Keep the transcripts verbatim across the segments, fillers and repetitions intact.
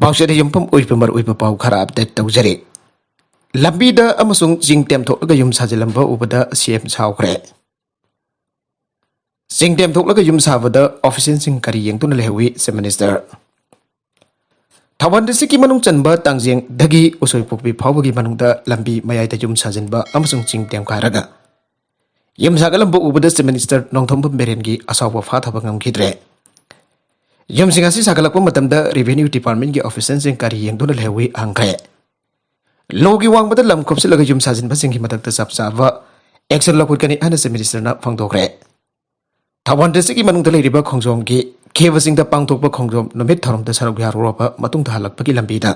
ꯄꯥꯎꯆꯦꯗ ꯌꯨꯝꯐꯝ ꯑꯣꯏꯕ ꯃꯔꯨꯑꯣꯏꯕ ꯄꯥꯎ ꯈꯔ ꯑꯞꯗꯦꯠ ꯇꯧꯖꯔꯤ꯫ ꯂꯝꯕꯤꯗ ꯑꯃꯁꯨꯡ ꯆꯤꯡ ꯇꯦꯝꯊꯣꯛꯂꯒ ꯌꯨꯝ ꯁꯥꯖꯤꯜꯂꯝꯕ ꯎꯕꯗ ꯁꯤ ꯑꯦꯝ ꯁꯥꯎꯈ꯭ꯔꯦ꯫ ꯆꯤꯡ ꯇꯦꯝꯊꯣꯛꯂꯒ ꯌꯨꯝ ꯁꯥꯕꯗ ꯑꯣꯐꯤꯁꯤꯌꯦꯜꯁꯤꯡ ꯀꯔꯤ ꯌꯦꯡꯗꯨꯅ ꯂꯩꯍꯧꯏ, ꯆꯤꯐ ꯃꯤꯅꯤꯁꯇꯔ꯫ ꯊꯧꯕꯥꯜ ꯗꯤꯁꯇ꯭ꯔꯤꯛꯀꯤ ꯃꯅꯨꯡ ꯆꯟꯕ ꯇꯥꯡꯖꯦꯡꯗꯒꯤ ꯎꯁꯣꯏꯄꯣꯛꯄꯤ ꯐꯥꯎꯕꯒꯤ ꯃꯅꯨꯡꯗ ꯂꯝꯕꯤ ꯃꯌꯥꯏꯗ ꯌꯨꯝ ꯁꯥꯖꯤꯟꯕ ꯑꯃꯁꯨꯡ ꯆꯤꯡ ꯇꯦꯝꯈꯥꯏꯔꯒ ꯌꯨꯝ ꯁꯥꯒꯠꯂꯝꯕ ꯎꯕꯗ ꯆꯤꯐ ꯃꯤꯅꯤꯁꯇꯔ ꯅꯣꯡꯊꯣꯝꯕꯝ ꯕꯤꯔꯦꯟꯒꯤ ꯑꯁꯥꯎꯕ ꯐꯥꯊꯕ ꯉꯝꯈꯤꯗ꯭ꯔꯦ꯫ ꯌꯨꯝꯁꯤꯡ ꯑꯁꯤ ꯁꯥꯒꯠꯂꯛꯄ ꯃꯇꯝꯗ ꯔꯦꯚꯦꯅ꯭ꯌꯨ ꯗꯤꯄꯥꯔꯠꯃꯦꯟꯒꯤ ꯑꯣꯐꯤꯁꯤꯌꯦꯜꯁꯤꯡ ꯀꯔꯤ ꯌꯦꯡꯗꯨꯅ ꯂꯩꯍꯧꯏ ꯍꯪꯈ꯭ꯔꯦ꯫ ꯂꯣꯒꯤ ꯋꯥꯡꯃꯗ ꯂꯝ ꯈꯣꯞꯆꯤꯜꯂꯒ ꯌꯨꯝ ꯁꯥꯖꯤꯟꯕꯁꯤꯡꯒꯤ ꯃꯊꯛꯇ ꯆꯞ ꯆꯥꯕ ꯑꯦꯛꯁꯟ ꯂꯧꯈꯠꯀꯅꯤ ꯍꯥꯏꯅ ꯆꯤꯐ ꯃꯤꯅꯤꯁꯇꯔꯅ ꯐꯣꯡꯗꯣꯛꯈ꯭ꯔꯦ꯫ ꯊꯧꯕꯥꯜ ꯗꯤꯁꯇ꯭ꯔꯤꯛꯀꯤ ꯃꯅꯨꯡꯗ ꯂꯩꯔꯤꯕ ꯈꯣꯡꯖꯣꯝꯒꯤ ꯈꯦꯕ ꯆꯤꯡꯗ ꯄꯥꯡꯊꯣꯛꯄ ꯈꯣꯡꯖꯣꯝ ꯅꯨꯃꯤꯠ ꯊꯧꯔꯝꯗ ꯁꯔꯨꯛ ꯌꯥꯔꯨꯔꯕ ꯃꯇꯨꯡꯗ ꯍꯜꯂꯛꯄꯒꯤ ꯂꯝꯕꯤꯗ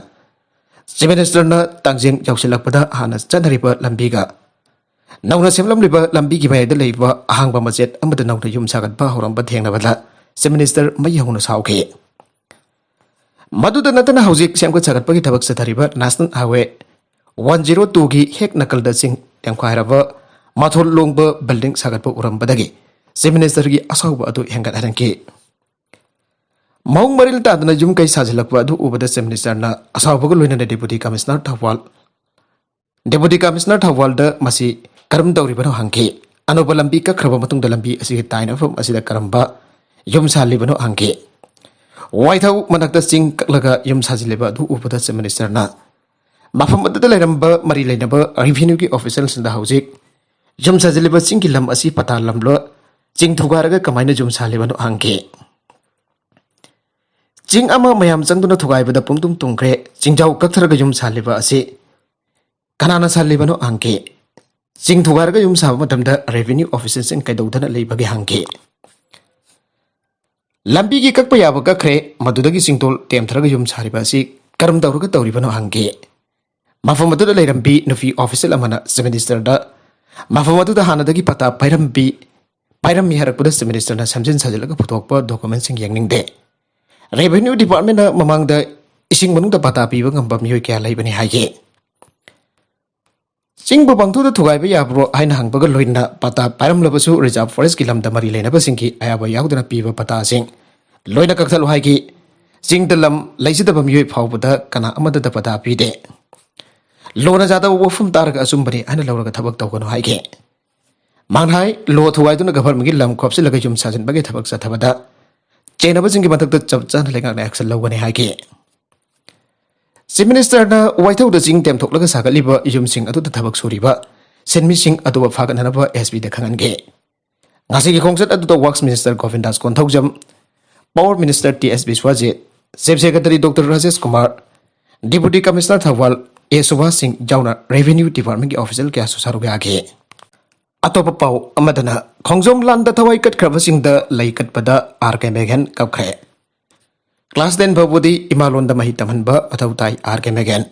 ꯆꯤꯐ ꯃꯤꯅꯤꯁꯇꯔꯅ ꯇꯥꯡꯖꯦꯡ ꯌꯧꯁꯤꯜꯂꯛꯄꯗ ꯍꯥꯟꯅ ꯆꯠꯅꯔꯤꯕ ꯂꯝꯕꯤꯒ ꯅꯧꯅ ꯁꯦꯝꯂꯝꯂꯤꯕ ꯂꯝꯕꯤꯒꯤ ꯃꯌꯥꯏꯗ ꯂꯩꯕ ꯑꯍꯥꯡꯕ ꯃꯆꯦꯠ ꯑꯃꯗ ꯅꯧꯅ ꯌꯨꯝ ꯁꯥꯒꯠꯄ ꯍꯧꯔꯝꯕ ꯊꯦꯡꯅꯕꯗ ꯆꯤꯐ ꯃꯤꯅꯤꯁꯇꯔ ꯃꯩ ꯍꯧꯅ ꯁꯥꯎꯈꯤ꯫ ꯃꯗꯨꯗ ꯅꯠꯇꯅ ꯍꯧꯖꯤꯛ ꯁꯦꯝꯒꯠ ꯁꯥꯒꯠꯄꯒꯤ ꯊꯕꯛ ꯆꯠꯊꯔꯤꯕ ꯅꯦꯁꯅꯦꯜ ꯍꯥꯏꯋꯦ ꯋꯥꯟ ꯖꯤꯔꯣ ꯇꯨꯒꯤ ꯍꯦꯛ ꯅꯥꯀꯜꯗ ꯆꯤꯡ ꯇꯦꯝꯈꯥꯏꯔꯕ ꯃꯊꯣꯜ ꯂꯣꯡꯕ ꯕꯤꯜꯗꯤꯡ ꯁꯥꯒꯠꯄ ꯎꯔꯝꯕꯗꯒꯤ ꯆꯤꯐ ꯃꯤꯅꯤꯁꯇꯔꯒꯤ ꯑꯁꯥꯎꯕ ꯑꯗꯨ ꯍꯦꯟꯒꯠꯍꯟꯈꯤ꯫ ꯃꯑꯣꯡ ꯃꯔꯤꯜ ꯇꯥꯗꯅ ꯌꯨꯝ ꯀꯩ ꯁꯥꯖꯤꯜꯂꯛꯄ ꯑꯗꯨ ꯎꯕꯗ ꯆꯤꯐ ꯃꯤꯅꯤꯁꯇꯔꯅ ꯑꯁꯥꯎꯕꯒ ꯂꯣꯏꯅꯅ ꯗꯦꯄꯨꯇꯤ ꯀꯃꯤꯁꯅꯔ ꯊꯧꯕꯥꯜ, ꯗꯦꯄꯨꯇꯤ ꯀꯃꯤꯁꯅꯔ ꯊꯧꯕꯥꯜꯗ ꯃꯁꯤ ꯀꯔꯝ ꯇꯧꯔꯤꯕꯅꯣ ꯍꯪꯈꯤ꯫ ꯑꯅꯧꯕ ꯂꯝꯕꯤ ꯀꯛꯈ꯭ꯔꯕ ꯃꯇꯨꯡꯗ ꯂꯝꯕꯤ ꯑꯁꯤꯒꯤ ꯇꯥꯏꯅꯐꯝ ꯑꯁꯤꯗ ꯀꯔꯝꯕ ꯌꯨꯝ ꯁꯥꯍꯜꯂꯤꯕꯅꯣ ꯍꯪꯈꯤ꯫ ꯋꯥꯏꯊꯧ ꯃꯅꯥꯛꯇ ꯆꯤꯡ ꯀꯛꯂꯒ ꯌꯨꯝ ꯁꯥꯖꯤꯜꯂꯤꯕ ꯑꯗꯨ ꯎꯕꯗ ꯆꯤꯐ ꯃꯤꯅꯤꯁꯇꯔꯅ ꯃꯐꯝ ꯑꯗꯨꯗ ꯂꯩꯔꯝꯕ ꯃꯔꯤ ꯂꯩꯅꯕ ꯔꯦꯚꯤꯅ꯭ꯌꯨꯒꯤ ꯑꯣꯐꯤꯁꯤꯌꯦꯜꯁꯤꯡꯗ ꯍꯧꯖꯤꯛ ꯌꯨꯝ ꯁꯥꯖꯤꯜꯂꯤꯕ ꯆꯤꯡꯒꯤ ꯂꯝ ꯑꯁꯤ ꯄꯇꯥ ꯂꯝꯂꯣ, ꯆꯤꯡ ꯊꯨꯒꯥꯏꯔꯒ ꯀꯃꯥꯏꯅ ꯌꯨꯝ ꯁꯥꯍꯜꯂꯤꯕꯅꯣ ꯍꯪꯈꯤ꯫ ꯆꯤꯡ ꯑꯃ ꯃꯌꯥꯝ ꯆꯪꯗꯨꯅ ꯊꯨꯒꯥꯏꯕꯗ ꯄꯨꯝꯗꯨꯝ ꯇꯨꯝꯈ꯭ꯔꯦ꯫ ꯆꯤꯡꯖꯥꯎ ꯀꯛꯊꯔꯒ ꯌꯨꯝ ꯁꯥꯍꯜꯂꯤꯕ ꯑꯁꯤ ꯀꯅꯥꯅ ꯁꯥꯍꯜꯂꯤꯕꯅꯣ ꯍꯪꯈꯤ꯫ ꯆꯤꯡ ꯊꯨꯒꯥꯏꯔꯒ ꯌꯨꯝ ꯁꯥꯕ ꯃꯇꯝꯗ ꯔꯦꯚꯤꯅ꯭ꯌꯨ ꯑꯣꯐꯤꯁꯔꯁꯤꯡ ꯀꯩꯗꯧꯗꯅ ꯂꯩꯕꯒꯦ ꯍꯪꯈꯤ꯫ ꯂꯝꯕꯤꯒꯤ ꯀꯛꯄ ꯌꯥꯕ ꯀꯛꯈ꯭ꯔꯦ, ꯃꯗꯨꯗꯒꯤ ꯆꯤꯡꯗꯣꯜ ꯇꯦꯝꯊꯔꯒ ꯌꯨꯝ ꯁꯥꯔꯤꯕ ꯑꯁꯤ ꯀꯔꯝ ꯇꯧꯔꯒ ꯇꯧꯔꯤꯕꯅꯣ ꯍꯪꯈꯤ꯫ ꯃꯐꯝ ꯑꯗꯨꯗ ꯂꯩꯔꯝꯕꯤ ꯅꯨꯄꯤ ꯑꯣꯐꯤꯁꯤꯌꯦꯜ ꯑꯃꯅ ꯆꯤꯐ ꯃꯤꯅꯤꯁꯇꯔꯗ ꯃꯐꯝ ꯑꯗꯨꯗ ꯍꯥꯟꯅꯗꯒꯤ ꯄꯇꯥ ꯄꯥꯏꯔꯝꯕꯤ, ꯄꯥꯏꯔꯝꯃꯤ ꯍꯥꯏꯔꯛꯄꯗ ꯆꯤꯐ ꯃꯤꯅꯤꯁꯇꯔꯅ ꯁꯦꯝꯖꯤꯟ ꯁꯥꯖꯤꯜꯂꯒ ꯄꯨꯊꯣꯛꯄ ꯗꯣꯀꯨꯃꯦꯟꯁꯤꯡ ꯌꯦꯡꯅꯤꯡꯗꯦ꯫ ꯔꯦꯚꯤꯅ꯭ꯌꯨ ꯗꯤꯄꯥꯔꯠꯃꯦꯟꯅ ꯃꯃꯥꯡꯗ ꯏꯁꯤꯡ ꯃꯅꯨꯡꯗ ꯄꯇꯥ ꯄꯤꯕ ꯉꯝꯕ ꯃꯤꯑꯣꯏ ꯀꯌꯥ ꯂꯩꯕꯅꯤ ꯍꯥꯏꯒꯦ꯫ ꯆꯤꯡꯕꯨ ꯄꯪꯊꯨꯗ ꯊꯨꯒꯥꯏꯕ ꯌꯥꯕ꯭ꯔꯣ ꯍꯥꯏꯅ ꯍꯪꯕꯒ ꯂꯣꯏꯅꯅ ꯄꯇꯥ ꯄꯥꯏꯔꯝꯂꯕꯁꯨ ꯔꯤꯖꯥꯔꯚ ꯐꯣꯔꯦꯁ꯭ꯠꯀꯤ ꯂꯝꯗ ꯃꯔꯤ ꯂꯩꯅꯕꯁꯤꯡꯒꯤ ꯑꯌꯥꯕ ꯌꯥꯎꯗꯅ ꯄꯤꯕ ꯄꯇꯥꯁꯤꯡ ꯂꯣꯏꯅ ꯀꯛꯊꯠꯂꯨ ꯍꯥꯏꯈꯤ꯫ ꯆꯤꯡꯗ ꯂꯝ ꯂꯩꯖꯗꯕ ꯃꯤꯑꯣꯏ ꯐꯥꯎꯕꯗ ꯀꯅꯥ ꯑꯃꯠꯇꯗ ꯄꯇꯥ ꯄꯤꯗꯦ꯫ ꯂꯣꯅ ꯌꯥꯗꯕ ꯋꯥꯐꯝ ꯇꯥꯔꯒ ꯑꯆꯨꯝꯕꯅꯤ ꯍꯥꯏꯅ ꯂꯧꯔꯒ ꯊꯕꯛ ꯇꯧꯒꯅꯨ ꯍꯥꯏꯈꯤ꯫ ꯃꯥꯡꯍꯥꯏ ꯂꯣ ꯊꯨꯒꯥꯏꯗꯨꯅ ꯒꯚꯔꯟꯃꯦꯟꯒꯤ ꯂꯝ ꯈꯣꯞꯆꯤꯜꯂꯒ ꯌꯨꯝ ꯁꯥꯖꯤꯟꯕꯒꯤ ꯊꯕꯛ ꯆꯠꯊꯕꯗ ꯆꯦꯟꯅꯕꯁꯤꯡꯒꯤ ꯃꯊꯛꯇ ꯆꯞ ꯆꯥꯅ ꯂꯩꯉꯥꯛꯅ action ꯂꯧꯒꯅꯤ ꯍꯥꯏꯈꯤ꯫ ꯆꯤꯐ ꯃꯤꯅꯤꯁꯇꯔꯅ ꯋꯥꯏꯊꯧꯗ ꯆꯤꯡ ꯇꯦꯝꯊꯣꯛꯂꯒ ꯁꯥꯒꯠꯂꯤꯕ ꯌꯨꯝꯁꯤꯡ ꯑꯗꯨꯗ ꯊꯕꯛ ꯁꯨꯔꯤꯕ ꯁꯤꯟꯃꯤꯁꯤꯡ ꯑꯗꯨꯕꯨ ꯐꯥꯒꯠꯅꯅꯕ ꯑꯦꯁ ꯄꯤꯗ ꯈꯪꯍꯟꯈꯤ꯫ ꯉꯁꯤꯒꯤ ꯈꯣꯡꯆꯠ ꯑꯗꯨꯗ works minister Govindas Konthoujam, power minister T S Biswajit, chief secretary doctor Rajesh Kumar, deputy commissioner Thoubal A Subhash Singh ꯌꯥꯎꯅ ꯔꯦꯚꯤꯅ꯭ꯌꯨ ꯗꯤꯄꯥꯔꯠꯃꯦꯟꯒꯤ ꯑꯣꯐꯤꯁꯤꯌꯦꯜ ꯀꯌꯥꯁꯨ ꯁꯔꯨꯛ ꯌꯥꯈꯤ꯫ ꯑꯇꯣꯞꯄ ꯄꯥꯎ ꯑꯃꯗꯅ, ꯈꯣꯡꯖꯣꯝ ꯂꯥꯟꯗ ꯊꯋꯥꯏ ꯀꯠꯈ꯭ꯔꯕꯁꯤꯡꯗ ꯂꯩ ꯀꯠꯄꯗ ꯑꯥꯔ ꯀꯦ ꯃꯦꯒꯦꯟ ꯀꯞꯈ꯭ꯔꯦ꯫ ꯀ꯭ꯂꯥꯁ ꯇꯦꯟ ꯐꯥꯎꯕꯗꯤ ꯏꯃꯥꯂꯣꯟꯗ ꯃꯍꯩ ꯇꯝꯍꯟꯕ ꯃꯊꯧ ꯇꯥꯏ, ꯑꯥꯔ ꯀꯦ ꯃꯦꯒꯦꯟ꯫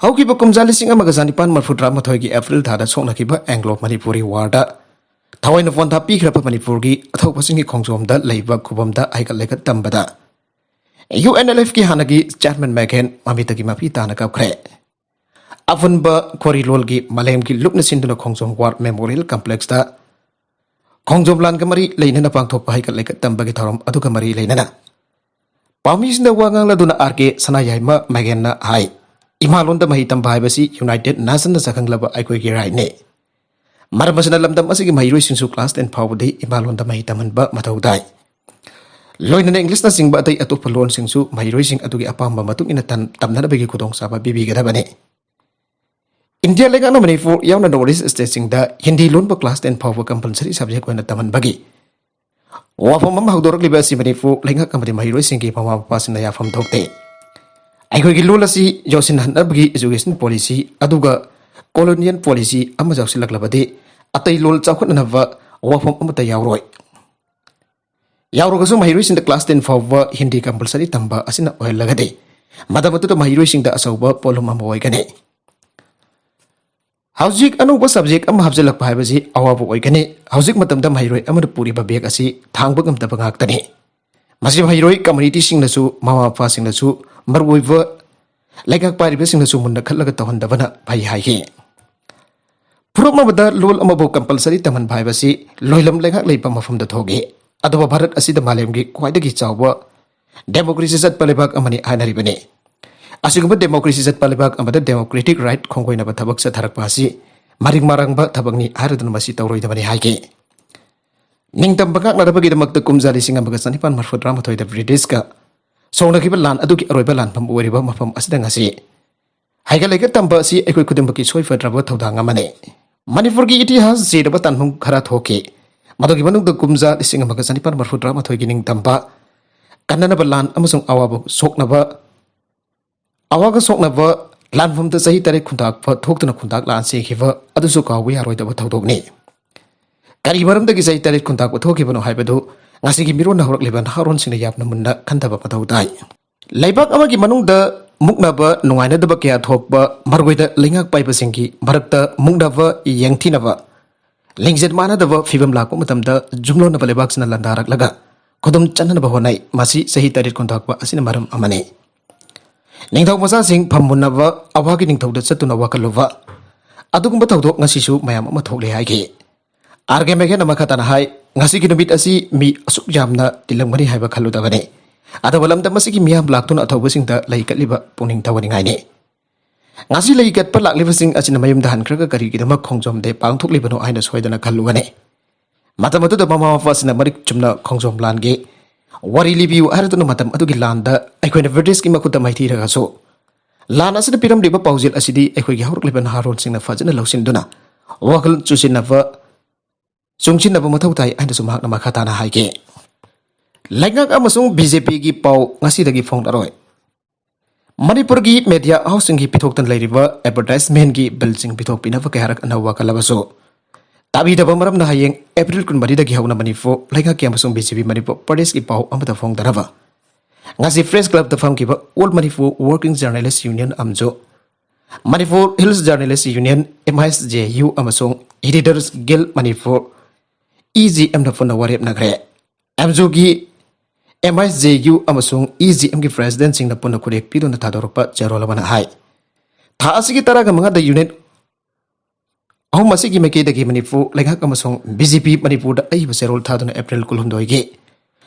ꯍꯧꯈꯤꯕ ꯀꯨꯝꯖꯥ ꯂꯤꯁꯤꯡ ꯑꯃꯒ ꯆꯅꯤꯄꯥꯟ ꯃꯔꯤꯐꯨ ꯇꯔꯥꯃꯥꯊꯣꯏꯒꯤ ꯑꯦꯄ꯭ꯔꯤꯜ ꯊꯥꯗ ꯁꯣꯛꯅꯈꯤꯕ ꯑꯦꯡꯒ꯭ꯂꯣ ꯃꯅꯤꯄꯨꯔꯤ ꯋꯥꯔꯗ ꯊꯋꯥꯏꯅ ꯄꯣꯟꯊꯥ ꯄꯤꯈ꯭ꯔꯕ ꯃꯅꯤꯄꯨꯔꯒꯤ ꯑꯊꯧꯕꯁꯤꯡꯒꯤ ꯈꯣꯡꯖꯣꯝꯗ ꯂꯩꯕ ꯈꯨꯕꯝꯗ ꯍꯩꯀꯠ ꯂꯩꯀꯠ ꯇꯝꯕꯗ ꯌꯨ ꯑꯦꯟ ꯑꯦꯜ ꯑꯦꯐꯀꯤ ꯍꯥꯟꯅꯒꯤ ꯆꯤꯌꯥꯔꯃꯦꯟ ꯃꯦꯒꯦꯟ ꯃꯃꯤꯠꯇꯒꯤ ꯃꯄꯤ ꯇꯥꯅ ꯀꯞꯈ꯭ꯔꯦ꯫ ꯑꯄꯨꯟꯕ ꯈꯣꯔꯤꯂꯣꯜꯒꯤ ꯃꯥꯂꯦꯝꯒꯤ ꯂꯨꯞꯅ ꯁꯤꯟꯗꯨꯅ ꯈꯣꯡꯖꯣꯝ ꯋꯥꯔ ꯃꯦꯃꯣꯔꯤꯌꯦꯜ ꯀꯝꯄ꯭ꯂꯦꯛꯁꯇ ꯈꯣꯡꯖꯣꯝ ꯂꯥꯟꯒ ꯃꯔꯤ ꯂꯩꯅꯅ ꯄꯥꯡꯊꯣꯛꯄ ꯍꯩꯀꯠ ꯂꯩꯀꯠ ꯇꯝꯕꯒꯤ ꯊꯧꯔꯝ ꯑꯗꯨꯒ ꯃꯔꯤ ꯂꯩꯅꯅ ꯄꯥꯎꯃꯤꯁꯤꯡꯗ ꯋꯥ ꯉꯥꯡꯂꯗꯨꯅ ꯑꯥꯔ ꯀꯦ ꯁꯅꯥꯌꯥꯏꯃ ꯃꯦꯒꯦꯟꯅ ꯍꯥꯏ, ꯏꯃꯥꯂꯣꯟꯗ ꯃꯍꯩ ꯇꯝꯕ ꯍꯥꯏꯕꯁꯤ ꯌꯨꯅꯥꯏꯇꯦꯗ ꯅꯦꯁꯟꯅ ꯁꯛꯈꯪꯂꯕ ꯑꯩꯈꯣꯏꯒꯤ ꯔꯥꯏꯠꯅꯤ꯫ ꯃꯔꯝ ꯑꯁꯤꯅ ꯂꯝꯗꯝ ꯑꯁꯤꯒꯤ ꯃꯍꯩꯔꯣꯏꯁꯤꯡꯁꯨ ꯀ꯭ꯂꯥꯁ ꯇꯦꯟ ꯐꯥꯎꯕꯗꯤ ꯏꯃꯥꯂꯣꯟꯗ ꯃꯍꯩ ꯇꯝꯍꯟꯕ ꯃꯊꯧ ꯇꯥꯏ꯫ ꯂꯣꯏꯅꯅ ꯏꯪꯂꯤꯁꯅꯆꯤꯡꯕ ꯑꯇꯩ ꯑꯇꯣꯞꯄ ꯂꯣꯟꯁꯤꯡꯁꯨ ꯃꯍꯩꯔꯣꯏꯁꯤꯡ ꯑꯗꯨꯒꯤ ꯑꯄꯥꯝꯕ ꯃꯇꯨꯡ ꯏꯟꯅ ꯇꯝ-, ꯇꯝꯅꯅꯕꯒꯤ ꯈꯨꯗꯣꯡꯆꯥꯕ ꯄꯤꯕꯤꯒꯗꯕꯅꯤ꯫ ꯏꯟꯗꯤꯌꯥ ꯂꯩꯉꯥꯛꯅ ꯃꯅꯤꯄꯨꯔ ꯌꯥꯎꯅ ꯅꯣꯔꯠ ꯏꯁ ꯁ꯭ꯇꯦꯠꯁꯤꯡꯗ ꯍꯤꯟꯗꯤ ꯂꯣꯟꯕ ꯀ꯭ꯂꯥꯁ ꯇꯦꯟ ꯐꯥꯎꯕ ꯀꯝꯄꯜꯁꯔꯤ ꯁꯕꯖꯦꯛ ꯑꯣꯏꯅ ꯇꯝꯍꯟꯕꯒꯤ ꯋꯥꯐꯝ ꯑꯃ ꯍꯧꯗꯣꯔꯛꯂꯤꯕ ꯑꯁꯤ ꯃꯅꯤꯄꯨꯔ ꯂꯩꯉꯥꯛ ꯑꯃꯗꯤ ꯃꯍꯩꯔꯣꯏꯁꯤꯡꯒꯤ ꯃꯃꯥ ꯃꯄꯥꯁꯤꯡꯅ ꯌꯥꯐꯝ ꯊꯣꯛꯇꯦ꯫ ꯑꯩꯈꯣꯏꯒꯤ ꯂꯣꯜ ꯑꯁꯤ ꯌꯣꯛꯁꯤꯟꯍꯟꯅꯕꯒꯤ ꯏꯖꯨꯀꯦꯁꯟ ꯄꯣꯂꯤꯁꯤ ꯑꯗꯨꯒ ꯀꯣꯂꯣꯅꯤꯌꯦꯜ ꯄꯣꯂꯤꯁꯤ ꯑꯃ ꯌꯥꯎꯁꯤꯜꯂꯛꯂꯕꯗꯤ ꯑꯇꯩ ꯂꯣꯜ ꯆꯥꯎꯈꯠꯅꯅꯕ ꯋꯥꯐꯝ ꯑꯃꯠꯇ ꯌꯥꯎꯔꯣꯏ꯫ ꯌꯥꯎꯔꯒꯁꯨ ꯃꯍꯩꯔꯣꯏꯁꯤꯡꯗ ꯀ꯭ꯂꯥꯁ ꯇꯦꯟ ꯐꯥꯎꯕ ꯍꯤꯟꯗꯤ ꯀꯝꯄꯜꯁꯔꯤ ꯇꯝꯕ ꯑꯁꯤꯅ ꯑꯣꯏꯍꯜꯂꯒꯗꯤ ꯃꯇꯝ ꯑꯗꯨꯗ ꯃꯍꯩꯔꯣꯏꯁꯤꯡꯗ ꯑꯆꯧꯕ ꯄꯣꯠꯂꯨꯝ ꯑꯃ ꯑꯣꯏꯒꯅꯤ꯫ ꯍꯧꯖꯤꯛ ꯑꯅꯧꯕ ꯁꯕꯖꯦꯛ ꯑꯃ ꯍꯥꯞꯆꯤꯜꯂꯛꯄ ꯍꯥꯏꯕꯁꯤ ꯑꯋꯥꯕ ꯑꯣꯏꯒꯅꯤ꯫ ꯍꯧꯖꯤꯛ ꯃꯇꯝꯗ ꯃꯍꯩꯔꯣꯏ ꯑꯃꯅ ꯄꯨꯔꯤꯕ ꯕꯦꯒ ꯑꯁꯤ ꯊꯥꯡꯕ ꯉꯝꯗꯕ ꯉꯥꯛꯇꯅꯤ꯫ ꯃꯁꯤ ꯃꯍꯩꯔꯣꯏ ꯀꯝꯃꯨꯅꯤꯇꯤꯁꯤꯡꯅꯁꯨ, ꯃꯃꯥ ꯃꯄꯥꯁꯤꯡꯅꯁꯨ, ꯃꯔꯨꯑꯣꯏꯕ ꯂꯩꯉꯥꯛ ꯄꯥꯏꯔꯤꯕꯁꯤꯡꯅꯁꯨ ꯃꯨꯟꯅ ꯈꯜꯂꯒ ꯇꯧꯍꯟꯗꯕꯅ ꯐꯩ ꯍꯥꯏꯈꯤ꯫ ꯐꯨꯔꯨꯞ ꯑꯃꯗ ꯂꯣꯜ ꯑꯃꯕꯨ ꯀꯝꯄꯜꯁꯔꯤ ꯇꯝꯍꯟꯕ ꯍꯥꯏꯕꯁꯤ ꯂꯣꯏꯂꯝ ꯂꯩꯉꯥꯛ ꯂꯩꯕ ꯃꯐꯝꯗ ꯊꯣꯛꯏ꯫ ꯑꯗꯨꯕꯨ ꯚꯥꯔꯠ ꯑꯁꯤꯗ ꯃꯥꯂꯦꯝꯒꯤ ꯈ꯭ꯋꯥꯏꯗꯒꯤ ꯆꯥꯎꯕ ꯗꯦꯃꯣꯀ꯭ꯔꯦꯁꯤ ꯆꯠꯄ ꯂꯩꯕꯥꯛ ꯑꯃꯅꯤ ꯍꯥꯏꯅꯔꯤꯕꯅꯤ꯫ ꯑꯁꯤꯒꯨꯝꯕ ꯗꯦꯃꯣꯀ꯭ꯔꯦꯁꯤ ꯆꯠꯄ ꯂꯩꯕꯥꯛ ꯑꯃꯗ ꯗꯦꯃꯣꯀ꯭ꯔꯦꯇꯤꯛ ꯔꯥꯏꯠ ꯈꯣꯡꯒꯣꯏꯅꯕ ꯊꯕꯛ ꯆꯠꯊꯔꯛꯄ ꯑꯁꯤ ꯃꯔꯤꯛ ꯃꯔꯥꯡꯕ ꯊꯕꯛꯅꯤ ꯍꯥꯏꯔꯗꯨꯅ ꯃꯁꯤ ꯇꯧꯔꯣꯏꯗꯕꯅꯤ ꯍꯥꯏꯈꯤ꯫ ꯅꯤꯡꯇꯝꯕ ꯉꯥꯛꯅꯅꯕꯒꯤꯗꯃꯛꯇ ꯀꯨꯝꯖꯥ ꯂꯤꯁꯤꯡ ꯑꯃꯒ ꯆꯅꯤꯄꯥꯟ ꯃꯔꯐꯨ ꯇꯔꯥꯃꯥꯊꯣꯏꯗ ꯕ꯭ꯔꯤꯇꯤꯁꯀ ꯁꯣꯛꯅꯈꯤꯕ ꯂꯥꯟ ꯑꯗꯨꯒꯤ ꯑꯔꯣꯏꯕ ꯂꯥꯟꯐꯝ ꯑꯣꯏꯔꯤꯕ ꯃꯐꯝ ꯑꯁꯤꯗ ꯉꯁꯤ ꯍꯩꯒꯠ ꯂꯩꯒꯠ ꯇꯝꯕ ꯑꯁꯤ ꯑꯩꯈꯣꯏ ꯈꯨꯗꯤꯡꯃꯛꯀꯤ ꯁꯣꯏꯐꯗ꯭ꯔꯕ ꯊꯧꯗꯥꯡ ꯑꯃꯅꯤ꯫ ꯃꯅꯤꯄꯨꯔꯒꯤ ꯏꯇꯤꯍꯥꯁ ꯆꯦꯗꯕ ꯇꯥꯟꯐꯝ ꯈꯔ ꯊꯣꯛꯈꯤ꯫ ꯃꯗꯨꯒꯤ ꯃꯅꯨꯡꯗ ꯀꯨꯝꯖꯥ ꯂꯤꯁꯤꯡ ꯑꯃꯒ ꯆꯅꯤꯄꯥꯟ ꯃꯔꯐꯨ ꯇꯔꯥꯃꯥꯊꯣꯏꯒꯤ ꯅꯤꯡꯇꯝꯕ ꯀꯟꯅꯅꯕ ꯂꯥꯟ ꯑꯃꯁꯨꯡ ꯑꯋꯥꯕ ꯁꯣꯛꯅꯕ ꯑꯋꯥꯒ ꯁꯣꯛꯅꯕ ꯂꯥꯟꯐꯝꯗ ꯆꯍꯤ ꯇꯔꯦꯠ ꯈꯨꯟꯇꯥꯛꯄ ꯊꯣꯛꯇꯨꯅ ꯈꯨꯟꯇꯥꯛ ꯂꯥꯟ ꯆꯦꯈꯤꯕ ꯑꯗꯨꯁꯨ ꯀꯥꯎꯕ ꯌꯥꯔꯣꯏꯗꯕ ꯊꯧꯗꯣꯛꯅꯤ꯫ ꯀꯔꯤ ꯃꯔꯝꯗꯒꯤ ꯆꯍꯤ ꯇꯔꯦꯠ ꯈꯨꯟꯇꯥꯛꯄ ꯊꯣꯛꯈꯤꯕꯅꯣ ꯍꯥꯏꯕꯗꯨ ꯉꯁꯤꯒꯤ ꯃꯤꯔꯣꯟꯅ ꯍꯧꯔꯛꯂꯤꯕ ꯅꯍꯥꯔꯣꯟꯁꯤꯡꯅ ꯌꯥꯝꯅ ꯃꯨꯟꯅ ꯈꯟꯊꯕ ꯃꯊꯧ ꯇꯥꯏ꯫ ꯂꯩꯕꯥꯛ ꯑꯃꯒꯤ ꯃꯅꯨꯡꯗ ꯃꯨꯛꯅꯕ, ꯅꯨꯡꯉꯥꯏꯅꯗꯕ ꯀꯌꯥ ꯊꯣꯛꯄ, ꯃꯔꯨꯑꯣꯏꯅ ꯂꯩꯉꯥꯛ ꯄꯥꯏꯕꯁꯤꯡꯒꯤ ꯃꯔꯛꯇ ꯃꯨꯛꯅꯕ, ꯌꯦꯡꯊꯤꯅꯕ, ꯂꯤꯡꯖꯦꯜ ꯃꯥꯟꯅꯗꯕ ꯐꯤꯕꯝ ꯂꯥꯛꯄ ꯃꯇꯝꯗ ꯌꯨꯝꯂꯣꯟꯅꯕ ꯂꯩꯕꯥꯛꯁꯤꯅ ꯂꯥꯟꯗꯥꯔꯛꯂꯒ ꯈꯨꯗꯨꯝ ꯆꯟꯅꯅꯕ ꯍꯣꯠꯅꯩ꯫ ꯃꯁꯤ ꯆꯍꯤ ꯇꯔꯦꯠ ꯈꯨꯟꯇꯥꯛꯄ ꯑꯁꯤꯅ ꯃꯔꯝ ꯑꯃꯅꯤ꯫ ꯅꯤꯡꯊꯧ ꯃꯆꯥꯁꯤꯡ ꯐꯝꯃꯨꯟꯅꯕ, ꯑꯋꯥꯒꯤ ꯅꯤꯡꯊꯧꯗ ꯆꯠꯇꯨꯅ ꯋꯥꯈꯜꯂꯨꯕ, ꯑꯗꯨꯒꯨꯝꯕ ꯊꯧꯗꯣꯛ ꯉꯁꯤꯁꯨ ꯃꯌꯥꯝ ꯑꯃ ꯊꯣꯛꯂꯦ ꯍꯥꯏꯈꯤ꯫ ꯑꯥꯔ ꯀꯦ ꯃꯦꯘꯦꯅ ꯃꯈꯥ ꯇꯥꯅ ꯍꯥꯏ, ꯉꯁꯤꯒꯤ ꯅꯨꯃꯤꯠ ꯑꯁꯤ ꯃꯤ ꯑꯁꯨꯛ ꯌꯥꯝꯅ ꯇꯤꯜꯂꯝꯒꯅꯤ ꯍꯥꯏꯕ ꯈꯜꯂꯨꯗꯕꯅꯤ꯫ ꯑꯗꯨꯕꯨ ꯂꯝꯗꯝ ꯑꯁꯤꯒꯤ ꯃꯤꯌꯥꯝ ꯂꯥꯛꯇꯨꯅ ꯑꯊꯧꯕꯁꯤꯡꯗ ꯂꯩ ꯀꯠꯂꯤꯕ ꯄꯨꯛꯅꯤꯡ ꯊꯧꯒꯠꯅꯤꯡꯉꯥꯏꯅꯤ꯫ ꯉꯁꯤ ꯂꯩ ꯀꯠꯄ ꯂꯥꯛꯂꯤꯕꯁꯤꯡ ꯑꯁꯤꯅ ꯃꯌꯨꯝꯗ ꯍꯟꯈ꯭ꯔꯒ ꯀꯔꯤꯒꯤꯗꯃꯛ ꯈꯣꯡꯖꯣꯝ ꯗꯦ ꯄꯥꯡꯊꯣꯛꯂꯤꯕꯅꯣ ꯍꯥꯏꯅ ꯁꯣꯏꯗꯅ ꯈꯜꯂꯨꯒꯅꯤ꯫ ꯃꯇꯝ ꯑꯗꯨꯗ ꯃꯃꯥ ꯃꯄꯥꯁꯤꯡꯅ ꯃꯔꯤꯛ ꯆꯨꯝꯅ ꯈꯣꯡꯖꯣꯝ ꯂꯥꯟꯒꯤ ꯋꯥꯔꯤ ꯂꯤꯕꯤꯌꯨ ꯍꯥꯏꯔꯗꯨꯅ ꯃꯇꯝ ꯑꯗꯨꯒꯤ ꯂꯥꯟꯗ ꯑꯩꯈꯣꯏꯅ ꯕ꯭ꯔꯤꯇꯤꯁꯀꯤ ꯃꯈꯨꯠꯇ ꯃꯥꯏꯊꯤꯔꯒꯁꯨ, ꯂꯥꯟ ꯑꯁꯤꯅ ꯄꯤꯔꯝꯂꯤꯕ ꯄꯥꯎꯖꯦꯜ ꯑꯁꯤꯗꯤ ꯑꯩꯈꯣꯏꯒꯤ ꯍꯧꯔꯛꯂꯤꯕ ꯅꯍꯥꯔꯣꯜꯁꯤꯡꯅ ꯐꯖꯅ ꯂꯧꯁꯤꯟꯗꯨꯅ ꯋꯥꯈꯜ ꯆꯨꯁꯤꯟꯅꯕ, ꯆꯨꯡꯁꯤꯟꯅꯕ ꯃꯊꯧ ꯇꯥꯏ ꯍꯥꯏꯅꯁꯨ ꯃꯍꯥꯛꯅ ꯃꯈꯥ ꯇꯥꯅ ꯍꯥꯏꯈꯤ꯫ ꯂꯩꯉꯥꯛ ꯑꯃꯁꯨꯡ ꯕꯤ ꯖꯦ ꯄꯤꯒꯤ ꯄꯥꯎ ꯉꯁꯤꯗꯒꯤ ꯐꯣꯡꯂꯔꯣꯏ꯫ ꯃꯅꯤꯄꯨꯔꯒꯤ ꯃꯦꯗꯤꯌꯥ ꯍꯥꯎꯁꯁꯤꯡꯒꯤ ꯄꯤꯊꯣꯛꯇꯨꯅ ꯂꯩꯔꯤꯕ ꯑꯦꯗꯚꯔꯇꯥꯏꯖꯃꯦꯟꯒꯤ ꯕꯤꯜꯁꯤꯡ ꯄꯤꯊꯣꯛꯄꯤꯅꯕ ꯀꯌꯥꯔꯛ ꯑꯅꯧꯕ ꯋꯥꯀꯠꯂꯕꯁꯨ, ꯇꯥꯕꯤꯗꯕ ꯃꯔꯝꯅ ꯍꯌꯦꯡ ꯑꯦꯄ꯭ꯔꯤꯜ ꯀꯨꯟꯃꯔꯤꯗꯒꯤ ꯍꯧꯅ ꯃꯅꯤꯄꯨꯔ ꯂꯩꯉꯥꯛꯀꯤ ꯑꯃꯁꯨꯡ ꯕꯤ ꯖꯦ ꯄꯤ ꯃꯅꯤꯄꯨꯔ ꯄ꯭ꯔꯗꯦꯁꯀꯤ ꯄꯥꯎ ꯑꯃꯠꯇ ꯐꯣꯡꯗꯅꯕ ꯉꯁꯤ ꯄ꯭ꯔꯦꯁ ꯀ꯭ꯂꯕꯇ ꯐꯝꯈꯤꯕ all Manipur working journalists union ꯑꯃꯁꯨ Manipur hills journalists union, M I S J U, ꯑꯃꯁꯨꯡ editors guild Manipur, E G ꯑꯦꯝꯅ ꯄꯨꯟꯅ ꯋꯥꯔꯦꯞꯅꯈ꯭ꯔꯦ꯫ ꯑꯦꯝꯖꯨꯒꯤ M I S J U ꯑꯃꯁꯨꯡ ꯏ ꯖꯤ ꯑꯦꯝꯒꯤ ꯄ꯭ꯔꯦꯁꯤꯗꯦꯟꯠꯁꯤꯡꯅ ꯄꯨꯟꯅ ꯈꯨꯠꯌꯦꯛ ꯄꯤꯗꯨꯅ ꯊꯥꯗꯣꯔꯛꯄ ꯆꯦꯔꯣꯜ ꯑꯃꯅ ꯍꯥꯏ, ꯊꯥ ꯑꯁꯤꯒꯤ ꯇꯔꯥꯒ ꯃꯉꯥꯗ ꯌꯨꯅꯤꯠ ꯑꯍꯨꯝ ꯑꯁꯤꯒꯤ ꯃꯥꯏꯀꯩꯗꯒꯤ ꯃꯅꯤꯄꯨꯔ ꯂꯩꯉꯥꯛ ꯑꯃꯁꯨꯡ ꯕꯤ ꯖꯦ ꯄꯤ ꯃꯅꯤꯄꯨꯔꯗ ꯑꯏꯕ ꯆꯦꯔꯣꯜ ꯊꯥꯗꯨꯅ ꯑꯦꯄ꯭ꯔꯤꯜ ꯀꯨꯟꯍꯨꯝꯗꯣꯏꯒꯤ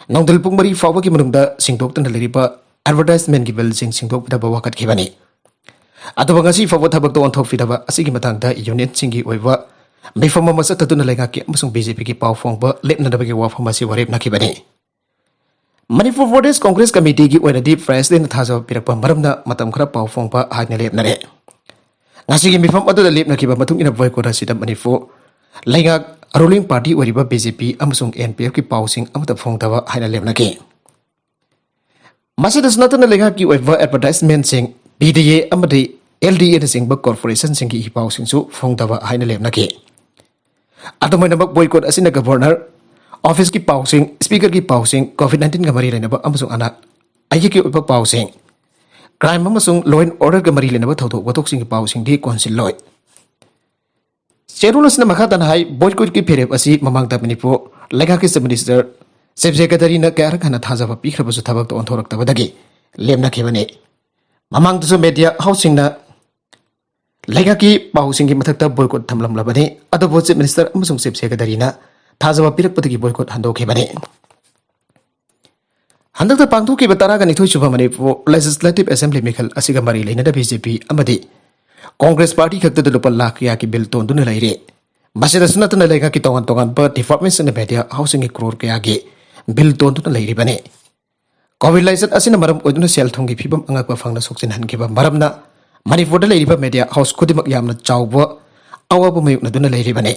ꯅꯨꯡꯊꯤꯜ ꯄꯨꯡ ꯃꯔꯤ ꯐꯥꯎꯕꯒꯤ ꯃꯅꯨꯡꯗ ꯁꯤꯡꯗꯣꯛꯇꯨꯅ ꯂꯩꯔꯤꯕ ꯑꯦꯗꯚꯔꯇꯥꯏꯖꯃꯦꯟꯒꯤ ꯕꯤꯜꯁꯤꯡ ꯁꯤꯡꯗꯣꯛꯄꯤꯅꯕ ꯋꯥꯀꯠꯈꯤꯕꯅꯤ꯫ ꯑꯗꯨꯕꯨ ꯉꯁꯤ ꯐꯥꯎꯕ ꯊꯕꯛꯇ ꯑꯣꯟꯊꯣꯛꯄꯤꯗꯕ ꯑꯁꯤꯒꯤ ꯃꯇꯥꯡꯗ ꯌꯨꯅꯤꯌꯟꯁꯤꯡꯒꯤ ꯑꯣꯏꯕ ꯃꯤꯐꯝ ꯑꯃ ꯆꯠꯊꯗꯨꯅ ꯂꯩꯉꯥꯛꯀꯤ ꯑꯃꯁꯨꯡ ꯕꯤ ꯖꯦ ꯄꯤꯒꯤ ꯄꯥꯎ ꯐꯣꯡꯕ ꯂꯦꯞꯅꯅꯕꯒꯤ ꯋꯥꯐꯝ ꯑꯁꯤ ꯋꯥꯔꯦꯞꯅꯈꯤꯕꯅꯤ꯫ ꯃꯅꯤꯄꯨꯔ ꯄ꯭ꯔꯗꯦꯁ ꯀꯣꯡꯒ꯭ꯔꯦꯁ ꯀꯃꯤꯇꯤꯒꯤ ꯑꯣꯏꯅꯗꯤ ꯄ꯭ꯔꯦꯁꯤꯗꯦꯟꯠꯅ ꯊꯥꯖꯕ ꯄꯤꯔꯛꯄ ꯃꯔꯝꯅ ꯃꯇꯝ ꯈꯔ ꯄꯥꯎ ꯐꯣꯡꯕ ꯍꯥꯏꯅ ꯂꯦꯞꯅꯔꯦ꯫ ꯉꯁꯤꯒꯤ ꯃꯤꯐꯝ ꯑꯗꯨꯗ ꯂꯦꯞꯅꯈꯤꯕ ꯃꯇꯨꯡ ꯏꯟꯅ ꯕꯣꯏꯀꯣꯠ ꯑꯁꯤꯗ ꯃꯅꯤꯄꯨꯔ ꯂꯩꯉꯥꯛ ꯔꯨꯂꯤꯡ ꯄꯥꯔꯇꯤ ꯑꯣꯏꯔꯤꯕ ꯕꯤ ꯖꯦ ꯄꯤ ꯑꯃꯁꯨꯡ ꯑꯦꯟ ꯄꯤ ꯑꯦꯐꯀꯤ ꯄꯥꯎꯁꯤꯡ ꯑꯃꯠꯇ ꯐꯣꯡꯗꯕ ꯍꯥꯏꯅ ꯂꯦꯞꯅꯈꯤ꯫ ꯃꯁꯤꯗꯁꯨ ꯅꯠꯇꯅ ꯂꯩꯉꯥꯛꯀꯤ ꯑꯣꯏꯕ ꯑꯦꯗꯚꯔꯇꯥꯏꯖꯃꯦꯟꯁꯤꯡ, ꯄꯤ ꯗꯤ ꯑꯦ ꯑꯃꯗꯤ ꯑꯦꯜ ꯗꯤ ꯑꯦꯅꯆꯤꯡꯕ ꯀꯣꯔꯄꯣꯔꯦꯁꯟꯁꯤꯡꯒꯤ ꯏ ꯄꯥꯎꯁꯤꯡꯁꯨ ꯐꯣꯡꯗꯕ ꯍꯥꯏꯅ ꯂꯦꯞꯅꯈꯤ꯫ ꯑꯗꯨꯃꯥꯏꯅꯃꯛ ꯕꯣꯏꯀꯣꯠ ꯑꯁꯤꯅ ꯒꯕꯔꯅꯔ ꯑꯣꯐꯤꯁꯀꯤ ꯄꯥꯎꯁꯤꯡ, ꯁ꯭ꯄꯤꯀꯔꯒꯤ ꯄꯥꯎꯁꯤꯡ, ꯀꯣꯚꯤꯗ ꯅꯥꯏꯟꯇꯤꯟꯒ ꯃꯔꯤ ꯂꯩꯅꯕ ꯑꯃꯁꯨꯡ ꯑꯅꯥ ꯑꯌꯦꯛꯀꯤ ꯑꯣꯏꯕ ꯄꯥꯎꯁꯤꯡ, ꯀ꯭ꯔꯥꯏꯝ ꯑꯃꯁꯨꯡ ꯂꯣ ꯑꯦꯟ ꯑꯣꯔꯗꯔꯒ ꯃꯔꯤ ꯂꯩꯅꯕ ꯊꯧꯗꯣꯛ ꯋꯥꯊꯣꯛꯁꯤꯡꯒꯤ ꯄꯥꯎꯁꯤꯡꯗꯤ ꯀꯣꯟꯁꯤꯜꯂꯣꯏ꯫ ꯆꯦꯔꯣꯜ ꯑꯁꯤꯅ ꯃꯈꯥ ꯇꯥꯅ ꯍꯥꯏ, ꯕꯣꯏꯀꯣꯠꯀꯤ ꯐꯤꯔꯦꯞ ꯑꯁꯤ ꯃꯃꯥꯡꯗ ꯃꯅꯤꯄꯨꯔ ꯂꯩꯉꯥꯛꯀꯤ ꯆꯤꯐ ꯃꯤꯅꯤꯁꯇꯔ ꯁꯤꯕ ꯁꯦꯀ꯭ꯔꯦꯇꯔꯤꯅ ꯀꯌꯥꯔꯛ ꯍꯟꯅ ꯊꯥꯖꯕ ꯄꯤꯈ꯭ꯔꯕꯁꯨ ꯊꯕꯛꯇ ꯑꯣꯟꯊꯣꯔꯛꯇꯕꯗꯒꯤ ꯂꯦꯞꯅꯈꯤꯕꯅꯤ꯫ ꯃꯃꯥꯡꯗꯁꯨ ꯃꯦꯗꯤꯌꯥ ꯍꯥꯎꯁꯁꯤꯡꯅ ꯂꯩꯉꯥꯛꯀꯤ ꯄꯥꯎꯁꯤꯡꯒꯤ ꯃꯊꯛꯇ ꯕꯣꯏꯀꯣꯠ ꯊꯝꯂꯝꯂꯕꯅꯤ, ꯑꯗꯨꯕꯨ ꯆꯤꯐ ꯃꯤꯅꯤꯁꯇꯔ ꯑꯃꯁꯨꯡ ꯆꯤꯐ ꯁꯦꯀ꯭ꯔꯦꯇꯔꯤꯅ ꯊꯥꯖꯕ ꯄꯤꯔꯛꯄꯗꯒꯤ ꯕꯣꯏꯀꯣꯠ ꯍꯟꯗꯣꯛꯈꯤꯕꯅꯤ꯫ ꯍꯟꯗꯛꯇ ꯄꯥꯡꯊꯣꯛꯈꯤꯕ ꯇꯔꯥꯒ ꯅꯤꯊꯣꯏ ꯁꯨꯕ ꯃꯅꯤꯄꯨꯔ ꯂꯦꯖꯤꯁꯂꯦꯇꯤꯚ ꯑꯦꯁꯦꯝꯕ꯭ꯂꯤ ꯃꯤꯈꯜ ꯑꯁꯤꯒ ꯃꯔꯤ ꯂꯩꯅꯅ ꯕꯤ ꯖꯦ ꯄꯤ ꯑꯃꯗꯤ ꯀꯣꯡꯒ꯭ꯔꯦꯁ ꯄꯥꯔꯇꯤ ꯈꯛꯇꯗ ꯂꯨꯄꯥ ꯂꯥꯈ ꯀꯌꯥꯒꯤ ꯕꯤꯜ ꯇꯣꯟꯗꯨꯅ ꯂꯩꯔꯦ꯫ ꯃꯁꯤꯗꯁꯨ ꯅꯠꯇꯅ ꯂꯩꯉꯥꯛꯀꯤ ꯇꯣꯉꯥꯟ ꯇꯣꯉꯥꯟꯕ ꯗꯤꯄꯥꯔꯠꯃꯦꯟꯠꯁꯤꯡꯅ ꯃꯦꯗꯤꯌꯥ ꯍꯥꯎꯁꯁꯤꯡꯒꯤ ꯀ꯭ꯔꯣꯔ ꯀꯌꯥꯒꯤ ꯕꯤꯜ ꯇꯣꯟꯗꯨꯅ ꯂꯩꯔꯤꯕꯅꯤ꯫ ꯀꯣꯚꯤꯗ ꯂꯥꯏꯆꯠ ꯑꯁꯤꯅ ꯃꯔꯝ ꯑꯣꯏꯗꯨꯅ ꯁꯦꯜ ꯊꯨꯝꯒꯤ ꯐꯤꯕꯝ ꯑꯉꯛꯄ ꯐꯪꯅ ꯁꯣꯛꯆꯤꯟꯍꯟꯈꯤꯕ ꯃꯔꯝꯅ ꯃꯅꯤꯄꯨꯔꯗ ꯂꯩꯔꯤꯕ ꯃꯦꯗꯤꯌꯥ ꯍꯥꯎꯁ ꯈꯨꯗꯤꯡꯃꯛ ꯌꯥꯝꯅ ꯆꯥꯎꯕ ꯑꯋꯥꯕ ꯃꯥꯌꯣꯛꯅꯗꯨꯅ ꯂꯩꯔꯤꯕꯅꯤ꯫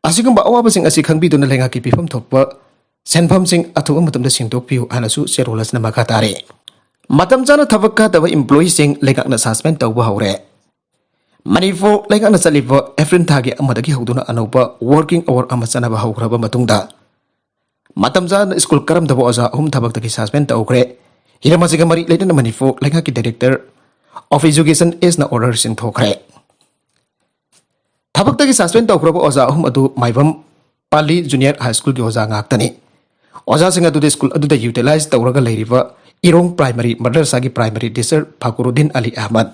ꯑꯁꯤꯒꯨꯝꯕ ꯑꯋꯥꯕꯁꯤꯡ ꯑꯁꯤ ꯈꯪꯕꯤꯗꯨꯅ ꯂꯩꯉꯥꯛꯀꯤ ꯄꯤꯐꯝ ꯊꯣꯛꯄ ꯁꯦꯟꯐꯝꯁꯤꯡ ꯑꯊꯨꯕ ꯃꯇꯝꯗ ꯁꯤꯡꯗꯣꯛꯄꯤꯌꯨ ꯍꯥꯏꯅꯁꯨ ꯆꯦꯔꯣꯜ ꯑꯁꯤꯅ ꯃꯈꯥ ꯇꯥꯔꯤ꯫ ꯃꯇꯝ ꯆꯥꯅ ꯊꯕꯛ ꯀꯥꯗꯕ ꯏꯝꯄ꯭ꯂꯣꯌꯤꯁꯤꯡ ꯂꯩꯉꯥꯛꯅ ꯁꯁꯄꯦꯟ ꯇꯧꯕ ꯍꯧꯔꯦ꯫ ꯃꯅꯤꯄꯨꯔ ꯂꯩꯉꯥꯛꯅ ꯆꯠꯂꯤꯕ ꯑꯦꯄ꯭ꯔꯤꯜ ꯊꯥꯒꯤ ꯑꯃꯗꯒꯤ ꯍꯧꯗꯨꯅ ꯑꯅꯧꯕ ꯋꯥꯔꯀꯤꯡ ꯑꯋꯥꯔ ꯑꯃ ꯆꯠꯅꯕ ꯍꯧꯈ꯭ꯔꯕ ꯃꯇꯨꯡꯗ, ꯃꯇꯝ ꯆꯥꯅ ꯁ꯭ꯀꯨꯜ ꯀꯥꯔꯝꯗꯕ ꯑꯣꯖꯥ ꯑꯍꯨꯝ ꯊꯕꯛꯇꯒꯤ ꯁꯁꯄꯦꯟ ꯇꯧꯈ꯭ꯔꯦ꯫ ꯍꯤꯔꯝ ꯑꯁꯤꯒ ꯃꯔꯤ ꯂꯩꯅꯅ ꯃꯅꯤꯄꯨꯔ ꯂꯩꯉꯥꯛꯀꯤ ꯗꯥꯏꯔꯦꯛꯇꯔ ꯑꯣꯐ ꯏꯖꯨꯀꯦꯁꯟ ꯑꯦꯁꯅ ꯑꯣꯔꯗꯔꯁꯤꯡ ꯊꯣꯛꯈ꯭ꯔꯦ꯫ ꯊꯕꯛꯇꯒꯤ ꯁꯁꯄꯦꯟ ꯇꯧꯈ꯭ꯔꯕ ꯑꯣꯖꯥ ꯑꯍꯨꯝ ꯑꯗꯨ ꯃꯥꯏꯕꯝ ꯄꯥꯂꯤ ꯖꯨꯅꯤꯌꯔ ꯍꯥꯏ ꯁ꯭ꯀꯨꯜꯒꯤ ꯑꯣꯖꯥ ꯉꯥꯛꯇꯅꯤ꯫ ꯑꯣꯖꯥꯁꯤꯡ ꯑꯗꯨꯗꯤ ꯁ꯭ꯀꯨꯜ ꯑꯗꯨꯗ ꯌꯨꯇꯤꯂꯥꯏꯖ ꯇꯧꯔꯒ ꯂꯩꯔꯤꯕ ꯏꯔꯣꯡ ꯄ꯭ꯔꯥꯏꯃꯔꯤ ꯃꯗꯔꯁꯥꯒꯤ ꯄ꯭ꯔꯥꯏꯃꯔꯤ ꯇꯤꯆꯔ ꯐꯥꯀꯨꯔꯨꯗꯤꯟ ꯑꯂꯤ ꯑꯍꯃꯗ,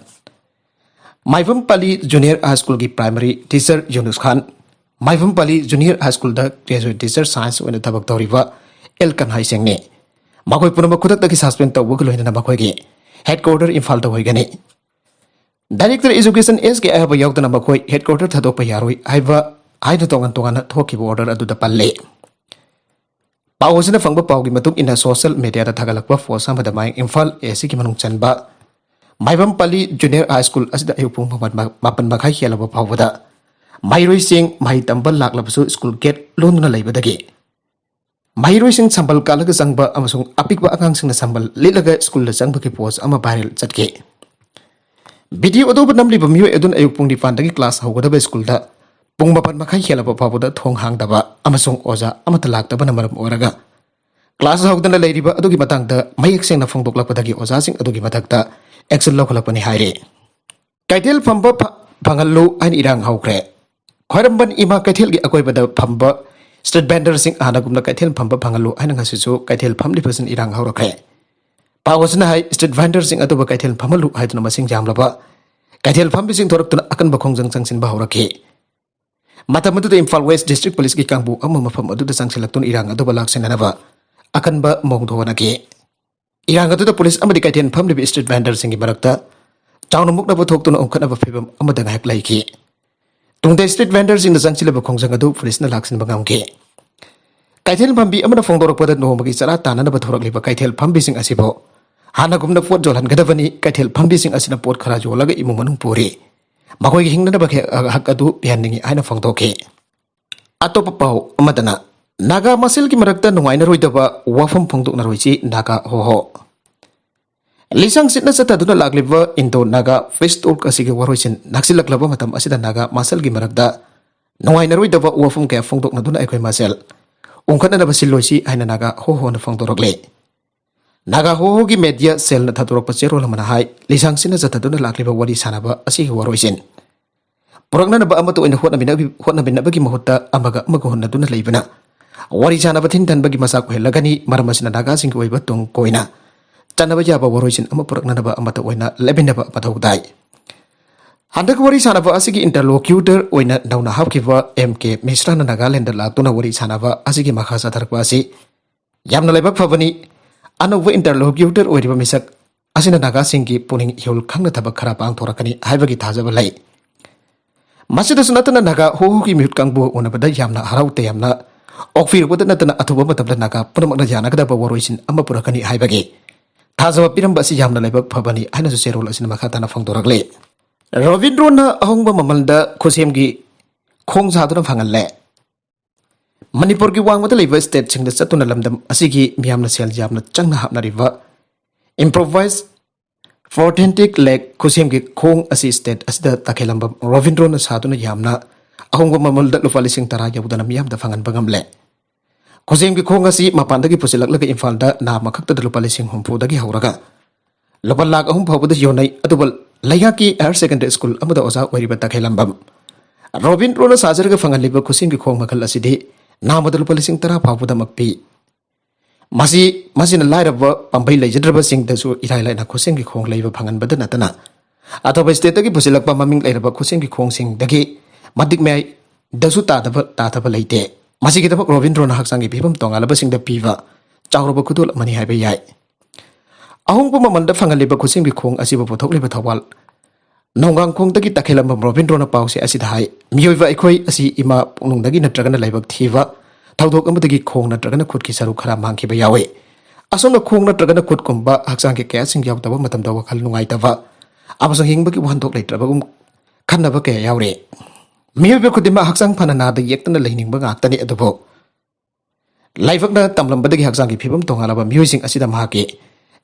ꯃꯥꯏꯕꯝ ꯄꯥꯂꯤ ꯖꯨꯅꯤꯌꯔ ꯍꯥꯏ ꯁ꯭ꯀꯨꯜꯒꯤ ꯄ꯭ꯔꯥꯏꯃꯔꯤ ꯇꯤꯆꯔ ꯌꯨꯅꯨꯁ ꯈꯥꯟ, ꯃꯥꯏꯕꯝ ꯄꯥꯂꯤ ꯖꯨꯅꯤꯌꯔ ꯍꯥꯏ ꯁ꯭ꯀꯨꯜꯗ ꯒ꯭ꯔꯦꯖꯨꯑꯦꯠ ꯇꯤꯆꯔ ꯁꯥꯏꯟꯁ ꯑꯣꯏꯅ ꯊꯕꯛ ꯇꯧꯔꯤꯕ ꯑꯦꯜ ꯀꯟꯍꯥꯏ ꯁꯤꯡꯅꯤ꯫ ꯃꯈꯣꯏ ꯄꯨꯝꯅꯃꯛ ꯈꯨꯗꯛꯇꯒꯤ ꯁꯁꯄꯦꯟ ꯇꯧꯕꯒ ꯂꯣꯏꯅꯅ ꯃꯈꯣꯏꯒꯤ ꯍꯦꯗꯀ꯭ꯋꯥꯇꯔ ꯏꯝꯐꯥꯜꯗ ꯑꯣꯏꯒꯅꯤ꯫ ꯗꯥꯏꯔꯦꯛꯇꯔ ꯑꯦꯖꯨꯀꯦꯁꯟ ꯑꯦꯁ ꯀꯦ ꯑꯍꯕ ꯌꯥꯎꯗꯅ ꯃꯈꯣꯏ ꯍꯦꯗꯀ꯭ꯋꯥꯇꯔ ꯊꯥꯗꯣꯛꯄ ꯌꯥꯔꯣꯏ ꯍꯥꯏꯕ ꯍꯥꯏꯅ ꯇꯣꯉꯥꯟ ꯇꯣꯉꯥꯟꯅ ꯊꯣꯛꯈꯤꯕ ꯑꯣꯔꯗꯔ ꯑꯗꯨꯗ ꯄꯜꯂꯤ꯫ ꯄꯥꯎ ꯑꯁꯤꯅ ꯐꯪꯕ ꯄꯥꯎꯒꯤ ꯃꯇꯨꯡ ꯏꯟꯅ ꯁꯣꯁꯤꯌꯦꯜ ꯃꯦꯗꯤꯌꯥꯗ ꯊꯥꯒꯠꯂꯛꯄ ꯄꯣꯁ ꯑꯃꯗ ꯃꯌꯥꯡ ꯏꯝꯐꯥꯜ ꯑꯦ ꯁꯤꯒꯤ ꯃꯅꯨꯡ ꯆꯟꯕ ꯃꯥꯏꯕꯝ ꯄꯜꯂꯤ ꯖꯨꯅꯤꯌꯔ ꯍꯥꯏ ꯁ꯭ꯀꯨꯜ ꯑꯁꯤꯗ ꯑꯌꯨꯛ ꯄꯨꯡ ꯃꯥꯄꯟ ꯃꯥꯄꯟ ꯃꯈꯥꯏ ꯍꯦꯜꯂꯕ ꯐꯥꯎꯕꯗ ꯃꯍꯩꯔꯣꯏꯁꯤꯡ ꯃꯍꯩ ꯇꯝꯕ ꯂꯥꯛꯂꯕꯁꯨ ꯁ꯭ꯀꯨꯜ ꯒꯦꯠ ꯂꯣꯟꯗꯨꯅ ꯂꯩꯕꯗꯒꯤ ꯃꯍꯩꯔꯣꯏꯁꯤꯡ ꯁꯝꯕꯜ ꯀꯥꯜꯂꯒ ꯆꯪꯕ ꯑꯃꯁꯨꯡ ꯑꯄꯤꯛꯄ ꯑꯉꯥꯡꯁꯤꯡꯅ ꯁꯝꯕꯜ ꯂꯤꯠꯂꯒ ꯁ꯭ꯀꯨꯜꯗ ꯆꯪꯕꯒꯤ ꯄꯣꯁ ꯑꯃ ꯚꯥꯏꯔꯦꯜ ꯆꯠꯈꯤ꯫ ꯚꯤꯗꯤꯑꯣ ꯑꯗꯨꯕꯨ ꯅꯝꯂꯤꯕ ꯃꯤꯑꯣꯏ ꯑꯗꯨꯅ ꯑꯌꯨꯛ ꯄꯨꯡ ꯅꯤꯄꯥꯟꯗꯒꯤ ꯀ꯭ꯂꯥꯁ ꯍꯧꯒꯗꯕ ꯁ꯭ꯀꯨꯜꯗ ꯄꯨꯡ ꯃꯥꯄꯟ ꯃꯈꯥꯏ ꯍꯦꯜꯂꯕ ꯐꯥꯎꯕꯗ ꯊꯣꯡ ꯍꯥꯡꯗꯕ ꯑꯃꯁꯨꯡ ꯑꯣꯖꯥ ꯑꯃꯠꯇ ꯂꯥꯛꯇꯕꯅ ꯃꯔꯝ ꯑꯣꯏꯔꯒ ꯀ꯭ꯂꯥꯁ ꯍꯧꯗꯅ ꯂꯩꯔꯤꯕ ꯑꯗꯨꯒꯤ ꯃꯇꯥꯡꯗ ꯃꯌꯦꯛ ꯁꯦꯡꯅ ꯐꯣꯡꯗꯣꯛꯂꯛꯄꯗꯒꯤ ꯑꯣꯖꯥꯁꯤꯡ ꯑꯗꯨꯒꯤ ꯃꯊꯛꯇ ꯑꯦꯛꯁꯟ ꯂꯧꯈꯠꯂꯛꯄꯅꯤ ꯍꯥꯏꯔꯤ꯫ ꯀꯩꯊꯦꯜ ꯐꯝꯕ ꯐ-, ꯐꯪꯍꯜꯂꯨ ꯍꯥꯏꯅ ꯏꯔꯥꯡ ꯍꯧꯈ꯭ꯔꯦ꯫ ꯈ꯭ꯋꯥꯏꯔꯝꯕꯟ ꯏꯃꯥ ꯀꯩꯊꯦꯜꯒꯤ ꯑꯀꯣꯏꯕꯗ ꯐꯝꯕ ꯁ꯭ꯇ꯭ꯔꯤꯠ ꯚꯦꯟꯗꯔꯁꯤꯡ ꯍꯥꯟꯅꯒꯨꯝꯅ ꯀꯩꯊꯦꯜ ꯐꯝꯕ ꯐꯪꯍꯜꯂꯨ ꯍꯥꯏꯅ ꯉꯁꯤꯁꯨ ꯀꯩꯊꯦꯜ ꯐꯝꯂꯤꯕꯁꯤꯡ ꯏꯔꯥꯡ ꯍꯧꯔꯛꯈ꯭ꯔꯦ꯫ ꯄꯥꯎ ꯑꯁꯤꯅ ꯍꯥꯏ, ꯁ꯭ꯇ꯭ꯔꯤꯠ ꯚꯦꯟꯗꯔꯁꯤꯡ ꯑꯗꯨꯕꯨ ꯀꯩꯊꯦꯜ ꯐꯝꯍꯜꯂꯨ ꯍꯥꯏꯗꯨꯅ ꯃꯁꯤꯡ ꯌꯥꯝꯂꯕ ꯀꯩꯊꯦꯜ ꯐꯝꯕꯤꯁꯤꯡ ꯊꯣꯔꯛꯇꯨꯅ ꯑꯀꯟꯕ ꯈꯣꯡꯖꯪ ꯆꯪꯁꯤꯟꯕ ꯍꯧꯔꯛꯈꯤ꯫ ꯃꯇꯝ ꯑꯗꯨꯗ ꯏꯝꯐꯥꯜ ꯋꯦꯁ ꯗꯤꯁꯇ꯭ꯔꯤꯛ ꯄꯨꯂꯤꯁꯀꯤ ꯀꯥꯡꯕꯨ ꯑꯃ ꯃꯐꯝ ꯑꯗꯨꯗ ꯆꯪꯁꯤꯜꯂꯛꯇꯨꯅ ꯏꯔꯥꯡ ꯑꯗꯨꯕꯨ ꯂꯥꯛꯁꯤꯟꯅꯅꯕ ꯑꯀꯟꯕ ꯃꯑꯣꯡꯗ ꯍꯣꯠꯅꯈꯤ꯫ ꯏꯔꯥꯡ ꯑꯗꯨꯗ ꯄꯨꯂꯤꯁ ꯑꯃꯗꯤ ꯀꯩꯊꯦꯜ ꯐꯝꯂꯤꯕ ꯁ꯭ꯇ꯭ꯔꯤꯠ ꯚꯦꯟꯗꯔꯁꯤꯡꯒꯤ ꯃꯔꯛꯇ ꯆꯥꯎꯅ ꯃꯨꯛꯅꯕ ꯊꯣꯛꯇꯨꯅ ꯎꯪꯈꯠꯅꯕ ꯐꯤꯕꯝ ꯑꯃꯗ ꯉꯥꯏꯍꯥꯛ ꯂꯩꯈꯤ꯫ ꯇꯨꯡꯗ ꯁ꯭ꯇ꯭ꯔꯤꯠ ꯚꯦꯟꯗꯔꯁꯤꯡꯅ ꯆꯪꯁꯤꯜꯂꯤꯕ ꯈꯣꯡꯖꯪ ꯑꯗꯨ ꯄꯨꯂꯤꯁꯅ ꯂꯥꯛꯁꯤꯟꯕ ꯉꯝꯈꯤ꯫ ꯀꯩꯊꯦꯜ ꯐꯝꯕꯤ ꯑꯃꯅ ꯐꯣꯡꯗꯣꯔꯛꯄꯗ ꯅꯣꯡꯃꯒꯤ ꯆꯔꯥ ꯇꯥꯟꯅꯅꯕ ꯊꯣꯔꯛꯂꯤꯕ ꯀꯩꯊꯦꯜ ꯐꯝꯕꯤꯁꯤꯡ ꯑꯁꯤꯕꯨ ꯍꯥꯟꯅꯒꯨꯝꯅ ꯄꯣꯠ ꯌꯣꯜꯍꯟꯒꯗꯕꯅꯤ, ꯀꯩꯊꯦꯜ ꯐꯝꯕꯤꯁꯤꯡ ꯑꯁꯤꯅ ꯄꯣꯠ ꯈꯔ ꯌꯣꯜꯂꯒ ꯏꯃꯨꯡ ꯃꯅꯨꯡ ꯄꯨꯔꯤ, ꯃꯈꯣꯏꯒꯤ ꯍꯤꯡꯅꯅꯕ ꯍꯦ-, ꯍꯛ ꯑꯗꯨ ꯄꯤꯍꯟꯅꯤꯡꯏ ꯍꯥꯏꯅ ꯐꯣꯡꯗꯣꯛꯈꯤ꯫ ꯑꯇꯣꯞꯄ ꯄꯥꯎ ꯑꯃꯗꯅ ꯅꯥꯒꯥ ꯃꯁꯦꯜꯒꯤ ꯃꯔꯛꯇ ꯅꯨꯡꯉꯥꯏꯅꯔꯣꯏꯗꯕ ꯋꯥꯐꯝ ꯐꯣꯡꯗꯣꯛꯅꯔꯣꯏꯁꯤ ꯅꯥꯒꯥ ꯍꯣꯍꯣ꯫ ꯂꯤꯁꯥꯡ ꯁꯤꯠꯅ ꯆꯠꯊꯗꯨꯅ ꯂꯥꯛꯂꯤꯕ ꯏꯟꯗꯣ ꯅꯥꯒꯥ ꯄꯤꯁ ꯇꯣꯛ ꯑꯁꯤꯒꯤ ꯋꯥꯔꯣꯏꯁꯤꯟ ꯅꯛꯁꯤꯜꯂꯛꯂꯕ ꯃꯇꯝ ꯑꯁꯤꯗ ꯅꯥꯒꯥ ꯃꯁꯦꯜꯒꯤ ꯃꯔꯛꯇ ꯅꯨꯡꯉꯥꯏꯅꯔꯣꯏꯗꯕ ꯋꯥꯐꯝ ꯀꯌꯥ ꯐꯣꯡꯗꯣꯛꯅꯗꯨꯅ ꯑꯩꯈꯣꯏ ꯃꯁꯦꯜ ꯎꯪꯈꯠꯅꯅꯕ ꯁꯤꯜꯂꯣꯏꯁꯤ ꯍꯥꯏꯅ ꯅꯥꯒꯥ ꯍꯣꯍꯣꯅ ꯐꯣꯡꯗꯣꯔꯛꯂꯤ꯫ ꯅꯥꯒꯥ ꯍꯣꯍꯣꯒꯤ ꯃꯦꯗꯤꯌꯥ ꯁꯦꯜꯅ ꯊꯥꯗꯣꯔꯛꯄ ꯆꯦꯔꯣꯜ ꯑꯃꯅ ꯍꯥꯏ, ꯂꯤꯁꯥꯡ ꯁꯤꯠꯅ ꯆꯠꯊꯗꯨꯅ ꯂꯥꯛꯂꯤꯕ ꯋꯥꯔꯤ ꯁꯥꯟꯅꯕ ꯑꯁꯤꯒꯤ ꯋꯥꯔꯣꯏꯁꯤꯟ ꯄꯨꯔꯛꯅꯅꯕ ꯑꯃꯠꯇ ꯑꯣꯏꯅ ꯍꯣꯠꯅꯃꯤꯟꯅꯕꯤ-, ꯍꯣꯠꯅꯃꯤꯟꯅꯕꯒꯤ ꯃꯍꯨꯠꯇ ꯑꯃꯒ ꯑꯃꯒ ꯍꯨꯟꯅꯗꯨꯅ ꯂꯩꯕꯅ ꯋꯥꯔꯤ ꯁꯥꯟꯅꯕ ꯊꯤꯟꯊꯟꯕꯒꯤ ꯃꯆꯥꯛ ꯑꯣꯏꯍꯜꯂꯒꯅꯤ꯫ ꯃꯔꯝ ꯑꯁꯤꯅ ꯅꯥꯒꯥꯁꯤꯡꯒꯤ ꯑꯣꯏꯕ ꯇꯨꯡ ꯀꯣꯏꯅ ꯆꯠꯅꯕ ꯌꯥꯕ ꯋꯥꯔꯣꯏꯁꯤꯟ ꯑꯃ ꯄꯨꯔꯛꯅꯅꯕ ꯑꯃꯠꯇ ꯑꯣꯏꯅ ꯂꯦꯞꯃꯤꯟꯅꯕ ꯃꯊꯧ ꯇꯥꯏ꯫ ꯍꯟꯗꯛ ꯋꯥꯔꯤ ꯁꯥꯟꯅꯕ ꯑꯁꯤꯒꯤ ꯏꯟꯇꯔꯂꯣꯀ꯭ꯌꯨꯇꯔ ꯑꯣꯏꯅ ꯅꯧꯅ ꯍꯥꯞꯈꯤꯕ ꯑꯦꯝ ꯀꯦ ꯃꯤꯁ꯭ꯔꯥꯅ ꯅꯥꯒꯥꯂꯦꯟꯗ ꯂꯥꯛꯇꯨꯅ ꯋꯥꯔꯤ ꯁꯥꯟꯅꯕ ꯑꯁꯤꯒꯤ ꯃꯈꯥ ꯆꯠꯊꯔꯛꯄ ꯑꯁꯤ ꯌꯥꯝꯅ ꯂꯥꯏꯕꯛ ꯐꯕꯅꯤ, ꯑꯅꯧꯕ interlocutor ꯑꯣꯏꯔꯤꯕ ꯃꯤꯁꯛ ꯑꯁꯤꯅ ꯅꯥꯒꯥꯁꯤꯡꯒꯤ ꯄꯨꯛꯅꯤꯡ ꯏꯍꯨꯜ ꯈꯪꯅ ꯊꯕꯛ ꯈꯔ ꯄꯥꯡꯊꯣꯔꯛꯀꯅꯤ ꯍꯥꯏꯕꯒꯤ ꯊꯥꯖꯕ ꯂꯩ꯫ ꯃꯁꯤꯗꯁꯨ ꯅꯠꯇꯅ ꯅꯥꯒꯥ ꯍꯣꯍꯣꯒꯤ ꯃꯤꯍꯨꯠ ꯀꯥꯡꯕꯨ ꯎꯅꯕꯗ ꯌꯥꯝꯅ ꯍꯔꯥꯎ ꯇꯌꯥꯝꯅ ꯑꯣꯛꯄꯤꯔꯨꯕꯗ ꯅꯠꯇꯅ ꯑꯊꯨꯕ ꯃꯇꯝꯗ ꯅꯥꯒꯥ ꯄꯨꯝꯅꯃꯛꯅ ꯌꯥꯅꯒꯗꯕ ꯋꯥꯔꯣꯏꯁꯤꯟ ꯑꯃ ꯄꯨꯔꯛꯀꯅꯤ ꯍꯥꯏꯕꯒꯤ ꯊꯥꯖꯕ ꯄꯤꯔꯝꯕ ꯑꯁꯤ ꯌꯥꯝꯅ ꯂꯥꯏꯕꯛ ꯐꯕꯅꯤ ꯍꯥꯏꯅꯁꯨ ꯆꯦꯔꯣꯜ ꯑꯁꯤꯅ ꯃꯈꯥ ꯇꯥꯅ ꯐꯣꯡꯗꯣꯔꯛꯂꯤ꯫ ꯔꯣꯕꯤꯟꯗ꯭ꯔꯣꯅ ꯑꯍꯣꯡꯕ ꯃꯃꯜꯗ ꯈꯨꯠꯁꯦꯝꯒꯤ ꯈꯣꯡ ꯁꯥꯗꯨꯅ ꯐꯪꯍꯜꯂꯦ꯫ ꯃꯅꯤꯄꯨꯔꯒꯤ ꯋꯥꯡꯃꯗ ꯂꯩꯕ stateꯁꯤꯡꯗ ꯆꯠꯇꯨꯅ ꯂꯝꯗꯝ ꯑꯁꯤꯒꯤ ꯃꯤꯌꯥꯝꯅ ꯁꯦꯜ ꯌꯥꯝꯅ ꯆꯪꯅ ꯍꯥꯞꯅꯔꯤꯕ improvised prosthetic leg ꯈꯨꯠꯁꯦꯝꯒꯤ ꯈꯣꯡ ꯑꯁꯤ state ꯑꯁꯤꯗ ꯇꯈꯦꯂꯝꯕꯝ ꯔꯣꯕꯤꯟꯗ꯭ꯔꯣꯅ ꯁꯥꯗꯨꯅ ꯌꯥꯝꯅ ꯑꯍꯣꯡꯕ ꯃꯃꯜꯗ ꯂꯨꯄꯥ ꯂꯤꯁꯤꯡ ꯇꯔꯥ ꯌꯧꯗꯅ ꯃꯤꯌꯥꯝꯗ ꯐꯪꯍꯟꯕ ꯉꯝꯂꯦ꯫ ꯈꯨꯠꯁꯦꯝꯒꯤ ꯈꯣꯡ ꯑꯁꯤ ꯃꯄꯥꯟꯗꯒꯤ ꯄꯨꯁꯤꯜꯂꯛꯂꯒ ꯏꯝꯐꯥꯜꯗ ꯅꯥꯝꯃꯈꯛꯇꯗ ꯂꯨꯄꯥ ꯂꯤꯁꯤꯡ ꯍꯨꯝꯐꯨꯗꯒꯤ ꯍꯧꯔꯒ ꯂꯨꯄꯥ ꯂꯥꯈ ꯑꯍꯨꯝ ꯐꯥꯎꯕꯗ ꯌꯣꯟꯅꯩ꯫ ꯑꯗꯨꯕꯨ ꯂꯩꯉꯥꯛꯀꯤ higher secondary school ꯑꯃꯗ ꯑꯣꯖꯥ ꯑꯣꯏꯔꯤꯕ ꯇꯈꯦꯂꯝꯕꯝ ꯔꯣꯕꯤꯟꯗ꯭ꯔꯣꯅ ꯁꯥꯖꯔꯒ ꯐꯪꯍꯜꯂꯤꯕ ꯈꯨꯠꯁꯦꯝꯒꯤ ꯈꯣꯡ ꯃꯈꯜ ꯑꯁꯤꯗꯤ ꯅꯥꯃꯗ ꯂꯨꯄꯥ ꯂꯤꯁꯤꯡ ꯇꯔꯥ ꯐꯥꯎꯕꯗꯃꯛ ꯄꯤ꯫ ꯃꯁꯤ, ꯃꯁꯤꯅ ꯂꯥꯏꯔꯕ ꯄꯥꯝꯕꯩ ꯂꯩꯖꯗ꯭ꯔꯕꯁꯤꯡꯗꯁꯨ ꯏꯔꯥꯏ ꯂꯥꯏꯅ ꯈꯨꯠꯁꯦꯝꯒꯤ ꯈꯣꯡ ꯂꯩꯕ ꯐꯪꯍꯟꯕꯗ ꯅꯠꯇꯅ, ꯑꯇꯣꯞꯄ stateꯇꯒꯤ ꯄꯨꯁꯤꯜꯂꯛꯄ ꯃꯃꯤꯡ ꯂꯩꯔꯕ ꯈꯨꯠꯁꯦꯝꯒꯤ ꯈꯣꯡꯁꯤꯡꯗꯒꯤ ꯃꯇꯤꯛ ꯃꯌꯥꯏꯗꯁꯨ ꯇꯥꯗꯕ, ꯇꯥꯗꯕ ꯂꯩꯇꯦ꯫ ꯃꯁꯤꯒꯤꯗꯃꯛ ꯔꯣꯕꯤꯟꯗ꯭ꯔꯣꯅ ꯍꯛꯆꯥꯡꯒꯤ ꯐꯤꯕꯝ ꯇꯣꯉꯥꯜꯂꯕꯁꯤꯡꯗ ꯄꯤꯕ ꯆꯥꯎꯔꯕ ꯈꯨꯗꯣꯜ ꯑꯃꯅꯤ ꯍꯥꯏꯕ ꯌꯥꯏ꯫ ꯑꯍꯣꯡꯕ ꯃꯃꯜꯗ ꯐꯪꯍꯜꯂꯤꯕ ꯈꯨꯠꯁꯦꯝꯒꯤ ꯈꯣꯡ ꯑꯁꯤꯕꯨ ꯄꯨꯊꯣꯛꯂꯤꯕ ꯊꯧꯕꯥꯜ ꯅꯣꯡꯒꯥꯡꯈꯣꯡꯗꯒꯤ ꯇꯈꯦꯂꯝꯕꯝ ꯔꯣꯕꯤꯟꯗ꯭ꯔꯣꯅ ꯄꯥꯎꯆꯦ ꯑꯁꯤꯗ ꯍꯥꯏ, ꯃꯤꯑꯣꯏꯕ ꯑꯩꯈꯣꯏ ꯑꯁꯤ ꯏꯃꯥ ꯄꯨꯛꯅꯨꯡꯗꯒꯤ ꯅꯠꯇ꯭ꯔꯒꯅ ꯂꯥꯏꯕꯛ ꯊꯤꯕ ꯊꯧꯗꯣꯛ ꯑꯃꯗꯒꯤ ꯈꯣꯡ ꯅꯠꯇ꯭ꯔꯒꯅ ꯈꯨꯠꯀꯤ ꯁꯔꯨꯛ ꯈꯔ ꯃꯥꯡꯈꯤꯕ ꯌꯥꯎꯏ꯫ ꯑꯁꯨꯝꯅ ꯈꯣꯡ ꯅꯠꯇ꯭ꯔꯒꯅ ꯈꯨꯠꯀꯨꯝꯕ ꯍꯛꯆꯥꯡꯒꯤ ꯀꯌꯥꯁꯤꯡ ꯌꯥꯎꯗꯕ ꯃꯇꯝꯗ ꯋꯥꯈꯜ ꯅꯨꯡꯉꯥꯏꯇꯕ ꯑꯃꯁꯨꯡ ꯍꯤꯡꯕꯒꯤ ꯋꯥꯍꯟꯊꯣꯛ ꯂꯩꯇ꯭ꯔꯕꯒꯨꯝ ꯈꯟꯅꯕ ꯀꯌꯥ ꯌꯥꯎꯔꯤ꯫ ꯃꯤꯑꯣꯏꯕ ꯈꯨꯗꯤꯡꯃꯛ ꯍꯛꯆꯥꯡ ꯐꯅ ꯅꯥꯗ ꯌꯦꯛꯇꯅ ꯂꯩꯅꯤꯡꯕ ꯉꯥꯛꯇꯅꯤ, ꯑꯗꯨꯕꯨ ꯂꯥꯏꯕꯛꯅ ꯇꯝꯂꯝꯕꯗꯒꯤ ꯍꯛꯆꯥꯡꯒꯤ ꯐꯤꯕꯝ ꯇꯣꯉꯥꯜꯂꯕ ꯃꯤꯑꯣꯏꯁꯤꯡ ꯑꯁꯤꯗ ꯃꯍꯥꯛꯀꯤ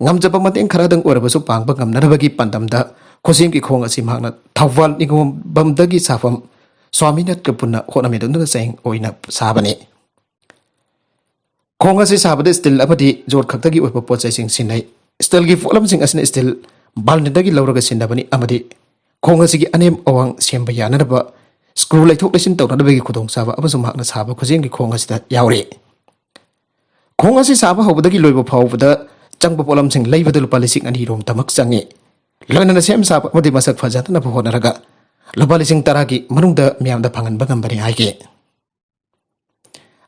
ꯉꯝꯖꯕ ꯃꯇꯦꯡ ꯈꯔꯗꯪ ꯑꯣꯏꯔꯕꯁꯨ ꯄꯥꯡꯕ ꯉꯝꯅꯅꯕꯒꯤ ꯄꯥꯟꯗꯝꯗ ꯈꯨꯠꯁꯦꯝꯒꯤ ꯈꯣꯡ ꯑꯁꯤ ꯃꯍꯥꯛꯅ ꯊꯧꯕꯥꯜ ꯅꯤꯉꯣꯝꯕꯝꯗꯒꯤ ꯁꯥꯐꯝ ꯁ꯭ꯋꯥꯃꯤꯅꯥꯊꯀ ꯄꯨꯟꯅ ꯍꯣꯠꯅꯃꯤꯟꯅꯗꯨꯅ ꯆꯌꯦꯡ ꯑꯣꯏꯅ ꯁꯥꯕꯅꯤ꯫ ꯈꯣꯡ ꯑꯁꯤ ꯁꯥꯕꯗ steel ꯑꯃꯗꯤ ꯖꯣꯠ ꯈꯛꯇꯒꯤ ꯑꯣꯏꯕ ꯄꯣꯠ ꯆꯩꯁꯤꯡ ꯁꯤꯖꯤꯟꯅꯩ꯫ Steelꯒꯤ ꯄꯣꯠꯂꯝꯁꯤꯡ ꯑꯁꯤꯅ steel ꯕꯥꯜꯅꯤꯗꯒꯤ ꯂꯧꯔꯒ ꯁꯤꯟꯅꯕꯅꯤ ꯑꯃꯗꯤ ꯈꯣꯡ ꯑꯁꯤꯒꯤ ꯑꯅꯦꯝ ꯑꯋꯥꯡ ꯁꯦꯝꯕ ꯌꯥꯅꯅꯕ screw ꯂꯩꯊꯣꯛ ꯂꯩꯁꯤꯟ ꯇꯧꯅꯅꯕꯒꯤ ꯈꯨꯗꯣꯡꯆꯥꯕ ꯑꯃꯁꯨ ꯃꯍꯥꯛꯅ ꯁꯥꯕ ꯈꯨꯠꯁꯦꯝꯒꯤ ꯈꯣꯡ ꯑꯁꯤꯗ ꯌꯥꯎꯔꯤ꯫ ꯈꯣꯡ ꯑꯁꯤ ꯁꯥꯕ ꯍꯧꯕꯗꯒꯤ ꯂꯣꯏꯕ ꯐꯥꯎꯕꯗ ꯆꯪꯕ ꯄꯣꯠꯂꯝꯁꯤꯡ ꯂꯩꯕꯗ ꯂꯨꯄꯥ ꯂꯤꯁꯤꯡ ꯑꯅꯤ ꯔꯣꯝꯇꯃꯛ ꯆꯪꯉꯤ꯫ ꯂꯣꯏꯅꯅ ꯁꯦꯝ ꯁꯥꯕ ꯑꯃꯗꯤ ꯃꯁꯛ ꯐꯖꯅꯕ ꯍꯣꯠꯅꯔꯒ ꯂꯨꯄꯥ ꯂꯤꯁꯤꯡ ꯇꯔꯥꯒꯤ ꯃꯅꯨꯡꯗ ꯃꯤꯌꯥꯝꯗ ꯐꯪꯍꯟꯕ ꯉꯝꯕꯅꯤ ꯍꯥꯏꯈꯤ꯫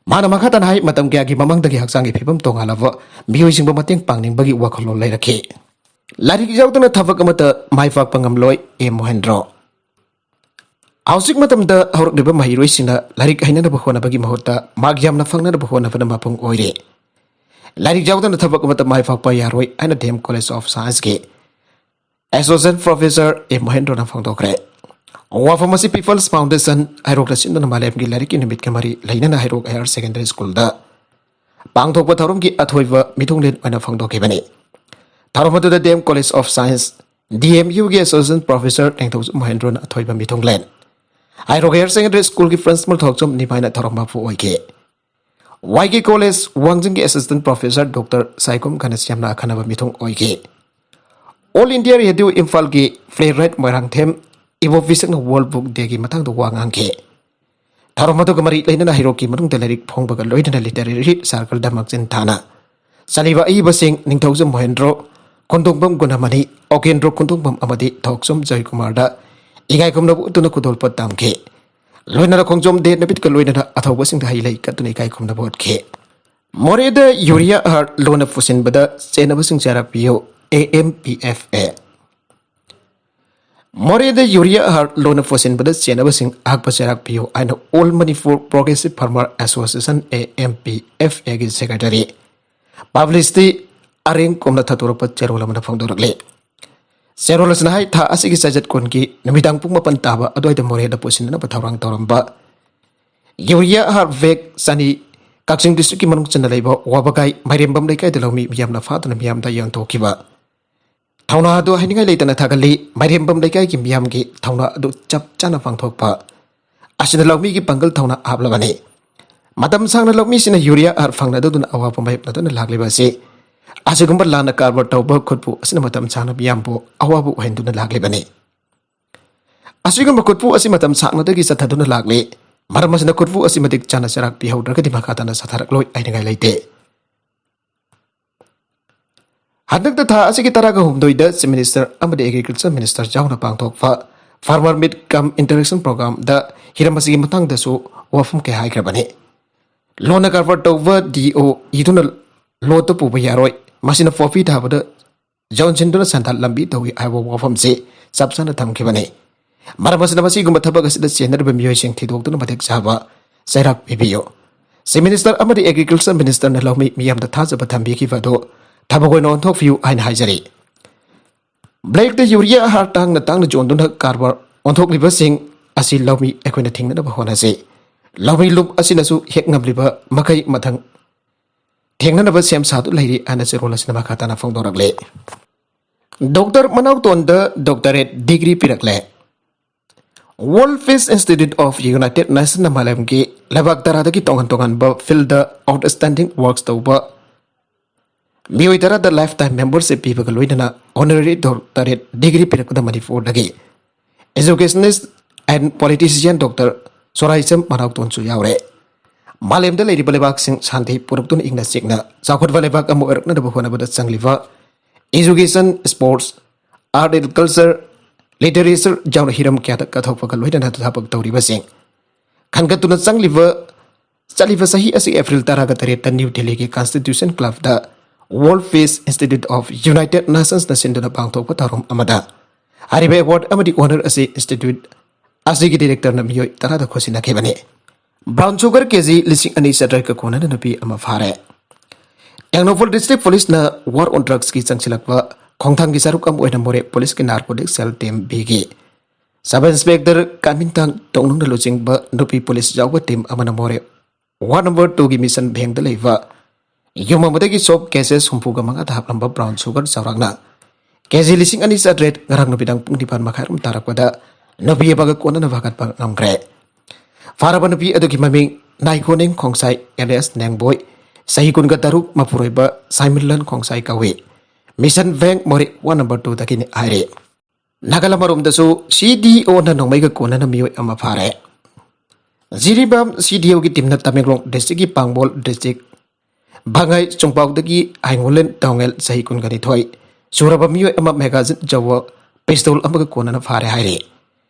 ꯃꯥꯅ ꯃꯈꯥ ꯇꯥꯅ ꯍꯥꯏ, ꯃꯇꯝ ꯀꯌꯥꯒꯤ ꯃꯃꯥꯡꯗꯒꯤ ꯍꯛꯆꯥꯡꯒꯤ ꯐꯤꯕꯝ ꯇꯣꯉꯥꯜꯂꯕ ꯃꯤꯑꯣꯏꯁꯤꯡꯕꯨ ꯃꯇꯦꯡ ꯄꯥꯡꯅꯤꯡꯕꯒꯤ ꯋꯥꯈꯜꯂꯣꯟ ꯂꯩꯔꯛꯈꯤ꯫ ꯂꯥꯏꯔꯤꯛ ꯌꯥꯎꯗꯅ ꯊꯕꯛ ꯑꯃꯠꯇ ꯃꯥꯏ ꯄꯥꯛꯄ ꯉꯝꯂꯣꯏ ꯑꯦ ꯃꯣꯍꯦꯟꯗ꯭ꯔꯣ꯫ ꯍꯧꯖꯤꯛ ꯃꯇꯝꯗ ꯍꯧꯔꯛꯂꯤꯕ ꯃꯍꯩꯔꯣꯏꯁꯤꯡꯅ ꯂꯥꯏꯔꯤꯛ ꯍꯩꯅꯅꯕ ꯍꯣꯠꯅꯕꯒꯤ ꯃꯍꯨꯠꯇ ꯃꯥꯔꯛ ꯌꯥꯝꯅ ꯐꯪꯅꯅꯕ ꯍꯣꯠꯅꯕꯅ ꯃꯄꯨꯡ ꯑꯣꯏꯔꯦ꯫ ꯂꯥꯏꯔꯤꯛ ꯌꯥꯎꯗꯅ ꯊꯕꯛ ꯑꯃꯠꯇ ꯃꯥꯏ ꯄꯥꯛꯄ ꯌꯥꯔꯣꯏ ꯍꯥꯏꯅ ꯗꯤ ꯑꯦꯝ ꯀꯣꯂꯦꯖ ꯑꯣꯐ ꯁꯥꯏꯟꯁꯀꯤ ꯑꯦꯁꯣꯁꯤꯌꯦꯠ ꯄ꯭ꯔꯣꯐꯦꯁꯔ ꯑꯦ ꯃꯣꯍꯦꯟꯗ꯭ꯔꯣꯅ ꯐꯣꯡꯗꯣꯛꯈ꯭ꯔꯦ꯫ ꯋꯥꯐꯝ ꯑꯁꯤ ꯄꯤꯄꯜꯁ ꯐꯥꯎꯟꯗꯦꯁꯟ ꯍꯩꯔꯣꯛꯇ ꯁꯤꯟꯗꯨꯅ ꯃꯥꯂꯦꯝꯒꯤ ꯂꯥꯏꯔꯤꯛꯀꯤ ꯅꯨꯃꯤꯠꯀ ꯃꯔꯤ ꯂꯩꯅꯅ ꯍꯩꯔꯣꯛ ꯍꯥꯌꯔ ꯁꯦꯀꯦꯟꯗꯔꯤ ꯁ꯭ꯀꯨꯜꯗ ꯄꯥꯡꯊꯣꯛꯄ ꯊꯧꯔꯝꯒꯤ ꯑꯊꯣꯏꯕ ꯃꯤꯊꯨꯡꯂꯦꯟ ꯑꯣꯏꯅ ꯐꯣꯡꯗꯣꯛꯈꯤꯕꯅꯤ꯫ ꯊꯧꯔꯝ ꯑꯗꯨꯗ D M college of science, D M ꯌꯨꯒꯤ ꯑꯦꯁꯣꯁꯤꯌꯦꯠ ꯄ꯭ꯔꯣꯐꯦꯁꯔ ꯅꯤꯡꯊꯧꯖꯝ ꯃꯣꯍꯦꯟꯗ꯭ꯔꯣꯅ ꯑꯊꯣꯏꯕ ꯃꯤꯊꯨꯡꯂꯦꯟ, ꯍꯩꯔꯣꯛ ꯍꯥꯌꯔ ꯁꯦꯀꯦꯟꯗꯔꯤ ꯁ꯭ꯀꯨꯜꯒꯤ ꯄ꯭ꯔꯤꯟꯁꯤꯄꯜ ꯊꯣꯛꯆꯣꯝ ꯅꯤꯃꯥꯏꯅ ꯊꯧꯔꯝ ꯃꯄꯨ ꯑꯣꯏꯈꯤ꯫ ꯋꯥꯏ ꯀꯦ ꯀꯣꯂꯦꯖ ꯋꯥꯡꯖꯤꯡꯒꯤ ꯑꯦꯁꯤꯁꯇꯦꯟꯠ ꯄ꯭ꯔꯣꯐꯦꯁꯔ ꯗꯣꯛꯇꯔ ꯁꯥꯏꯈꯣꯝ ꯘꯅꯁ꯭ꯌꯥꯝꯅ ꯑꯈꯟꯅꯕ ꯃꯤꯊꯨꯡ ꯑꯣꯏꯈꯤ꯫ ꯑꯣꯜ ꯏꯟꯗꯤꯌꯥ ꯔꯦꯗꯤꯑꯣ ꯏꯝꯐꯥꯜꯒꯤ ꯄ꯭ꯂꯦ ꯔꯥꯏꯠ ꯃꯣꯏꯔꯥꯡꯊꯦꯝ ꯏꯕꯣꯕꯤ ꯁꯛꯅ ꯋꯥꯔꯜꯗ ꯕꯨꯛ ꯗꯦꯒꯤ ꯃꯇꯥꯡꯗ ꯋꯥ ꯉꯥꯡꯈꯤ꯫ ꯊꯧꯔꯝ ꯑꯗꯨꯒ ꯃꯔꯤ ꯂꯩꯅꯅ ꯍꯩꯔꯣꯛꯀꯤ ꯃꯅꯨꯡꯗ ꯂꯥꯏꯔꯤꯛ ꯐꯣꯡꯕꯒ ꯂꯣꯏꯅꯅ ꯂꯤꯇꯔꯦꯔꯤ ꯁꯥꯔꯀꯜꯗ ꯃꯥꯡꯖꯤꯟ ꯊꯥꯅ ꯆꯠꯂꯤꯕ ꯑꯏꯕꯁꯤꯡ ꯅꯤꯡꯊꯧꯖꯝ ꯃꯣꯍꯦꯟꯗ꯭ꯔꯣ, ꯈꯣꯟꯗꯣꯡꯕꯝ ꯒꯨꯅꯃꯅꯤ, ꯑꯣꯀꯦꯟꯗ꯭ꯔꯣ ꯈꯣꯟꯗꯣꯡꯕꯝ ꯑꯃꯗꯤ ꯊꯣꯛꯆꯣꯝ ꯖꯣꯏꯀꯨꯃꯥꯔꯗ ꯏꯀꯥꯏ ꯈꯨꯝꯅꯕ ꯎꯠꯇꯨꯅ ꯈꯨꯗꯣꯜꯄꯣꯠ ꯇꯝꯈꯤ꯫ ꯂꯣꯏꯅꯅ ꯈꯣꯡꯖꯣꯝ ꯗꯦ ꯅꯨꯃꯤꯠꯀ ꯂꯣꯏꯅꯅ ꯑꯊꯧꯕꯁꯤꯡꯗ ꯍꯩ ꯂꯩ ꯀꯠꯇꯨꯅ ꯏꯀꯥꯏ ꯈꯨꯝꯅꯕ ꯎꯠꯈꯤ꯫ ꯃꯣꯔꯦꯗ ꯌꯨꯔꯤꯌꯥ ꯍꯥꯔ ꯂꯣꯟꯅ ꯄꯨꯁꯤꯟꯕꯗ ꯆꯦꯟꯅꯕꯁꯤꯡ ꯆꯩꯔꯥꯛ ꯄꯤꯌꯨ, ꯑꯦ ꯑꯦꯝ ꯄꯤ ꯑꯦꯐ ꯑꯦ꯫ ꯃꯣꯔꯦꯗ ꯌꯨꯔꯤꯌꯥ ꯍꯥꯔ ꯂꯣꯟꯅ ꯄꯨꯁꯤꯟꯕꯗ ꯆꯦꯟꯅꯕꯁꯤꯡ ꯑꯍꯛꯄ ꯆꯩꯔꯥꯛ ꯄꯤꯌꯨ ꯍꯥꯏꯅ all Manipur progressive farmer association, A M P F ꯑꯦꯒꯤ ꯁꯦꯀ꯭ꯔꯦꯇꯔꯤ ꯄꯕ꯭ꯂꯤꯁꯤꯇꯤ ꯑꯔꯦꯡ ꯀꯣꯝꯅ ꯊꯥꯗꯣꯔꯛꯄ ꯆꯦꯔꯣꯜ ꯑꯃꯅ ꯐꯣꯡꯗꯣꯔꯛꯂꯤ꯫ ꯆꯦꯔꯣꯜ ꯑꯁꯤꯅ ꯍꯥꯏ, ꯊꯥ ꯑꯁꯤꯒꯤ ꯆꯩꯆꯠ ꯀꯨꯟꯒꯤ ꯅꯨꯃꯤꯗꯥꯡ ꯄꯨꯡ ꯃꯥꯄꯟ ꯇꯥꯕ ꯑꯗꯨꯋꯥꯏꯗ ꯃꯣꯔꯦꯗ ꯄꯨꯁꯤꯟꯅꯅꯕ ꯊꯧꯔꯥꯡ ꯇꯧꯔꯝꯕ ꯌꯨꯔꯤꯌꯥ ꯍꯥꯔ ꯕꯦꯒ ꯆꯅꯤ ꯀꯛꯆꯤꯡ ꯗꯤꯁꯇ꯭ꯔꯤꯛꯀꯤ ꯃꯅꯨꯡ ꯆꯟꯅ ꯂꯩꯕ ꯋꯥꯕꯒꯥꯏ ꯃꯥꯏꯔꯦꯝꯕꯝ ꯂꯩꯀꯥꯏꯗ ꯂꯧꯃꯤ ꯃꯤꯌꯥꯝꯅ ꯐꯥꯗꯨꯅ ꯃꯤꯌꯥꯝꯗ ꯌꯦꯟꯊꯣꯛꯈꯤꯕ ꯊꯧꯅꯥ ꯑꯗꯨ ꯍꯥꯏꯅꯤꯡꯉꯥꯏ ꯂꯩꯇꯅ ꯊꯥꯒꯠꯂꯤ꯫ ꯃꯥꯏꯔꯦꯝꯕꯝ ꯂꯩꯀꯥꯏꯒꯤ ꯃꯤꯌꯥꯝꯒꯤ ꯊꯧꯅꯥ ꯑꯗꯨ ꯆꯞ ꯆꯥꯅ ꯄꯥꯡꯊꯣꯛꯄ ꯑꯁꯤꯗ ꯂꯧꯃꯤꯒꯤ ꯄꯥꯡꯒꯜ ꯊꯧꯅꯥ ꯍꯥꯞꯂꯕꯅꯤ꯫ ꯃꯇꯝ ꯁꯥꯡꯅ ꯂꯧꯃꯤꯁꯤꯡꯅ ꯌꯨꯔꯤꯌꯥ ꯍꯥꯔ ꯐꯪꯅꯗꯨꯅ ꯑꯋꯥꯕ ꯃꯥꯌꯣꯛꯅꯗꯨꯅ ꯂꯥꯛꯂꯤꯕ ꯑꯁꯤ ꯑꯁꯤꯒꯨꯝꯕ ꯂꯥꯟꯅ ꯀꯔꯕꯥꯔ ꯇꯧꯕ ꯈꯨꯠꯄꯨ ꯑꯁꯤꯅ ꯃꯇꯝ ꯁꯥꯡꯅ ꯃꯤꯌꯥꯝꯕꯨ ꯑꯋꯥꯕ ꯑꯣꯏꯍꯟꯗꯨꯅ ꯂꯥꯛꯂꯤꯕꯅꯤ꯫ ꯑꯁꯤꯒꯨꯝꯕ ꯈꯨꯠꯄꯨ ꯑꯁꯤ ꯃꯇꯝ ꯁꯥꯡꯅꯗꯒꯤ ꯆꯠꯊꯗꯨꯅ ꯂꯥꯛꯂꯤ꯫ ꯃꯔꯝ ꯑꯁꯤꯅ ꯈꯨꯠꯄꯨ ꯑꯁꯤ ꯃꯇꯤꯛ ꯆꯥꯅ ꯆꯩꯔꯥꯛ ꯄꯤꯍꯧꯗ꯭ꯔꯒꯗꯤ ꯃꯈꯥ ꯇꯥꯅ ꯆꯠꯊꯔꯛꯂꯣꯏ ꯍꯥꯏꯅꯤꯡꯉꯥꯏ ꯂꯩꯇꯦ꯫ ꯍꯟꯗꯛꯇ ꯊꯥ ꯑꯁꯤꯒꯤ ꯇꯔꯥꯒ ꯍꯨꯝꯗꯣꯏꯗ ꯆꯤꯐ ꯃꯤꯅꯤꯁꯇꯔ ꯑꯃꯗꯤ ꯑꯦꯒ꯭ꯔꯤꯀꯜꯆꯔ ꯃꯤꯅꯤꯁꯇꯔ ꯌꯥꯎꯅ ꯄꯥꯡꯊꯣꯛꯄ ꯐꯥꯔꯃꯔ ꯃꯤꯠ ꯀꯝ ꯏꯟꯇꯔꯦꯛꯁꯟ ꯄ꯭ꯔꯣꯒ꯭ꯔꯥꯝꯗ ꯍꯤꯔꯝ ꯑꯁꯤꯒꯤ ꯃꯇꯥꯡꯗꯁꯨ ꯋꯥꯐꯝ ꯀꯌꯥ ꯍꯥꯏꯈ꯭ꯔꯕꯅꯤ꯫ ꯂꯣꯟꯅ ꯀꯔꯕꯥꯔ ꯇꯧꯕ ꯗꯤ ꯑꯣ ꯏꯗꯨꯅ ꯂꯣꯠꯇ ꯄꯨꯕ ꯌꯥꯔꯣꯏ, ꯃꯁꯤꯅ ꯄꯣꯄꯤ ꯊꯥꯕꯗ ꯌꯣꯟꯁꯤꯟꯗꯨꯅ ꯁꯦꯟꯊꯥ ꯂꯝꯕꯤ ꯇꯧꯏ ꯍꯥꯏꯕ ꯋꯥꯐꯝꯁꯤ ꯆꯞ ꯆꯥꯅ ꯊꯝꯈꯤꯕꯅꯤ꯫ ꯃꯔꯝ ꯑꯁꯤꯅ ꯃꯁꯤꯒꯨꯝꯕ ꯊꯕꯛ ꯑꯁꯤꯗ ꯆꯦꯟꯅꯔꯤꯕ ꯃꯤꯑꯣꯏꯁꯤꯡ ꯊꯤꯗꯣꯛꯇꯨꯅ ꯃꯇꯤꯛ ꯆꯥꯕ ꯆꯩꯔꯥꯛ ꯄꯤꯕꯤꯌꯨ꯫ ꯆꯤꯐ ꯃꯤꯅꯤꯁꯇꯔ ꯑꯃꯗꯤ ꯑꯦꯒ꯭ꯔꯤꯀꯜꯆꯔ ꯃꯤꯅꯤꯁꯇꯔꯅ ꯂꯧꯃꯤ ꯃꯤꯌꯥꯝꯗ ꯊꯥꯖꯕ ꯊꯝꯕꯤꯈꯤꯕ ꯑꯗꯨ ꯊꯕꯛ ꯑꯣꯏꯅ ꯑꯣꯟꯊꯣꯛꯄꯤꯌꯨ ꯍꯥꯏꯅ ꯍꯥꯏꯖꯔꯤ꯫ ꯕ꯭ꯂꯦꯛꯇ ꯌꯨꯔꯤꯌꯥ ꯍꯥꯔ ꯇꯥꯡꯅ ꯇꯥꯡꯅ ꯌꯣꯟꯗꯨꯅ ꯀꯔꯕꯥꯔ ꯑꯣꯟꯊꯣꯛꯂꯤꯕꯁꯤꯡ ꯑꯁꯤ ꯂꯧꯃꯤ ꯑꯩꯈꯣꯏꯅ ꯊꯤꯡꯅꯅꯕ ꯍꯣꯠꯅꯁꯤ꯫ ꯂꯧꯃꯤ ꯂꯨꯞ ꯑꯁꯤꯅꯁꯨ ꯍꯦꯛ ꯉꯝꯂꯤꯕ ꯃꯈꯩ ꯃꯊꯪ ꯊꯦꯡꯅꯅꯕ ꯁꯦꯝ ꯁꯥꯗꯨꯅ ꯂꯩꯔꯤ ꯍꯥꯏꯅ ꯆꯦꯔꯣꯜ ꯑꯁꯤꯅ ꯃꯈꯥ ꯇꯥꯅ ꯐꯣꯡꯗꯣꯔꯛꯂꯤ꯫ ꯗꯣꯛꯇꯔ ꯃꯅꯥꯎꯇꯣꯟꯗ ꯗꯣꯛꯇꯔꯦꯠ ꯗꯤꯒ꯭ꯔꯤ ꯄꯤꯔꯛꯂꯦ꯫ World Peace Institute of United Nationsꯅ ꯃꯥꯂꯦꯝꯒꯤ ꯂꯩꯕꯥꯛ ꯇꯔꯥꯗꯒꯤ ꯇꯣꯉꯥꯟ ꯇꯣꯉꯥꯟꯕ ꯐꯤꯜꯗ ꯑꯥꯎꯠꯁ꯭ꯇꯦꯟꯗꯤꯡ ꯋꯥꯔꯛꯁ ꯇꯧꯕ ꯃꯤꯑꯣꯏ ꯇꯔꯥꯗ ꯂꯥꯏꯐ ꯇꯥꯏꯝ ꯃꯦꯝꯕꯔꯁꯤꯞ ꯄꯤꯕꯒ ꯂꯣꯏꯅꯅ ꯑꯣꯅꯔꯦꯔꯤ ꯗꯣꯛꯇꯔꯦꯠ ꯗꯤꯒ꯭ꯔꯤ ꯄꯤꯔꯛꯄꯗ ꯃꯅꯤꯄꯨꯔꯗꯒꯤ educationist and politician ꯗꯣꯛꯇꯔ ꯁꯣꯔꯥꯏꯆꯝ ꯃꯅꯥꯎꯇꯣꯟꯁꯨ ꯌꯥꯎꯔꯦ꯫ ꯃꯥꯂꯦꯝꯗ ꯂꯩꯔꯤꯕ ꯂꯩꯕꯥꯛꯁꯤꯡ ꯁꯥꯟꯇꯤ ꯄꯨꯔꯛꯇꯨꯅ ꯏꯪꯅ ꯆꯤꯛꯅ ꯆꯥꯎꯈꯠꯄ ꯂꯩꯕꯥꯛ ꯑꯃ ꯑꯣꯏꯔꯛꯅꯅꯕ ꯍꯣꯠꯅꯕꯗ ꯆꯪꯂꯤꯕ education, sports, art and culture, literature ꯌꯥꯎꯅ ꯍꯤꯔꯝ ꯀꯌꯥꯗ ꯀꯠꯊꯣꯛꯄꯒ ꯂꯣꯏꯅꯅ ꯊꯕꯛ ꯇꯧꯔꯤꯕꯁꯤꯡ ꯈꯟꯒꯠꯇꯨꯅ ꯆꯪꯂꯤꯕ, ꯆꯠꯂꯤꯕ ꯆꯍꯤ ꯑꯁꯤ ꯑꯦꯄ꯭ꯔꯤꯜ ꯇꯔꯥꯒ ꯇꯔꯦꯠꯇ ꯅ꯭ꯌꯨ ꯗꯦꯜꯂꯤꯒꯤ ꯀꯟꯁꯇꯤꯇ꯭ꯌꯨꯁꯟ ꯀ꯭ꯂꯕꯇ World Peace Institute of United Nationsꯅ ꯁꯤꯟꯗꯨꯅ ꯄꯥꯡꯊꯣꯛꯄ ꯊꯧꯔꯝ ꯑꯃꯗ ꯍꯥꯏꯔꯤꯕ ꯑꯦꯋꯥꯔꯗ ꯑꯃꯗꯤ ꯑꯣꯅꯔ ꯑꯁꯤ ꯏꯟꯁꯇꯤꯇ꯭ꯌꯨꯠ ꯑꯁꯤꯒꯤ ꯗꯤꯔꯦꯛꯇꯔꯅ ꯃꯤꯑꯣꯏ ꯇꯔꯥꯗ ꯈꯨꯠꯁꯤꯟꯅꯈꯤꯕꯅꯤ꯫ ꯕ꯭ꯔꯥꯎꯟ ꯁꯨꯒꯔ ꯀꯦꯖꯤ ꯂꯤꯁꯤꯡ ꯑꯅꯤ ꯆꯥꯇ꯭ꯔꯦꯠꯀ ꯀꯣꯟꯅꯅ ꯅꯨꯄꯤ ꯑꯃ ꯐꯥꯔꯦ꯫ ꯇꯦꯡꯅꯧꯄꯜ ꯗꯤꯁꯇ꯭ꯔꯤꯛ ꯄꯨꯂꯤꯁꯅ ꯋꯥꯔ ꯑꯣꯟ ꯗ꯭ꯔꯒꯁꯀꯤ ꯆꯪꯁꯤꯜꯂꯛꯄ ꯈꯣꯡꯊꯥꯡꯒꯤ ꯁꯔꯨꯛ ꯑꯃ ꯑꯣꯏꯅ ꯃꯣꯔꯦ ꯄꯨꯂꯤꯁꯀꯤ ꯅꯥꯔꯀꯣꯇꯤꯛ ꯁꯦꯜ ꯇꯤꯝ ꯕꯤꯒꯤ ꯁꯕ ꯏꯟꯁꯄꯦꯛꯇꯔ ꯀꯥꯃꯤꯟꯊꯥꯡ ꯇꯣꯡꯅꯨꯡꯅ ꯂꯨꯆꯤꯡꯕ ꯅꯨꯄꯤ ꯄꯨꯂꯤꯁ ꯌꯥꯎꯕ ꯇꯤꯝ ꯑꯃꯅ ꯃꯣꯔꯦ ꯋꯥꯔꯗ ꯅꯝꯕꯔ ꯇꯨꯒꯤ ꯃꯤꯁꯟ ꯚꯦꯡꯗ ꯂꯩꯕ ꯌꯨꯝ ꯑꯃꯗꯒꯤ ꯁꯣꯞ ꯀꯦꯁꯦꯁ ꯍꯨꯝꯐꯨꯒ ꯃꯉꯥꯗ ꯍꯥꯞꯂꯝꯕ ꯕ꯭ꯔꯥꯎꯟ ꯁꯨꯒꯔ ꯆꯥꯎꯔꯥꯛꯅ ꯀꯦꯖꯤ ꯂꯤꯁꯤꯡ ꯑꯅꯤ ꯆꯥꯇ꯭ꯔꯦꯠ ꯉꯔꯥꯡ ꯅꯨꯃꯤꯗꯥꯡ ꯄꯨꯡ ꯅꯤꯄꯥꯟ ꯃꯈꯥꯏꯔꯣꯝ ꯇꯥꯔꯛꯄꯗ ꯅꯨꯄꯤ ꯑꯃꯒ ꯀꯣꯟꯅꯅ ꯐꯥꯒꯠꯄ ꯉꯝꯈ꯭ꯔꯦ꯫ ꯐꯥꯔꯕ ꯅꯨꯄꯤ ꯑꯗꯨꯒꯤ ꯃꯃꯤꯡ ꯅꯥꯏꯈꯣꯅꯤꯡ ꯈꯣꯡꯁꯥꯏ ꯑꯦꯂꯤꯌꯥꯁ ꯅꯦꯡꯕꯣꯏ, ꯆꯍꯤ ꯀꯨꯟꯒ ꯇꯔꯨꯛ, ꯃꯄꯨꯔꯣꯏꯕ ꯁꯥꯏꯃꯤꯜꯂꯟ ꯈꯣꯡꯁꯥꯏ ꯀꯧꯏ꯫ ꯃꯤꯁꯟ ꯚꯦꯡ ꯃꯣꯔꯦ ꯋꯥꯔꯗ ꯅꯝꯕꯔ ꯇꯨꯗꯒꯤꯅꯤ ꯍꯥꯏꯔꯤ꯫ ꯅꯥꯒꯥꯂꯦꯟ ꯑꯃꯔꯣꯝꯗꯁꯨ ꯁꯤ ꯗꯤ ꯑꯣꯅ ꯅꯣꯡꯃꯩꯒ ꯀꯣꯟꯅꯅ ꯃꯤꯑꯣꯏ ꯑꯃ ꯐꯥꯔꯦ꯫ ꯖꯤꯔꯤꯕꯥꯝ ꯁꯤ ꯗꯤ ꯑꯣꯒꯤ ꯇꯤꯝꯅ ꯇꯃꯦꯡꯂꯣꯡ ꯗꯤꯁꯇ꯭ꯔꯤꯛꯀꯤ ꯄꯥꯡꯕꯣꯜ ꯗꯤꯁꯇ꯭ꯔꯤꯛ ꯚꯉꯥꯏ ꯆꯨꯡꯄꯥꯎꯗꯒꯤ ꯍꯥꯏꯉꯣꯂꯦꯟ ꯇꯥꯎꯉꯦꯜ ꯆꯍꯤ ꯀꯨꯟꯒ ꯅꯤꯊꯣꯏ ꯁꯨꯔꯕ ꯃꯤꯑꯣꯏ ꯑꯃ ꯃꯦꯒꯥꯖꯤꯟ ꯌꯥꯎꯕ ꯄꯤꯁꯇꯣꯜ ꯑꯃꯒ ꯀꯣꯟꯅꯅ ꯐꯥꯔꯦ ꯍꯥꯏꯔꯤ꯫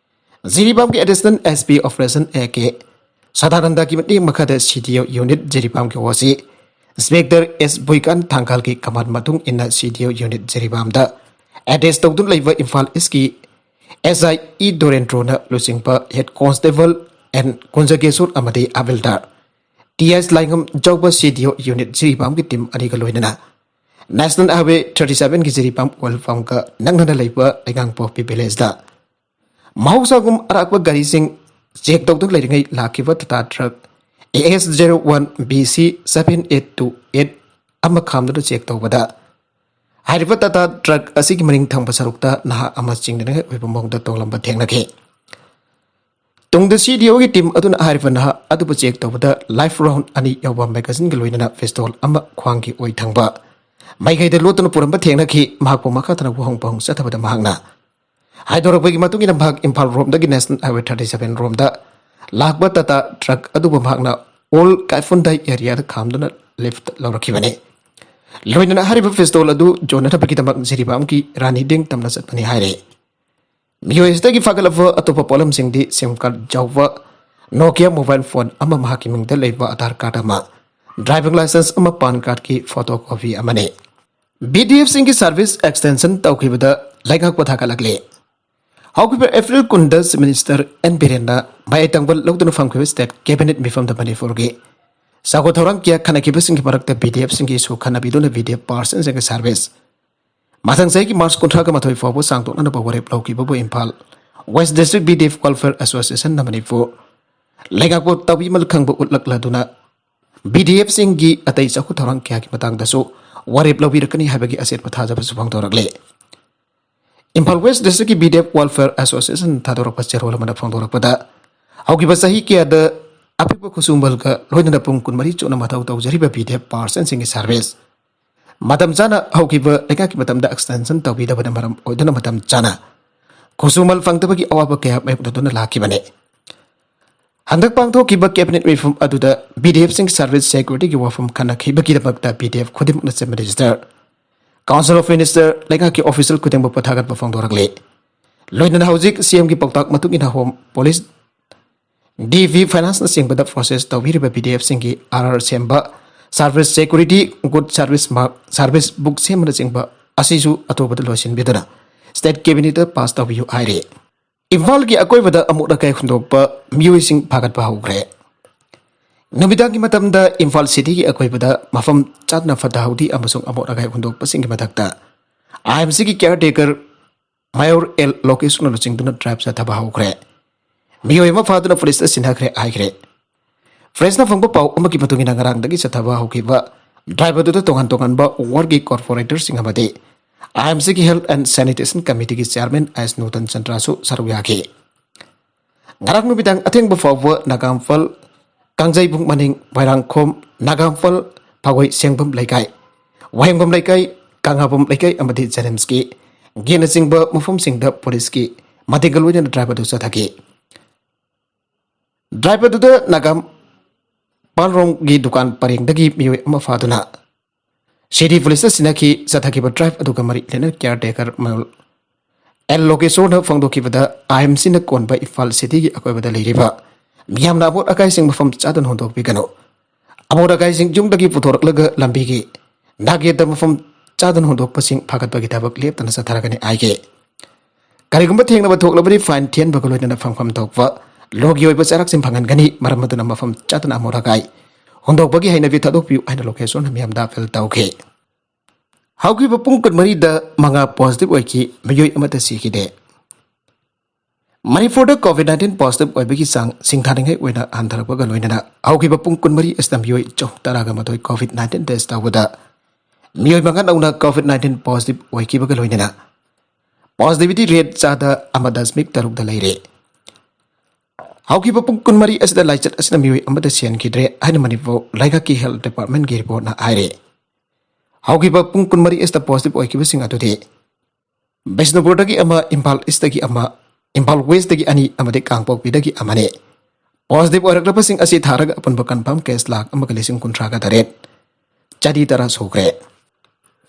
ꯖꯤꯔꯤꯕꯥꯝꯒꯤ additional S P operation A K ꯁꯗꯥꯅꯟꯗꯒꯤ ꯃꯇꯦꯡ ꯃꯈꯥꯗ CDO unit ꯖꯤꯔꯤꯕꯥꯝꯒꯤ OC Inspector S ꯕꯨꯏꯀꯥꯟ ꯊꯥꯡꯒꯥꯜꯒꯤ command ꯃꯇꯨꯡ ꯏꯟꯅ CDO unit ꯖꯤꯔꯤꯕꯥꯝꯗ attach ꯇꯧꯗꯨꯅ ꯂꯩꯕ ꯏꯝꯐꯥꯜ ꯏꯁꯀꯤ SI ꯏ ꯗꯣꯔꯦꯟꯗ꯭ꯔꯣꯅ ꯂꯨꯆꯤꯡꯕ head constable N ꯀꯨꯟꯖꯒꯦꯁꯣꯔ ꯑꯃꯗꯤ ꯍꯥꯕꯤꯜꯗꯥꯔ T S ꯂꯥꯏꯉꯝ ꯆꯧꯕ CDO unit ꯖꯤꯔꯤꯕꯥꯝꯒꯤ team ꯑꯅꯤꯒ ꯂꯣꯏꯅꯅ National Highway thirty seven ꯒꯤ ꯖꯤꯔꯤꯕꯥꯝ oil pumpꯀ ꯅꯛꯅꯅ ꯂꯩꯕ ꯂꯩꯉꯥꯡꯄꯣꯛꯄꯤ villageꯗ ꯃꯍꯧꯁꯥꯒꯨꯝ ꯑꯔꯥꯛꯄ ꯒꯥꯔꯤꯁꯤꯡ check ꯇꯧꯗꯨꯅ ꯂꯩꯔꯤꯉꯩ ꯂꯥꯛꯈꯤꯕ Tata truck AS zero one BC seven eight two eight ꯑꯃ ꯈꯥꯝꯗꯨꯅ check ꯇꯧꯕꯗ ꯍꯥꯏꯔꯤꯕ Tata truck ꯑꯁꯤꯒꯤ ꯃꯅꯤꯡ ꯊꯪꯕ ꯁꯔꯨꯛꯇ ꯅꯍꯥ ꯑꯃ ꯆꯤꯡꯅꯅꯤꯡꯉꯥꯏ ꯑꯣꯏꯕ ꯃꯑꯣꯡꯗ ꯇꯣꯡꯂꯝꯕ ꯊꯦꯡꯅꯈꯤ꯫ ꯇꯨꯡꯗ CDOꯒꯤ team ꯑꯗꯨꯅ ꯍꯥꯏꯔꯤꯕ ꯅꯍꯥ ꯑꯗꯨꯕꯨ check ꯇꯧꯕꯗ live round ꯑꯅꯤ ꯌꯥꯎꯕ magazineꯒ ꯂꯣꯏꯅꯅ pistol ꯑꯃ ꯈ꯭ꯋꯥꯡꯒꯤ ꯑꯣꯏ ꯊꯪꯕ ꯃꯥꯏꯀꯩꯗ ꯂꯣꯠꯇꯨꯅ ꯄꯨꯔꯝꯕ ꯊꯦꯡꯅꯈꯤ꯫ ꯃꯍꯥꯛꯄꯨ ꯃꯈꯥ ꯇꯥꯅ ꯋꯥꯍꯪ ꯄꯥꯎꯍꯪ ꯆꯠꯊꯕꯗ ꯃꯍꯥꯛꯅ ꯍꯥꯏꯗꯣꯔꯛꯄꯒꯤ ꯃꯇꯨꯡ ꯏꯟꯅ ꯃꯍꯥꯛ Imphal ꯔꯣꯝꯗꯒꯤ National Highway thirty seven ꯔꯣꯝꯗ ꯂꯥꯛꯄ Tata truck ꯑꯗꯨꯕꯨ ꯃꯍꯥꯛꯅ Old Kaiphundai areaꯗ ꯈꯥꯝꯗꯨꯅ lift ꯂꯧꯔꯛꯈꯤꯕꯅꯤ꯫ ꯂꯣꯏꯅꯅ ꯍꯥꯏꯔꯤꯕ pistol ꯑꯗꯨ ꯌꯣꯟꯅꯅꯕꯒꯤꯗꯃꯛ ꯖꯤꯔꯤꯕꯥꯝꯒꯤ ꯔꯥꯅꯤꯗꯦꯡ ꯇꯝꯅ ꯆꯠꯄꯅꯤ ꯍꯥꯏꯔꯤ꯫ ꯃꯤꯑꯣꯏ ꯑꯁꯤꯗꯒꯤ ꯐꯥꯒꯠꯂꯕ ꯑꯇꯣꯞꯄ ꯄꯣꯠꯂꯝꯁꯤꯡꯗꯤ SIM card ꯌꯥꯎꯕ Nokia mobile phone ꯑꯃ, ꯃꯍꯥꯛꯀꯤ ꯃꯤꯡꯗ ꯂꯩꯕ Aadhaar card ꯑꯃ, driving licence ꯑꯃ, PAN cardꯀꯤ photocopy ꯑꯃꯅꯤ꯫ BDFꯁꯤꯡꯒꯤ service extension ꯇꯧꯈꯤꯕꯗ ꯂꯩꯉꯥꯛꯄ ꯊꯥꯒꯠꯂꯛꯂꯤ꯫ ꯍꯧꯈꯤꯕ April ꯀꯨꯟꯗ Chief Minister N ꯕꯤꯔꯦꯟꯅ ꯃꯌꯥꯏ ꯇꯪꯕ ꯂꯧꯗꯨꯅ ꯐꯝꯈꯤꯕ state cabinet ꯃꯤꯐꯝꯗ ꯃꯅꯤꯄꯨꯔꯒꯤ ꯆꯥꯎꯈꯠ ꯊꯧꯔꯥꯡ ꯀꯌꯥ ꯈꯟꯅꯈꯤꯕꯁꯤꯡꯒꯤ ꯃꯔꯛꯇ BDFꯁꯤꯡꯒꯤ issue ꯈꯟꯅꯕꯤꯗꯨꯅ BDF personꯁꯤꯡꯒꯤ service ꯃꯊꯪ ꯆꯍꯤꯒꯤ March ꯀꯨꯟꯊ꯭ꯔꯥꯒ ꯃꯥꯊꯣꯏ ꯐꯥꯎꯕ ꯁꯥꯡꯗꯣꯛꯅꯅꯕ ꯋꯥꯔꯦꯞ ꯂꯧꯈꯤꯕꯕꯨ Imphal West District BDF Welfare Associationꯅ Manipur ꯂꯩꯉꯥꯛꯄꯨ ꯇꯧꯕꯤꯃꯜ ꯈꯪꯕ ꯎꯠꯂꯛꯂꯗꯨꯅ BDFꯁꯤꯡꯒꯤ ꯑꯇꯩ ꯆꯥꯎꯈꯠ ꯊꯧꯔꯥꯡ ꯀꯌꯥꯒꯤ ꯃꯇꯥꯡꯗꯁꯨ ꯋꯥꯔꯦꯞ ꯂꯧꯕꯤꯔꯛꯀꯅꯤ ꯍꯥꯏꯕꯒꯤ ꯑꯆꯦꯠꯄ ꯊꯥꯖꯕꯁꯨ ꯐꯣꯡꯗꯣꯔꯛꯂꯤ꯫ Imphal West Districtꯀꯤ BDF Welfare Association ꯊꯥꯗꯣꯔꯛꯄ ꯆꯦꯔꯣꯜ ꯑꯃꯅ ꯐꯣꯡꯗꯣꯔꯛꯄꯗ, ꯍꯧꯈꯤꯕ ꯆꯍꯤ ꯀꯌꯥꯗ ꯑꯄꯤꯛꯄ ꯈꯨꯠꯁꯨꯃꯜꯒ ꯂꯣꯏꯅꯅ ꯄꯨꯡ ꯀꯨꯟꯃꯔꯤ ꯆꯨꯞꯅ ꯃꯊꯧ ꯇꯧꯖꯔꯤꯕ BDF personꯁꯤꯡꯒꯤ service ꯃꯇꯝ ꯆꯥꯅ ꯍꯧꯈꯤꯕ ꯂꯩꯉꯥꯛꯀꯤ ꯃꯇꯝꯗ extension ꯇꯧꯕꯤꯗꯕꯅ ꯃꯔꯝ ꯑꯣꯏꯗꯨꯅ ꯃꯇꯝ ꯆꯥꯅ ꯈꯨꯠꯁꯨꯃꯜ ꯐꯪꯗꯕꯒꯤ ꯑꯋꯥꯕ ꯀꯌꯥ ꯃꯥꯌꯣꯛꯅꯗꯨꯅ ꯂꯥꯛꯈꯤꯕꯅꯤ꯫ ꯍꯟꯗꯛ ꯄꯥꯡꯊꯣꯛꯈꯤꯕ cabinet ꯃꯤꯐꯝ ꯑꯗꯨꯗ BDFꯁꯤꯡ service securityꯒꯤ ꯋꯥꯐꯝ ꯈꯟꯅꯈꯤꯕꯒꯤꯗꯃꯛꯇ BDF ꯈꯨꯗꯤꯡꯃꯛꯅ Chief Minister, Council of Minister, ꯂꯩꯉꯥꯛꯀꯤ official ꯈꯨꯗꯤꯡꯃꯛꯄꯨ ꯊꯥꯒꯠꯄ ꯐꯣꯡꯗꯣꯔꯛꯂꯤ꯫ ꯂꯣꯏꯅꯅ ꯍꯧꯖꯤꯛ CMꯒꯤ ꯄꯥꯎꯇꯥꯛ ꯃꯇꯨꯡ ꯏꯟꯅ Home Police ꯗꯤ ꯚꯤ ꯐꯥꯏꯅꯥꯟꯁꯅꯆꯤꯡꯕꯗ ꯄ꯭ꯔꯣꯁꯦꯁ ꯇꯧꯕꯤꯔꯤꯕ ꯄꯤ ꯗꯤ ꯑꯦꯐꯁꯤꯡꯒꯤ ꯑꯥꯔ ꯑꯥꯔ ꯁꯦꯝꯕ, service security, good service mark, service book ꯁꯦꯝꯕꯅꯆꯤꯡꯕ ꯑꯁꯤꯁꯨ ꯑꯊꯨꯕꯗ ꯂꯣꯏꯁꯤꯟꯕꯤꯗꯨꯅ ꯁ꯭ꯇꯦꯠ ꯀꯦꯕꯤꯅꯦꯠꯇ ꯄꯥꯁ ꯇꯧꯕꯤꯌꯨ ꯍꯥꯏꯔꯤ꯫ ꯏꯝꯐꯥꯜꯒꯤ ꯑꯀꯣꯏꯕꯗ ꯑꯃꯣꯠ ꯑꯀꯥꯏ ꯍꯨꯟꯗꯣꯛꯄ ꯃꯤꯑꯣꯏꯁꯤꯡ ꯐꯥꯒꯠꯄ ꯍꯧꯈ꯭ꯔꯦ꯫ ꯅꯨꯃꯤꯗꯥꯡꯒꯤ ꯃꯇꯝꯗ ꯏꯝꯐꯥꯜ ꯁꯤꯇꯤꯒꯤ ꯑꯀꯣꯏꯕꯗ ꯃꯐꯝ ꯆꯥꯗꯅ ꯐꯠꯇ ꯍꯥꯎꯗꯤ ꯑꯃꯁꯨꯡ ꯑꯃꯣꯠ ꯑꯀꯥꯏ ꯍꯨꯟꯗꯣꯛꯄꯁꯤꯡꯒꯤ ꯃꯊꯛꯇ ꯑꯥꯏ ꯑꯦꯝ ꯁꯤꯒꯤ ꯀꯤꯌꯥꯔ ꯇꯦꯀꯔ ꯃꯌꯣꯔ ꯑꯦꯜ ꯂꯣꯀꯦꯁꯣꯟꯅ ꯂꯨꯆꯤꯡꯗꯨꯅ ꯗ꯭ꯔꯥꯏꯕ ꯆꯠꯊꯕ ꯍꯧꯈ꯭ꯔꯦ꯫ ꯃꯤꯑꯣꯏ ꯑꯃ ꯐꯥꯗꯨꯅ ꯄꯨꯂꯤꯁꯇ ꯁꯤꯟꯅꯈ꯭ꯔꯦ ꯍꯥꯏꯈ꯭ꯔꯦ꯫ ꯄ꯭ꯔꯦꯁꯅ ꯐꯪꯕ ꯄꯥꯎ ꯑꯃꯒꯤ ꯃꯇꯨꯡ ꯏꯟꯅ ꯉꯔꯥꯡꯗꯒꯤ ꯆꯠꯊꯕ ꯍꯧꯈꯤꯕ ꯗ꯭ꯔꯥꯏꯕ ꯑꯗꯨꯗ ꯇꯣꯉꯥꯟ ꯇꯣꯉꯥꯟꯕ ꯋꯥꯔꯗꯀꯤ ꯀꯣꯔꯄꯣꯔꯦꯇꯔꯁꯤꯡ ꯑꯃꯗꯤ ꯑꯥꯏ ꯑꯦꯝ ꯁꯤꯒꯤ ꯍꯦꯜꯊ ꯑꯦꯟ ꯁꯦꯅꯤꯇꯦꯁꯟ ꯀꯃꯤꯇꯤꯒꯤ ꯆꯤꯌꯥꯔꯃꯦꯟ ꯑꯦꯁ ꯅꯨꯇꯟ ꯆꯟꯗ꯭ꯔꯁꯨ ꯁꯔꯨꯛ ꯌꯥꯈꯤ꯫ ꯉꯔꯥꯡ ꯅꯨꯃꯤꯗꯥꯡ ꯑꯊꯦꯡꯕ ꯐꯥꯎꯕ ꯅꯥꯒꯥꯝꯐꯜ, ꯀꯥꯡꯖꯩꯕꯨꯡ ꯃꯅꯤꯡ, ꯃꯣꯏꯔꯥꯡꯈꯣꯝ, ꯅꯥꯒꯥꯝꯐꯜ, ꯐꯥꯒꯣꯏ ꯁꯦꯡꯕꯝ ꯂꯩꯀꯥꯏ, ꯋꯥꯍꯦꯡꯕꯝ ꯂꯩꯀꯥꯏ, ꯀꯪꯉꯥꯕꯝ ꯂꯩꯀꯥꯏ ꯑꯃꯗꯤ ꯖꯦꯅꯤꯝꯁꯀꯤ ꯒꯦꯠꯅꯆꯤꯡꯕ ꯃꯐꯝꯁꯤꯡꯗ ꯄꯨꯂꯤꯁꯀꯤ ꯃꯇꯦꯡꯒ ꯂꯣꯏꯅꯅ ꯗ꯭ꯔꯥꯏꯕ ꯑꯗꯨ ꯆꯠꯊꯈꯤ꯫ ꯗ꯭ꯔꯥꯏꯕ ꯑꯗꯨꯗ ꯅꯥꯒꯥꯝ ꯄꯥꯜꯔꯣꯝꯒꯤ ꯗꯨꯀꯥꯟ ꯄꯔꯦꯡꯗꯒꯤ ꯃꯤꯑꯣꯏ ꯑꯃ ꯐꯥꯗꯨꯅ ꯁꯤꯇꯤ ꯄꯨꯂꯤꯁꯇ ꯁꯤꯟꯅꯈꯤ꯫ ꯆꯠꯊꯈꯤꯕ ꯗ꯭ꯔꯥꯏꯕ ꯑꯗꯨꯒ ꯃꯔꯤ ꯂꯩꯅꯅ ꯀꯤꯌꯥꯔ ꯇꯦꯀꯔ ꯃꯌꯣꯜ ꯑꯦꯜ ꯂꯣꯀꯦꯁꯣꯔꯅ ꯐꯣꯡꯗꯣꯛꯈꯤꯕꯗ, ꯑꯥꯏ ꯑꯦꯝ ꯁꯤꯅ ꯀꯣꯟꯕ ꯏꯝꯐꯥꯜ ꯁꯤꯇꯤꯒꯤ ꯑꯀꯣꯏꯕꯗ ꯂꯩꯔꯤꯕ ꯃꯤꯌꯥꯝꯅ ꯑꯃꯣꯠ ꯑꯀꯥꯏꯁꯤꯡ ꯃꯐꯝ ꯆꯥꯗꯅ ꯍꯨꯟꯗꯣꯛꯄꯤꯒꯅꯨ꯫ ꯑꯃꯣꯠ ꯑꯀꯥꯏꯁꯤꯡ ꯌꯨꯝꯗꯒꯤ ꯄꯨꯊꯣꯔꯛꯂꯒ ꯂꯝꯕꯤꯒꯤ ꯅꯥꯛꯌꯦꯠꯇ ꯃꯐꯝ ꯆꯥꯗꯅ ꯍꯨꯟꯗꯣꯛꯄꯁꯤꯡ ꯐꯥꯒꯠꯄꯒꯤ ꯊꯕꯛ ꯂꯦꯞꯇꯅ ꯆꯠꯊꯔꯒꯅꯤ ꯍꯥꯏꯈꯤ꯫ ꯀꯔꯤꯒꯨꯝꯕ ꯊꯦꯡꯅꯕ ꯊꯣꯛꯂꯕꯗꯤ ꯐꯥꯏꯟ ꯊꯤꯍꯟꯕꯒ ꯂꯣꯏꯅꯅ ꯐꯪꯐꯝ ꯊꯣꯛꯄ ꯂꯣꯒꯤ ꯑꯣꯏꯕ ꯆꯩꯔꯥꯛꯁꯤꯡ ꯐꯪꯍꯟꯒꯅꯤ꯫ ꯃꯔꯝ ꯑꯗꯨꯅ ꯃꯐꯝ ꯆꯥꯗꯅ ꯑꯃꯣꯠ ꯑꯀꯥꯏ ꯍꯨꯟꯗꯣꯛꯄꯒꯤ ꯍꯩꯅꯕꯤ ꯊꯥꯗꯣꯛꯄꯤꯌꯨ ꯍꯥꯏꯅ ꯂꯣꯀꯦꯁꯣꯔꯅ ꯃꯤꯌꯥꯝꯗ ꯑꯄꯤꯜ ꯇꯧꯈꯤ꯫ ꯍꯧꯈꯤꯕ ꯄꯨꯡ ꯀꯨꯟꯃꯔꯤꯗ ꯃꯉꯥ ꯄꯣꯖꯤꯇꯤꯚ ꯑꯣꯏꯈꯤ, ꯃꯤꯑꯣꯏ ꯑꯃꯠꯇ ꯁꯤꯈꯤꯗꯦ꯫ ꯃꯅꯤꯄꯨꯔꯗ ꯀꯣꯚꯤꯗ ꯅꯥꯏꯟꯇꯤꯟ ꯄꯣꯖꯤꯇꯤꯚ ꯑꯣꯏꯕꯒꯤ ꯆꯥꯡ ꯁꯤꯡꯊꯥꯅꯤꯡꯉꯥꯏ ꯑꯣꯏꯅ ꯍꯟꯊꯔꯛꯄꯒ ꯂꯣꯏꯅꯅ ꯍꯧꯈꯤꯕ ꯄꯨꯡ ꯀꯨꯟꯃꯔꯤ ꯑꯁꯤꯗ ꯃꯤꯑꯣꯏ ꯆꯍꯨꯝ ꯇꯔꯥꯒ ꯃꯥꯊꯣꯏ ꯀꯣꯚꯤꯗ ꯅꯥꯏꯟꯇꯤꯟ ꯇꯦꯁ ꯇꯧꯕꯗ ꯃꯤꯑꯣꯏ ꯃꯉꯥ ꯅꯧꯅ ꯀꯣꯚꯤꯗ ꯅꯥꯏꯟꯇꯤꯟ ꯄꯣꯖꯤꯇꯤꯚ ꯑꯣꯏꯈꯤꯕꯒ ꯂꯣꯏꯅꯅ ꯄꯣꯖꯤꯇꯤꯚꯤꯇꯤ ꯔꯦꯠ ꯆꯥꯗ ꯑꯃ ꯗꯁꯃꯤꯛ ꯇꯔꯨꯛꯇ ꯂꯩꯔꯦ꯫ ꯍꯧꯈꯤꯕ ꯄꯨꯡ ꯀꯨꯟꯃꯔꯤ ꯑꯁꯤꯗ ꯂꯥꯏꯆꯠ ꯑꯁꯤꯅ ꯃꯤꯑꯣꯏ ꯑꯃꯠꯇ ꯁꯤꯍꯟꯈꯤꯗ꯭ꯔꯦ ꯍꯥꯏꯅ ꯃꯅꯤꯄꯨꯔ ꯂꯩꯉꯥꯛꯀꯤ ꯍꯦꯜꯊ ꯗꯤꯄꯥꯔꯠꯃꯦꯟꯒꯤ ꯔꯤꯄꯣꯔꯠꯅ ꯍꯥꯏꯔꯦ꯫ ꯍꯧꯈꯤꯕ ꯄꯨꯡ ꯀꯨꯟꯃꯔꯤ ꯑꯁꯤꯗ ꯄꯣꯖꯤꯇꯤꯚ ꯑꯣꯏꯈꯤꯕꯁꯤꯡ ꯑꯗꯨꯗꯤ ꯕꯤꯁꯅꯨꯄꯨꯔꯗꯒꯤ ꯑꯃ, ꯏꯝꯐꯥꯜ ꯏꯁꯇꯒꯤ ꯑꯃ, ꯏꯝꯐꯥꯜ ꯋꯦꯁꯇꯒꯤ ꯑꯅꯤ ꯑꯃꯗꯤ ꯀꯥꯡꯄꯣꯛꯄꯤꯗꯒꯤ ꯑꯃꯅꯤ꯫ ꯄꯣꯖꯤꯇꯤꯚ ꯑꯣꯏꯔꯛꯂꯕꯁꯤꯡ ꯑꯁꯤ ꯊꯥꯔꯒ ꯑꯄꯨꯟꯕ ꯀꯟꯐꯥꯔꯝ ꯀꯦꯁ ꯂꯥꯈ ꯑꯃꯒ ꯂꯤꯁꯤꯡ ꯀꯨꯟꯊ꯭ꯔꯥꯒ ꯇꯔꯦꯠ ꯆꯅꯤ ꯇꯔꯥ ꯁꯨꯈ꯭ꯔꯦ꯫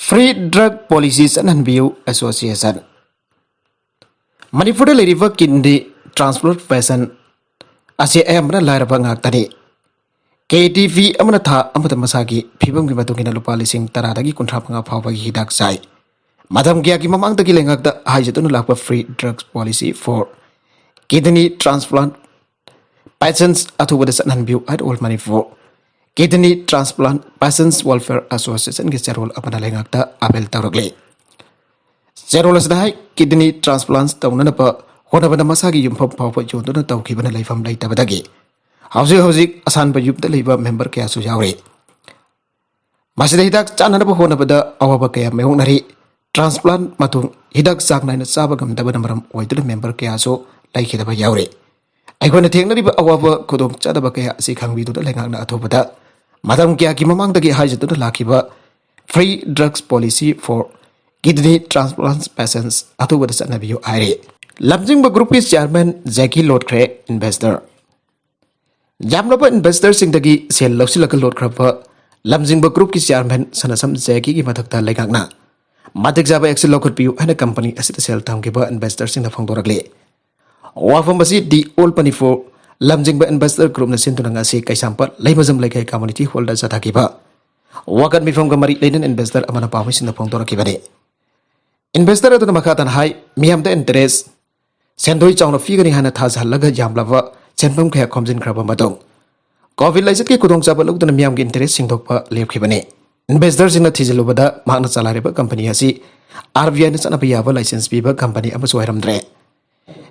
ꯐ꯭ꯔꯤ ꯗ꯭ꯔꯒ ꯄꯣꯂꯤꯁꯤ ꯆꯠꯍꯟꯕꯤꯌꯨ ꯑꯦꯁꯣꯁꯤꯌꯦꯁꯟ꯫ ꯃꯅꯤꯄꯨꯔꯗ ꯂꯩꯔꯤꯕ ꯀꯤꯗꯅꯤ ꯇ꯭ꯔꯥꯟꯁꯄ꯭ꯂꯥꯟꯇꯦꯁꯟ ꯑꯁꯤ ꯑꯌꯥꯝꯕꯅ ꯂꯥꯏꯔꯕ ꯉꯥꯛꯇꯅꯤ꯫ ꯀꯦ ꯗꯤ ꯄꯤ ꯑꯃꯅ ꯊꯥ ꯑꯃꯗ ꯃꯁꯥꯒꯤ ꯐꯤꯕꯝꯒꯤ ꯃꯇꯨꯡ ꯏꯟꯅ ꯂꯨꯄꯥ ꯂꯤꯁꯤꯡ ꯇꯔꯥꯗꯒꯤ ꯀꯨꯟꯊ꯭ꯔꯥ ꯃꯉꯥ ꯐꯥꯎꯕꯒꯤ ꯍꯤꯗꯥꯛ ꯆꯥꯏ꯫ ꯃꯇꯝ ꯀꯌꯥꯒꯤ ꯃꯃꯥꯡꯗꯒꯤ ꯂꯩꯉꯥꯛꯇ ꯍꯥꯏꯖꯗꯨꯅ ꯂꯥꯛꯄ free drugs policy for kidney transplant patients ꯑꯊꯨꯕꯗ ꯆꯠꯍꯟꯕꯤꯌꯨ at All Manipur Kidney Transplant Patients Welfare Associationꯒꯤ ꯆꯦꯔꯣꯜ ꯑꯃꯅ ꯂꯩꯉꯥꯛꯇ ꯑꯥꯄꯤꯜ ꯇꯧꯔꯛꯂꯤ꯫ ꯆꯦꯔꯣꯜ ꯑꯁꯤꯗ ꯍꯥꯏ, ꯀꯤꯗꯅꯤ ꯇ꯭ꯔꯥꯟꯁꯄ꯭ꯂꯥꯟ ꯇꯧꯅꯅꯕ ꯍꯣꯠꯅꯕꯗ ꯃꯁꯥꯒꯤ ꯌꯨꯝꯐꯝ ꯐꯥꯎꯕ ꯌꯣꯟꯗꯨꯅ ꯇꯧꯈꯤꯕꯅ ꯂꯩꯐꯝ ꯂꯩꯇꯕꯗꯒꯤ ꯍꯧꯖꯤꯛ ꯍꯧꯖꯤꯛ ꯑꯁꯥꯟꯕ ꯌꯨꯝꯗ ꯂꯩꯕ ꯃꯦꯝꯕꯔ ꯀꯌꯥꯁꯨ ꯌꯥꯎꯔꯤ꯫ ꯃꯁꯤꯗ ꯍꯤꯗꯥꯛ ꯆꯥꯅꯅꯕ ꯍꯣꯠꯅꯕꯗ ꯑꯋꯥꯕ ꯀꯌꯥ ꯃꯥꯌꯣꯛꯅꯔꯤ꯫ ꯇ꯭ꯔꯥꯟꯁꯄ꯭ꯂꯥꯟ ꯃꯇꯨꯡ ꯍꯤꯗꯥꯛ ꯆꯥꯡ ꯅꯥꯏꯅ ꯆꯥꯕ ꯉꯝꯗꯕꯅ ꯃꯔꯝ ꯑꯣꯏꯗꯨꯅ ꯃꯦꯝꯕꯔ ꯀꯌꯥꯁꯨ ꯂꯩꯈꯤꯗꯕ ꯌꯥꯎꯔꯤ꯫ ꯑꯩꯈꯣꯏꯅ ꯊꯦꯡꯅꯔꯤꯕ ꯑꯋꯥꯕ ꯈꯨꯗꯣꯡꯆꯥꯗꯕ ꯀꯌꯥ ꯑꯁꯤ ꯈꯪꯕꯤꯗꯨꯅ ꯂꯩꯉꯥꯛꯅ ꯑꯊꯨꯕꯗ ꯃꯇꯝ ꯀꯌꯥꯒꯤ ꯃꯃꯥꯡꯗꯒꯤ ꯍꯥꯏꯖꯗꯨꯅ ꯂꯥꯛꯈꯤꯕ free drugs policy for kidney transplant patients ꯑꯊꯨꯕꯗ ꯆꯠꯅꯕꯤꯌꯨ ꯍꯥꯏꯔꯤ꯫ ꯂꯝꯖꯤꯡꯕ ꯒ꯭ꯔꯨꯞꯀꯤ ꯆꯤꯌꯥꯔꯃꯦꯟ ꯖꯦꯀꯤ ꯂꯣꯠꯈ꯭ꯔꯦ ꯏꯟꯚꯦꯁꯇꯔ꯫ ꯌꯥꯝꯂꯕ ꯏꯟꯚꯦꯁꯇꯔꯁꯤꯡꯗꯒꯤ ꯁꯦꯜ ꯂꯧꯁꯤꯜꯂꯒ ꯂꯣꯠꯈ꯭ꯔꯕ ꯂꯝꯖꯤꯡꯕ ꯒ꯭ꯔꯨꯞꯀꯤ ꯆꯤꯌꯥꯔꯃꯦꯟ ꯁꯅꯥꯁꯝ ꯖꯦꯀꯤꯒꯤ ꯃꯊꯛꯇ ꯂꯩꯉꯥꯛꯅ ꯃꯇꯤꯛ ꯆꯥꯕ ꯑꯦꯛꯁꯟ ꯂꯧꯈꯠꯄꯤꯌꯨ ꯍꯥꯏꯅ ꯀꯝꯄꯅꯤ ꯑꯁꯤꯗ ꯁꯦꯜ ꯊꯝꯈꯤꯕ ꯏꯟꯚꯦꯁꯇꯔꯁꯤꯡꯅ ꯐꯣꯡꯗꯣꯔꯛꯂꯤ꯫ ꯋꯥꯐꯝ ꯑꯁꯤ ꯗꯤ ꯑꯣꯜ ꯃꯅꯤꯄꯨꯔ ꯂꯝꯖꯤꯡꯕ ꯏꯟꯚꯦꯁꯇꯔ ꯒ꯭ꯔꯨꯞꯅ ꯁꯤꯟꯗꯨꯅ ꯉꯁꯤ ꯀꯩꯁꯥꯝꯄꯥꯠ ꯂꯩꯃꯖꯝ ꯂꯩꯀꯥꯏ ꯀꯝꯃꯨꯅꯤꯇꯤ ꯍꯣꯜꯗ ꯆꯠꯊꯈꯤꯕ ꯋꯥꯀꯠ ꯃꯤꯐꯝꯒ ꯃꯔꯤ ꯂꯩꯅꯅ ꯏꯟꯚꯦꯁꯇꯔ ꯑꯃꯅ ꯄꯥꯎꯃꯤꯁꯤꯡꯗ ꯐꯣꯡꯗꯣꯔꯛꯈꯤꯕꯅꯤ꯫ ꯏꯟꯚꯦꯁꯇꯔ ꯑꯗꯨꯅ ꯃꯈꯥ ꯇꯥꯅ ꯍꯥꯏ, ꯃꯤꯌꯥꯝꯗ ꯏꯟꯇꯔꯦꯁ ꯁꯦꯟꯗꯣꯏ ꯆꯥꯎꯅ ꯄꯤꯒꯅꯤ ꯍꯥꯏꯅ ꯊꯥꯖꯍꯜꯂꯒ ꯌꯥꯝꯂꯕ ꯁꯦꯟꯐꯝ ꯀꯌꯥ ꯈꯣꯝꯖꯤꯟꯈ꯭ꯔꯕ ꯃꯇꯨꯡ ꯀꯣꯚꯤꯗ ꯂꯥꯏꯆꯠꯀꯤ ꯈꯨꯗꯣꯡꯆꯥꯕ ꯂꯧꯗꯨꯅ ꯃꯤꯌꯥꯝꯒꯤ ꯏꯟꯇꯔꯦꯁ ꯁꯤꯡꯗꯣꯛꯄ ꯂꯦꯞꯈꯤꯕꯅꯤ꯫ ꯏꯟꯚꯦꯁꯇꯔꯁꯤꯡꯅ ꯊꯤꯖꯤꯜꯂꯨꯕꯗ ꯃꯍꯥꯛꯅ ꯆꯂꯥꯏꯔꯤꯕ ꯀꯝꯄꯅꯤ ꯑꯁꯤ ꯑꯥꯔ ꯕꯤ ꯑꯥꯏꯅ ꯆꯠꯅꯕ ꯌꯥꯕ ꯂꯥꯏꯁꯦꯟꯁ ꯄꯤꯕ ꯀꯝꯄꯅꯤ ꯑꯃꯁꯨ ꯑꯣꯏꯔꯝꯗ꯭ꯔꯦ꯫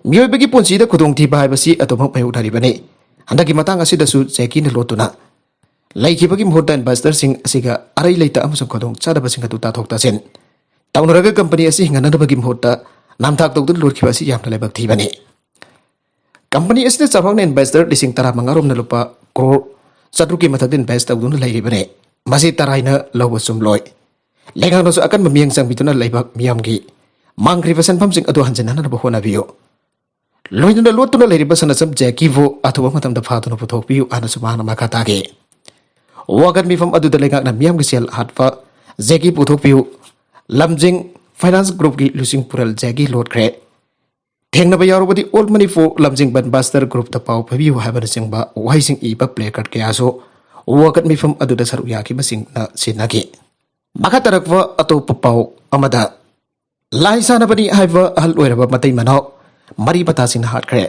ꯃꯤꯑꯣꯏꯕꯒꯤ ꯄꯨꯟꯁꯤꯗ ꯈꯨꯗꯣꯡꯊꯤꯕ ꯍꯥꯏꯕꯁꯤ ꯑꯗꯨꯃꯛ ꯃꯥꯌꯣꯛꯅꯔꯤꯕꯅꯤ꯫ ꯍꯟꯗꯛꯀꯤ ꯃꯇꯥꯡ ꯑꯁꯤꯗꯁꯨ ꯖꯦꯀꯤꯅ ꯂꯣꯠꯇꯨꯅ ꯂꯩꯈꯤꯕꯒꯤ ꯃꯍꯨꯠꯇ ꯏꯟꯚꯦꯁꯇꯔꯁꯤꯡ ꯑꯁꯤꯒ ꯑꯔꯩ ꯂꯩꯇ ꯑꯃꯁꯨꯡ ꯈꯨꯗꯣꯡꯆꯥꯗꯕꯁꯤꯡ ꯑꯗꯨ ꯇꯥꯊꯣꯛ ꯇꯥꯁꯤꯟ ꯇꯧꯅꯔꯒ ꯀꯝꯄꯅꯤ ꯑꯁꯤ ꯍꯤꯡꯍꯟꯅꯕꯒꯤ ꯃꯍꯨꯠꯇ ꯅꯝꯊꯥꯛ ꯇꯧꯗꯨꯅ ꯂꯣꯠꯈꯤꯕ ꯑꯁꯤ ꯌꯥꯝꯅ ꯂꯥꯏꯕꯛ ꯊꯤꯕꯅꯤ꯫ ꯀꯝꯄꯅꯤ ꯑꯁꯤꯅ ꯆꯥꯎꯔꯥꯛꯅ ꯏꯟꯚꯦꯁꯇꯔ ꯂꯤꯁꯤꯡ ꯇꯔꯥ ꯃꯉꯥ ꯔꯣꯝꯅ ꯂꯨꯄꯥ ꯀ꯭ꯔꯣꯔ ꯆꯥꯇ꯭ꯔꯨꯛꯀꯤ ꯃꯊꯛꯇ ꯏꯟꯚꯦꯁ ꯇꯧꯗꯨꯅ ꯂꯩꯔꯤꯕꯅꯤ꯫ ꯃꯁꯤ ꯇꯔꯥꯏꯅ ꯂꯧꯕ ꯆꯨꯝꯂꯣꯏ꯫ ꯂꯩꯉꯥꯛꯅꯁꯨ ꯑꯀꯟꯕ ꯃꯤꯠꯌꯦꯡ ꯆꯪꯕꯤꯗꯨꯅ ꯂꯩꯕꯥꯛ ꯃꯤꯌꯥꯝꯒꯤ ꯃꯥꯡꯈ꯭ꯔꯤꯕ ꯁꯦꯟꯐꯝꯁꯤꯡ ꯑꯗꯨ ꯍꯟꯖꯤꯟꯅꯅꯕ ꯍꯣꯠꯅꯕꯤꯌꯨ꯫ ꯂꯣꯏꯅꯅ ꯂꯣꯠꯇꯨꯅ ꯂꯩꯔꯤꯕ ꯁꯅꯥꯆꯝ ꯖꯦꯀꯤꯕꯨ ꯑꯊꯨꯕ ꯃꯇꯝꯗ ꯐꯥꯗꯨꯅ ꯄꯨꯊꯣꯛꯄꯤꯌꯨ ꯍꯥꯏꯅꯁꯨ ꯃꯍꯥꯛꯅ ꯃꯈꯥ ꯇꯥꯈꯤ꯫ ꯋꯥꯀꯠ ꯃꯤꯐꯝ ꯑꯗꯨꯗ ꯂꯩꯉꯥꯛꯅ ꯃꯤꯌꯥꯝꯒꯤ ꯁꯦꯜ ꯍꯥꯠꯄ ꯖꯦꯀꯤ ꯄꯨꯊꯣꯛꯄꯤꯌꯨ, ꯂꯝꯖꯤꯡ ꯐꯥꯏꯅꯥꯟꯁ ꯒ꯭ꯔꯨꯞꯀꯤ ꯂꯨꯆꯤꯡ ꯄꯨꯔꯦꯜ ꯖꯦꯀꯤ ꯂꯣꯠꯈ꯭ꯔꯦ, ꯊꯦꯡꯅꯕ ꯌꯥꯎꯔꯕꯗꯤ ꯑꯣꯜ ꯃꯅꯤꯄꯨꯔ ꯂꯝꯖꯤꯡ ꯕꯟꯕꯥꯁꯇꯔ ꯒ꯭ꯔꯨꯞꯇ ꯄꯥꯎ ꯐꯥꯕꯤꯌꯨ ꯍꯥꯏꯕꯅꯆꯤꯡꯕ ꯋꯥꯍꯩꯁꯤꯡ ꯏꯕ ꯄ꯭ꯂꯦ ꯀꯥꯔꯗ ꯀꯌꯥꯁꯨ ꯋꯥꯀꯠ ꯃꯤꯐꯝ ꯑꯗꯨꯗ ꯁꯔꯨꯛ ꯌꯥꯈꯤꯕꯁꯤꯡꯅ ꯁꯤꯟꯅꯈꯤ꯫ ꯃꯈꯥ ꯇꯥꯔꯛꯄ ꯑꯇꯣꯞꯄ ꯄꯥꯎ ꯑꯃꯗ, ꯂꯥꯏ ꯁꯥꯟꯅꯕꯅꯤ ꯍꯥꯏꯕ ꯑꯍꯜ ꯑꯣꯏꯔꯕ ꯃꯇꯩ ꯃꯅꯥꯎ ꯃꯔꯤ ꯃꯇꯥꯁꯤꯡꯅ ꯍꯥꯠꯈ꯭ꯔꯦ꯫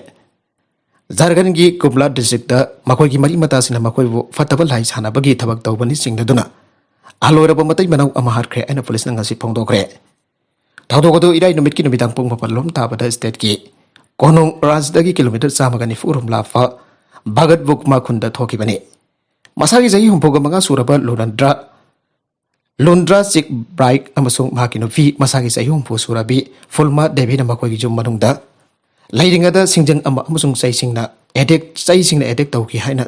ꯖꯥꯔꯈꯟꯒꯤ ꯀꯨꯝꯂꯥ ꯗꯤꯁꯇ꯭ꯔꯤꯛꯇ ꯃꯈꯣꯏꯒꯤ ꯃꯔꯤ ꯃꯇꯥꯁꯤꯡꯅ ꯃꯈꯣꯏꯕꯨ ꯐꯠꯇꯕ ꯂꯥꯏ ꯁꯥꯟꯅꯕꯒꯤ ꯊꯕꯛ ꯇꯧꯕꯅꯤ ꯆꯤꯡꯅꯗꯨꯅ ꯑꯍꯜ ꯑꯣꯏꯔꯕ ꯃꯇꯩ ꯃꯅꯥꯎ ꯑꯃ ꯍꯥꯠꯈ꯭ꯔꯦ ꯍꯥꯏꯅ ꯄꯨꯂꯤꯁꯅ ꯉꯁꯤ ꯐꯣꯡꯗꯣꯛꯈ꯭ꯔꯦ꯫ ꯊꯧꯗꯣꯛ ꯑꯗꯨ ꯏꯔꯥꯏ ꯅꯨꯃꯤꯠꯀꯤ ꯅꯨꯃꯤꯗꯥꯡ ꯄꯨꯡ ꯃꯥꯄꯟ ꯂꯣꯝ ꯇꯥꯕꯗ ꯁ꯭ꯇꯦꯠꯀꯤ ꯀꯣꯅꯨꯡ ꯔꯥꯖꯗꯒꯤ ꯀꯤꯂꯣꯃꯤꯇꯔ ꯆꯥꯝꯃꯒ ꯅꯤꯐꯨ ꯔꯣꯝ ꯂꯥꯞꯄ ꯚꯒꯠ ꯕꯨꯛꯃꯥ ꯈꯨꯟꯗ ꯊꯣꯛꯈꯤꯕꯅꯤ꯫ ꯃꯁꯥꯒꯤ ꯆꯍꯤ ꯍꯨꯝꯐꯨꯒ ꯃꯉꯥ ꯁꯨꯔꯕ ꯂꯨꯅꯟꯗ꯭ꯔ, ꯂꯨꯟꯗ꯭ꯔꯥ ꯆꯤꯛ ꯕ꯭ꯔꯥꯏꯛ ꯑꯃꯁꯨꯡ ꯃꯍꯥꯛꯀꯤ ꯅꯨꯄꯤ, ꯃꯁꯥꯒꯤ ꯆꯍꯤ ꯍꯨꯝꯐꯨ ꯁꯨꯔꯕꯤ ꯐꯨꯜꯃꯥ ꯗꯦꯕꯤꯅ ꯃꯈꯣꯏꯒꯤ ꯌꯨꯝ ꯃꯅꯨꯡꯗ ꯂꯩꯔꯤꯉꯩꯗ ꯁꯤꯡꯖꯪ ꯑꯃ ꯑꯃꯁꯨꯡ ꯆꯩꯁꯤꯡꯅ ꯑꯦꯇꯦꯛ, ꯆꯩꯁꯤꯡꯅ ꯑꯦꯇꯦꯛ ꯇꯧꯈꯤ ꯍꯥꯏꯅ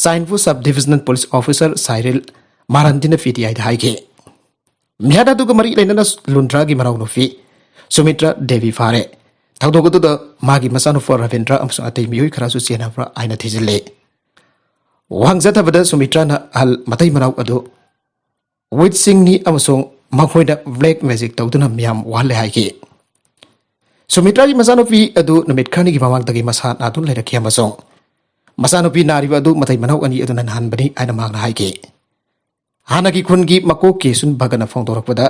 ꯆꯥꯏꯟꯄꯨ sub divisional police officer Sairil ꯃꯥꯔꯥꯟꯗꯤꯅ ꯄꯤ ꯇꯤ ꯑꯥꯏꯗ ꯍꯥꯏꯈꯤ꯫ ꯃꯤꯍꯥꯠ ꯑꯗꯨꯒ ꯃꯔꯤ ꯂꯩꯅꯅ ꯂꯨꯟꯗ꯭ꯔꯥꯒꯤ ꯃꯅꯥꯎꯅꯨꯄꯤ ꯁꯨꯃꯤꯇ꯭ꯔꯥ ꯗꯦꯕꯤ ꯐꯥꯔꯦ꯫ ꯊꯧꯗꯣꯛ ꯑꯗꯨꯗ ꯃꯥꯒꯤ ꯃꯆꯥꯅꯨꯄꯥ ꯔꯕꯤꯟꯗ꯭ꯔ ꯑꯃꯁꯨꯡ ꯑꯇꯩ ꯃꯤꯑꯣꯏ ꯈꯔꯁꯨ ꯆꯦꯟꯅꯕ꯭ꯔꯥ ꯍꯥꯏꯅ ꯊꯤꯖꯤꯜꯂꯤ꯫ ꯋꯥ ꯉꯥꯡꯖꯊꯕꯗ ꯁꯨꯃꯤꯇ꯭ꯔꯥꯅ ꯑꯍꯜ ꯃꯇꯩ ꯃꯅꯥꯎ ꯑꯗꯨ ꯋꯤꯠꯁꯤꯡꯅꯤ ꯑꯃꯁꯨꯡ ꯃꯈꯣꯏꯅ ꯕ꯭ꯂꯦꯛ ꯃꯦꯖꯤꯛ ꯇꯧꯗꯨꯅ ꯃꯤꯌꯥꯝ ꯋꯥꯍꯜꯂꯦ ꯍꯥꯏꯈꯤ꯫ ꯁꯨꯃꯤꯇ꯭ꯔꯥꯒꯤ ꯃꯆꯥꯅꯨꯄꯤ ꯑꯗꯨ ꯅꯨꯃꯤꯠ ꯈꯔꯅꯤꯒꯤ ꯃꯃꯥꯡꯗꯒꯤ ꯃꯁꯥ ꯅꯥꯗꯨꯅ ꯂꯩꯔꯛꯈꯤ ꯑꯃꯁꯨꯡ ꯃꯆꯥꯅꯨꯄꯤ ꯅꯥꯔꯤꯕ ꯑꯗꯨ ꯃꯇꯩ ꯃꯅꯥꯎ ꯑꯅꯤ ꯑꯗꯨꯅ ꯅꯥꯍꯟꯕꯅꯤ ꯍꯥꯏꯅ ꯃꯍꯥꯛꯅ ꯍꯥꯏꯈꯤ꯫ ꯍꯥꯟꯅꯒꯤ ꯈꯨꯟꯒꯤ ꯃꯀꯣꯛ ꯀꯦꯁꯨꯟ ꯚꯒꯠꯅ ꯐꯣꯡꯗꯣꯔꯛꯄꯗ,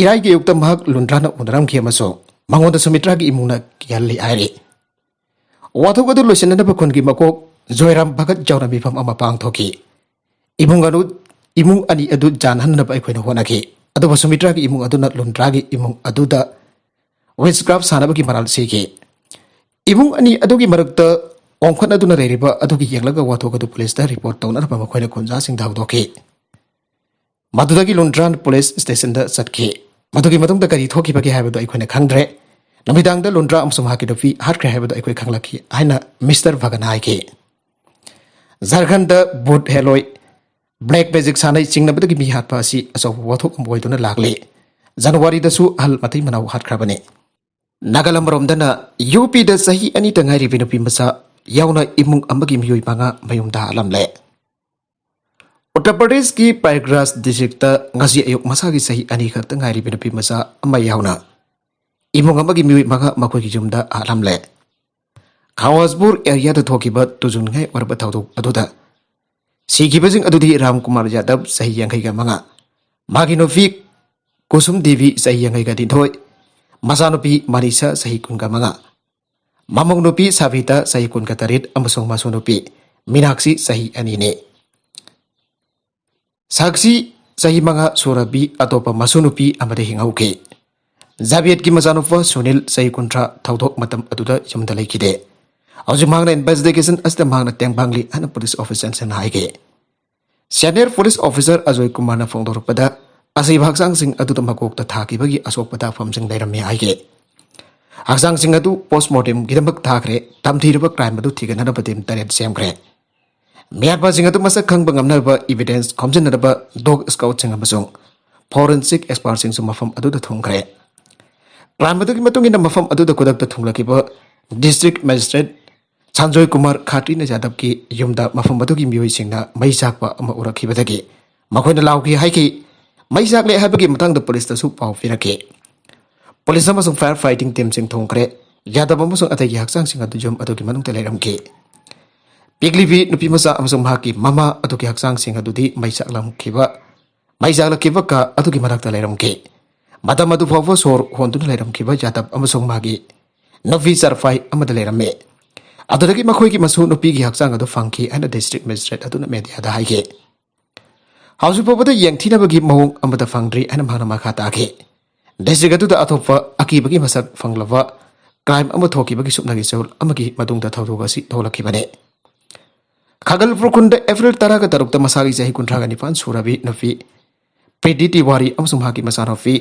ꯏꯔꯥꯏꯒꯤ ꯑꯌꯨꯛꯇ ꯃꯍꯥꯛ ꯂꯨꯟꯗ꯭ꯔꯥꯅ ꯎꯅꯔꯝꯈꯤ ꯑꯃꯁꯨꯡ ꯃꯉꯣꯟꯗ ꯁꯨꯃꯤꯇ꯭ꯔꯥꯒꯤ ꯏꯃꯨꯡꯅ ꯀꯤꯍꯜꯂꯤ ꯍꯥꯏꯔꯤ꯫ ꯋꯥꯊꯣꯛ ꯑꯗꯨ ꯂꯣꯏꯁꯤꯟꯅꯅꯕ ꯈꯨꯟꯒꯤ ꯃꯀꯣꯛ ꯖꯣꯏꯔꯥꯝ ꯚꯒꯠ ꯌꯥꯎꯅ ꯃꯤꯐꯝ ꯑꯃ ꯄꯥꯡꯊꯣꯛꯈꯤ꯫ ꯏꯃꯨꯡ ꯑꯗꯨ, ꯏꯃꯨꯡ ꯑꯅꯤ ꯑꯗꯨ ꯌꯥꯟꯍꯟꯅꯕ ꯑꯩꯈꯣꯏꯅ ꯍꯣꯠꯅꯈꯤ, ꯑꯗꯨꯕꯨ ꯁꯨꯃꯤꯇ꯭ꯔꯥꯒꯤ ꯏꯃꯨꯡ ꯑꯗꯨꯅ ꯂꯨꯟꯗ꯭ꯔꯥꯒꯤ ꯏꯃꯨꯡ ꯑꯗꯨꯗ ꯋꯤꯆꯀ꯭ꯔꯥꯐ ꯁꯥꯟꯅꯕꯒꯤ ꯃꯔꯥꯜ ꯁꯤꯈꯤ꯫ ꯏꯃꯨꯡ ꯑꯅꯤ ꯑꯗꯨꯒꯤ ꯃꯔꯛꯇ ꯑꯣꯡꯈꯠꯅꯗꯨꯅ ꯂꯩꯔꯤꯕ ꯑꯗꯨꯒꯤ ꯌꯦꯡꯂꯒ ꯋꯥꯊꯣꯛ ꯑꯗꯨ ꯄꯨꯂꯤꯁꯇ ꯔꯤꯄꯣꯔꯠ ꯇꯧꯅꯅꯕ ꯃꯈꯣꯏꯅ ꯈꯨꯟꯖꯥꯁꯤꯡꯗ ꯍꯧꯗꯣꯛꯈꯤ꯫ ꯃꯗꯨꯗꯒꯤ ꯂꯨꯟꯗ꯭ꯔꯥꯟ ꯄꯨꯂꯤꯁ ꯁ꯭ꯇꯦꯁꯟꯗ ꯆꯠꯈꯤ꯫ ꯃꯗꯨꯒꯤ ꯃꯇꯨꯡꯗ ꯀꯔꯤ ꯊꯣꯛꯈꯤꯕꯒꯦ ꯍꯥꯏꯕꯗꯨ ꯑꯩꯈꯣꯏꯅ ꯈꯪꯗ꯭ꯔꯦ꯫ ꯅꯨꯃꯤꯗꯥꯡꯗ ꯂꯨꯟꯗ꯭ꯔꯥ ꯑꯃꯁꯨꯡ ꯃꯍꯥꯛꯀꯤ ꯅꯨꯄꯤ ꯍꯥꯠꯈ꯭ꯔꯦ ꯍꯥꯏꯕꯗꯨ ꯑꯩꯈꯣꯏ ꯈꯪꯂꯛꯈꯤ ꯍꯥꯏꯅ ꯃꯤꯁꯇꯔ ꯚꯒꯟ ꯍꯥꯏꯈꯤ꯫ ꯖꯥꯔꯈꯟꯗ ꯚꯨꯠ ꯍꯦꯂꯣꯏ, ꯕ꯭ꯂꯦꯛ ꯃꯦꯖꯤꯛ ꯁꯥꯟꯅꯩ ꯆꯤꯡꯅꯕꯗꯒꯤ ꯃꯤ ꯍꯥꯠꯄ ꯑꯁꯤ ꯑꯆꯧꯕ ꯋꯥꯊꯣꯛ ꯑꯃ ꯑꯣꯏꯗꯨꯅ ꯂꯥꯛꯂꯤ꯫ ꯖꯅꯋꯥꯔꯤꯗꯁꯨ ꯑꯍꯜ ꯃꯇꯩ ꯃꯅꯥꯎ ꯍꯥꯠꯈ꯭ꯔꯕꯅꯤ꯫ ꯅꯥꯒꯥꯂꯝ ꯔꯣꯝꯗꯅ ꯌꯨ ꯄꯤꯗ ꯆꯍꯤ ꯑꯅꯤꯇ ꯉꯥꯏꯔꯤꯕꯤ ꯅꯨꯄꯤ ꯃꯆꯥ ꯌꯥꯎꯅ ꯏꯃꯨꯡ ꯑꯃꯒꯤ ꯃꯤꯑꯣꯏ ꯃꯉꯥ ꯃꯌꯨꯝꯗ ꯍꯥꯠꯂꯝꯂꯦ꯫ ꯎꯠꯇꯔ ꯄ꯭ꯔꯗꯦꯁꯀꯤ ꯄ꯭ꯔꯌꯥꯒ꯭ꯔꯥꯖ ꯗꯤꯁꯇ꯭ꯔꯤꯛꯇ ꯉꯁꯤ ꯑꯌꯨꯛ ꯃꯁꯥꯒꯤ ꯆꯍꯤ ꯑꯅꯤ ꯈꯛꯇ ꯉꯥꯏꯔꯤꯕꯤ ꯅꯨꯄꯤ ꯃꯆꯥ ꯑꯃ ꯌꯥꯎꯅ ꯏꯃꯨꯡ ꯑꯃꯒꯤ ꯃꯤꯑꯣꯏ ꯃꯉꯥ ꯃꯈꯣꯏꯒꯤ ꯌꯨꯝꯗ ꯍꯥꯠꯂꯝꯂꯦ꯫ ꯈꯋꯥꯖꯄꯨꯔ ꯑꯦꯔꯤꯌꯥꯗ ꯊꯣꯛꯈꯤꯕ ꯇꯨꯖꯨ ꯅꯨꯡꯉꯥꯏ ꯑꯣꯏꯔꯕ ꯊꯧꯗꯣꯛ ꯑꯗꯨꯗ ꯁꯤꯈꯤꯕꯁꯤꯡ ꯑꯗꯨꯗꯤ ꯔꯥꯝ ꯀꯨꯃꯥꯔ ꯌꯥꯗꯕ, ꯆꯍꯤ ꯌꯥꯡꯈꯩꯒ ꯃꯉꯥ, ꯃꯥꯒꯤ ꯅꯨꯄꯤ ꯀꯨꯁꯨꯝ ꯗꯦꯕꯤ, ꯆꯍꯤ ꯌꯥꯡꯈꯩꯒ ꯅꯤꯊꯣꯏ, ꯃꯆꯥꯅꯨꯄꯤ ꯃꯅꯤꯁꯥ, ꯆꯍꯤ ꯀꯨꯟꯒ ꯃꯉꯥ, ꯃꯃꯧ ꯅꯨꯄꯤ ꯁꯥꯕꯤꯇꯥ, ꯆꯍꯤ ꯀꯨꯟꯒ ꯇꯔꯦꯠ, ꯑꯃꯁꯨꯡ ꯃꯁꯨ ꯅꯨꯄꯤ ꯃꯤꯅꯥꯛꯁꯤ, ꯆꯍꯤ ꯑꯅꯤꯅꯤ꯫ ꯁꯥꯛꯁꯤ, ꯆꯍꯤ ꯃꯉꯥ ꯁꯨꯔꯕꯤ ꯑꯇꯣꯞꯄ ꯃꯁꯨ ꯅꯨꯄꯤ ꯑꯃꯗꯤ ꯍꯤꯡꯍꯧꯈꯤ꯫ ꯖꯥꯕꯦꯗꯀꯤ ꯃꯆꯥꯅꯨꯄꯥ ꯁꯨꯅꯤꯜ, ꯆꯍꯤ ꯀꯨꯟꯊ꯭ꯔꯥ, ꯊꯧꯗꯣꯛ ꯃꯇꯝ ꯑꯗꯨꯗ ꯌꯨꯝꯗ ꯂꯩꯈꯤꯗꯦ꯫ ꯍꯧꯖꯤꯛ ꯃꯍꯥꯛꯅ ꯏꯟꯚꯦꯁꯇꯤꯒꯦꯁꯟ ꯑꯁꯤꯗ ꯃꯍꯥꯛꯅ ꯇꯦꯡꯕꯥꯡꯂꯤ ꯍꯥꯏꯅ ꯄꯨꯂꯤꯁ ꯑꯣꯐꯤꯁꯔꯁꯤꯡꯅ ꯍꯥꯏꯈꯤ꯫ ꯁꯦꯅꯤꯌꯔ ꯄꯨꯂꯤꯁ ꯑꯣꯐꯤꯁꯔ ꯑꯖꯣꯏ ꯀꯨꯃꯥꯔꯅ ꯐꯣꯡꯗꯣꯔꯛꯄꯗ, ꯑꯁꯤꯕ ꯍꯛꯆꯥꯡꯁꯤꯡ ꯑꯗꯨꯗ ꯃꯀꯣꯛꯇ ꯊꯥꯈꯤꯕꯒꯤ ꯑꯁꯣꯛ ꯑꯄꯟ ꯐꯝꯁꯤꯡ ꯂꯩꯔꯝꯃꯤ ꯍꯥꯏꯈꯤ꯫ ꯍꯛꯆꯥꯡꯁꯤꯡ ꯑꯗꯨ ꯄꯣꯁ꯭ꯠꯃꯣꯔꯇꯦꯝꯒꯤꯗꯃꯛ ꯊꯥꯈ꯭ꯔꯦ꯫ ꯇꯝꯊꯤꯔꯕ ꯀ꯭ꯔꯥꯏꯝ ꯑꯗꯨ ꯊꯤꯒꯠꯅꯅꯕ ꯇꯤꯝ ꯇꯔꯦꯠ ꯁꯦꯝꯈ꯭ꯔꯦ꯫ ꯃꯤꯌꯥꯠꯄꯁꯤꯡ ꯑꯗꯨ ꯃꯁꯛ ꯈꯪꯕ ꯉꯝꯅꯕ ꯏꯚꯤꯗꯦꯟꯁ ꯈꯣꯝꯖꯤꯟꯅꯅꯕ ꯗꯣꯒ ꯁ꯭ꯀꯥꯎꯠꯁꯤꯡ ꯑꯃꯁꯨꯡ ꯐꯣꯔꯦꯟꯁꯤꯛ ꯑꯦꯛꯁꯄꯔꯠꯁꯤꯡꯁꯨ ꯃꯐꯝ ꯑꯗꯨꯗ ꯊꯨꯡꯈ꯭ꯔꯦ꯫ ꯀ꯭ꯔꯥꯏꯝ ꯑꯗꯨꯒꯤ ꯃꯇꯨꯡ ꯏꯟꯅ ꯃꯐꯝ ꯑꯗꯨꯗ ꯈꯨꯗꯛꯇ ꯊꯨꯡꯂꯈꯤꯕ ꯗꯤꯁꯇ꯭ꯔꯤꯛ ꯃꯦꯖꯤꯁꯇ꯭ꯔꯦꯠ ꯁꯟꯖꯣꯏ ꯀꯨꯃꯥꯔ ꯈꯥꯇ꯭ꯔꯤꯅ ꯌꯥꯗꯕꯀꯤ ꯌꯨꯝꯗ ꯃꯐꯝ ꯑꯗꯨꯒꯤ ꯃꯤꯑꯣꯏꯁꯤꯡꯅ ꯃꯩ ꯆꯥꯛꯄ ꯑꯃ ꯎꯔꯛꯈꯤꯕꯗꯒꯤ ꯃꯈꯣꯏꯅ ꯂꯥꯎꯈꯤ ꯍꯥꯏꯈꯤ꯫ ꯃꯩ ꯆꯥꯛꯂꯦ ꯍꯥꯏꯕꯒꯤ ꯃꯇꯥꯡꯗ ꯄꯨꯂꯤꯁꯇꯁꯨ ꯄꯥꯎ ꯄꯤꯔꯛꯈꯤ꯫ ꯄꯨꯂꯤꯁ ꯑꯃꯁꯨꯡ ꯐꯥꯌꯔ ꯐꯥꯏꯇꯤꯡ ꯇꯤꯝꯁꯤꯡ ꯊꯣꯡꯈ꯭ꯔꯦ꯫ ꯌꯥꯗꯕ ꯑꯃꯁꯨꯡ ꯑꯇꯩꯒꯤ ꯍꯛꯆꯥꯡꯁꯤꯡ ꯑꯗꯨ ꯌꯨꯝ ꯑꯗꯨꯒꯤ ꯃꯅꯨꯡꯗ ꯂꯩꯔꯝꯈꯤ꯫ ꯄꯤꯛꯂꯤꯕꯤ ꯅꯨꯄꯤꯃꯆꯥ ꯑꯃꯁꯨꯡ ꯃꯍꯥꯛꯀꯤ ꯃꯃꯥ ꯑꯗꯨꯒꯤ ꯍꯛꯆꯥꯡꯁꯤꯡ ꯑꯗꯨꯗꯤ ꯃꯩ ꯆꯥꯛꯂꯝꯈꯤꯕ, ꯃꯩ ꯆꯥꯛꯂꯛꯈꯤꯕ ꯀꯥ ꯑꯗꯨꯒꯤ ꯃꯅꯥꯛꯇ ꯂꯩꯔꯝꯈꯤ꯫ ꯃꯇꯝ ꯑꯗꯨ ꯐꯥꯎꯕ ꯁꯣꯔ ꯍꯣꯟꯗꯨꯅ ꯂꯩꯔꯝꯈꯤꯕ ꯌꯥꯗꯕ ꯑꯃꯁꯨꯡ ꯃꯥꯒꯤ ꯅꯨꯄꯤ ꯆꯔꯐꯥꯏ ꯑꯃꯗ ꯂꯩꯔꯝꯃꯤ꯫ ꯑꯗꯨꯗꯒꯤ ꯃꯈꯣꯏꯒꯤ ꯃꯁꯨ ꯅꯨꯄꯤꯒꯤ ꯍꯛꯆꯥꯡ ꯑꯗꯨ ꯐꯪꯈꯤ ꯍꯥꯏꯅ ꯗꯤꯁꯇ꯭ꯔꯤꯛ ꯃꯦꯖꯤꯁꯇ꯭ꯔꯦꯠ ꯑꯗꯨꯅ ꯃꯦꯗꯤꯌꯥꯗ ꯍꯥꯏꯈꯤ꯫ ꯍꯧꯖꯤꯛ ꯐꯥꯎꯕꯗ ꯌꯦꯡꯊꯤꯅꯕꯒꯤ ꯃꯑꯣꯡ ꯑꯃꯠꯇ ꯐꯪꯗ꯭ꯔꯤ ꯍꯥꯏꯅ ꯃꯍꯥꯛꯅ ꯃꯈꯥ ꯇꯥꯈꯤ꯫ ꯗꯤꯁꯇ꯭ꯔꯤꯛ ꯑꯗꯨꯗ ꯑꯇꯣꯞꯄ ꯑꯀꯤꯕꯒꯤ ꯃꯁꯛ ꯐꯪꯂꯕ ꯀ꯭ꯔꯥꯏꯝ ꯑꯃ ꯊꯣꯛꯈꯤꯕꯒꯤ ꯁꯨꯞꯅꯒꯤ ꯆꯌꯣꯜ ꯑꯃꯒꯤ ꯃꯇꯨꯡꯗ ꯊꯧꯗꯣꯛ ꯑꯁꯤ ꯊꯣꯛꯂꯛꯈꯤꯕꯅꯤ꯫ ꯈꯥꯒꯜꯄꯨꯔ ꯈꯨꯟꯗ ꯑꯦꯄ꯭ꯔꯤꯜ ꯇꯔꯥꯒ ꯇꯔꯨꯛꯇ ꯃꯁꯥꯒꯤ ꯆꯍꯤ ꯀꯨꯟꯊ꯭ꯔꯥꯒ ꯅꯤꯄꯥꯟ ꯁꯨꯔꯕꯤ ꯅꯨꯄꯤ ꯄ꯭ꯔꯤꯇꯤ ꯇꯤꯋꯥꯔꯤ ꯑꯃꯁꯨꯡ ꯃꯍꯥꯛꯀꯤ ꯃꯆꯥꯅꯨꯄꯤ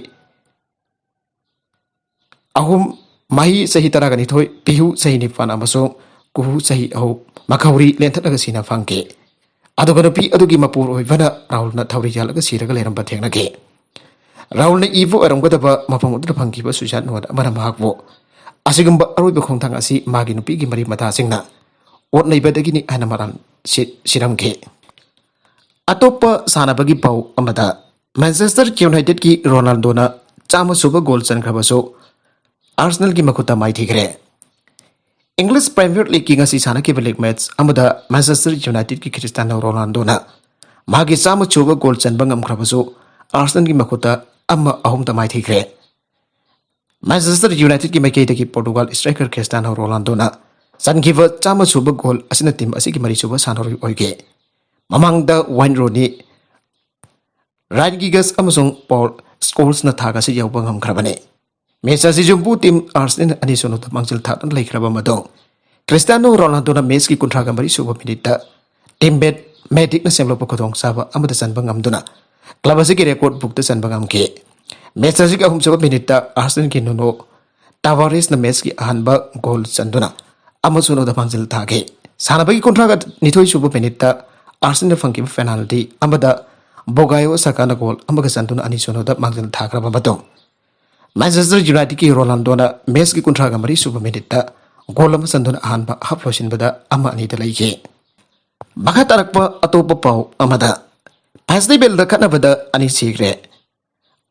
ꯑꯍꯨꯝ, ꯃꯍꯤ ꯆꯍꯤ ꯇꯔꯥꯒ ꯅꯤꯊꯣꯏ, ꯄꯤꯍꯨ ꯆꯍꯤ ꯅꯤꯄꯥꯟ ꯑꯃꯁꯨꯡ ꯀꯨꯍꯨ ꯆꯍꯤ ꯑꯍꯨꯝ ꯃꯈꯧꯔꯤ ꯂꯦꯟꯊꯠꯂꯒ ꯁꯤꯅ ꯐꯪꯈꯤ꯫ ꯑꯗꯨꯒ ꯅꯨꯄꯤ ꯑꯗꯨꯒꯤ ꯃꯄꯨꯔꯣꯏꯕꯅ ꯔꯥꯍꯨꯜꯅ ꯊꯧꯔꯤ ꯌꯥꯜꯂꯒ ꯁꯤꯔꯒ ꯂꯩꯔꯝꯕ ꯊꯦꯡꯅꯈꯤ꯫ ꯔꯥꯍꯨꯜꯅ ꯏꯕ ꯑꯣꯏꯔꯝꯒꯗꯕ ꯃꯐꯝ ꯑꯗꯨꯗ ꯐꯪꯈꯤꯕ ꯁꯨꯏꯁꯥꯏꯠ ꯅꯣꯠ ꯑꯃꯅ ꯃꯍꯥꯛꯄꯨ ꯑꯁꯤꯒꯨꯝꯕ ꯑꯔꯣꯏꯕ ꯈꯣꯡꯊꯥꯡ ꯑꯁꯤ ꯃꯥꯒꯤ ꯅꯨꯄꯤꯒꯤ ꯃꯔꯤ ꯃꯇꯥꯁꯤꯡꯅ ꯑꯣꯠ ꯅꯩꯕꯗꯒꯤꯅꯤ ꯍꯥꯏꯅ ꯃꯔꯥꯜ ꯁꯤ-, ꯁꯤꯔꯝꯈꯤ꯫ ꯑꯇꯣꯞꯄ ꯁꯥꯟꯅꯕꯒꯤ ꯄꯥꯎ ꯑꯃꯗ, ꯃꯦꯟꯆꯦꯁꯇꯔ ꯌꯨꯅꯥꯏꯇꯦꯗꯀꯤ ꯔꯣꯅꯥꯜꯗꯣꯅ ꯆꯥꯝꯃ ꯁꯨꯕ ꯒꯣꯜ ꯆꯟꯈ꯭ꯔꯕꯁꯨ, ꯑꯥꯔꯁꯦꯅꯦꯜꯒꯤ ꯃꯈꯨꯠꯇ ꯃꯥꯏꯊꯤꯈ꯭ꯔꯦ꯫ ꯏꯪꯂꯤꯁ ꯄ꯭ꯔꯤꯃꯤꯌꯔ ꯂꯤꯒꯀꯤ ꯉꯁꯤ ꯁꯥꯟꯅꯈꯤꯕ ꯂꯤꯒ ꯃꯦꯆ ꯑꯃꯗ ꯃꯥꯟꯆꯦꯁꯇꯔ ꯌꯨꯅꯥꯏꯇꯦꯗꯀꯤ ꯈ꯭ꯔꯤꯁꯇꯤꯌꯥꯅꯣ ꯔꯣꯅꯥꯜꯗꯣꯅ ꯃꯥꯒꯤ ꯆꯥꯝꯃ ꯁꯨꯕ ꯒꯣꯜ ꯆꯟꯕ ꯉꯝꯈ꯭ꯔꯕꯁꯨ, ꯑꯥꯔꯁꯦꯅꯦꯜꯒꯤ ꯃꯈꯨꯠꯇ ꯑꯃ ꯑꯍꯨꯝꯗ ꯃꯥꯏꯊꯤꯈ꯭ꯔꯦ꯫ ꯃꯥꯟꯆꯦꯁꯇꯔ ꯌꯨꯅꯥꯏꯇꯦꯗꯀꯤ ꯃꯥꯏꯀꯩꯗꯒꯤ ꯄꯣꯔꯇꯨꯒꯥꯜ ꯁ꯭ꯇ꯭ꯔꯥꯏꯀꯔ ꯈ꯭ꯔꯤꯁꯇꯤꯌꯥꯅꯣ ꯔꯣꯅꯥꯜꯗꯣꯅ ꯆꯟꯈꯤꯕ ꯆꯥꯝꯃ ꯁꯨꯕ ꯒꯣꯜ ꯑꯁꯤꯅ ꯇꯤꯝ ꯑꯁꯤꯒꯤ ꯃꯔꯤꯁꯨꯕ ꯁꯥꯟꯅꯔꯣꯏ ꯑꯣꯏꯈꯤ꯫ ꯃꯃꯥꯡꯗ ꯋꯥꯏꯟ ꯔꯨꯅꯤ, ꯔꯥꯏꯟ ꯒꯤꯒꯁ ꯑꯃꯁꯨꯡ ꯄꯣꯜ ꯁ꯭ꯀꯣꯜꯁꯅ ꯊꯥꯛ ꯑꯁꯤ ꯌꯧꯕ ꯉꯝꯈ꯭ꯔꯕꯅꯤ꯫ ꯃꯦꯆ ꯑꯁꯤ ꯌꯨꯝꯕꯨ ꯇꯤꯝ ꯑꯥꯔꯁꯦꯅꯦꯜ ꯑꯅꯤ ꯁꯨꯅꯨꯗ ꯃꯥꯡꯖꯤꯜ ꯊꯥꯗꯨꯅ ꯂꯩꯈ꯭ꯔꯕ ꯃꯇꯨꯡ, ꯈ꯭ꯔꯤꯁꯇꯤꯌꯥꯅꯣ ꯔꯣꯅꯥꯜꯗꯣꯅ ꯃꯦꯆꯀꯤ ꯀꯨꯟꯊ꯭ꯔꯥꯒ ꯃꯔꯤ ꯁꯨꯕ ꯃꯤꯅꯤꯠꯇ ꯇꯤꯝꯃꯦꯠ ꯃꯦꯗꯤꯛꯅ ꯁꯦꯝꯂꯛꯄ ꯈꯨꯗꯣꯡꯆꯥꯕ ꯑꯃꯗ ꯆꯟꯕ ꯉꯝꯗꯨꯅ ꯀ꯭ꯂꯕ ꯑꯁꯤꯒꯤ ꯔꯦꯀꯣꯔꯗ ꯕꯨꯛꯇ ꯆꯟꯕ ꯉꯝꯈꯤ꯫ ꯃꯦꯆ ꯑꯁꯤꯒꯤ ꯑꯍꯨꯝꯁꯨꯕ ꯃꯤꯅꯤꯠꯇ ꯑꯥꯔꯁꯦꯅꯦꯜꯒꯤ ꯅꯨꯅꯣ ꯇꯥꯚꯥꯔꯦꯁꯅ ꯃꯦꯆꯀꯤ ꯑꯍꯥꯟꯕ ꯒꯣꯜ ꯆꯟꯗꯨꯅ ꯑꯃ ꯁꯨꯅꯨꯗ ꯃꯥꯡꯖꯤꯜ ꯊꯥꯈꯤ꯫ ꯁꯥꯟꯅꯕꯒꯤ ꯀꯨꯟꯊ꯭ꯔꯥꯒ ꯅꯤꯊꯣꯏ ꯁꯨꯕ ꯃꯤꯅꯤꯠꯇ ꯑꯥꯔꯁꯦꯅꯦꯜ ꯐꯪꯈꯤꯕ ꯄꯦꯅꯥꯜꯇꯤ ꯑꯃꯗ ꯕꯣꯒꯥꯌꯣ ꯁꯥꯀꯥꯅ ꯒꯣꯜ ꯑꯃꯒ ꯆꯟꯗꯨꯅ ꯑꯅꯤ ꯁꯨꯅꯨꯗ ꯃꯥꯡꯖꯤꯜ ꯊꯥꯈ꯭ꯔꯕ ꯃꯇꯨꯡ, ꯃꯥꯟꯆꯦꯁꯇꯔ ꯌꯨꯅꯥꯏꯇꯦꯗꯀꯤ ꯔꯣꯅꯥꯜꯗꯣꯅ ꯃꯦꯆꯀꯤ ꯀꯨꯟꯊ꯭ꯔꯥꯒ ꯃꯔꯤ ꯁꯨꯕ ꯃꯤꯅꯤꯠꯇ ꯒꯣꯜ ꯑꯃ ꯆꯟꯗꯨꯅ ꯑꯍꯥꯟꯕ ꯍꯥꯞ ꯂꯣꯏꯁꯤꯟꯕꯗ ꯑꯃ ꯑꯅꯤꯗ ꯂꯩꯈꯤ꯫ ꯃꯈꯥ ꯇꯥꯔꯛꯄ ꯑꯇꯣꯞꯄ ꯄꯥꯎ ꯑꯃꯗ, ꯐꯦꯁꯇꯤꯚꯦꯜꯗ ꯈꯠꯅꯕꯗ ꯑꯅꯤ ꯁꯤꯈ꯭ꯔꯦ꯫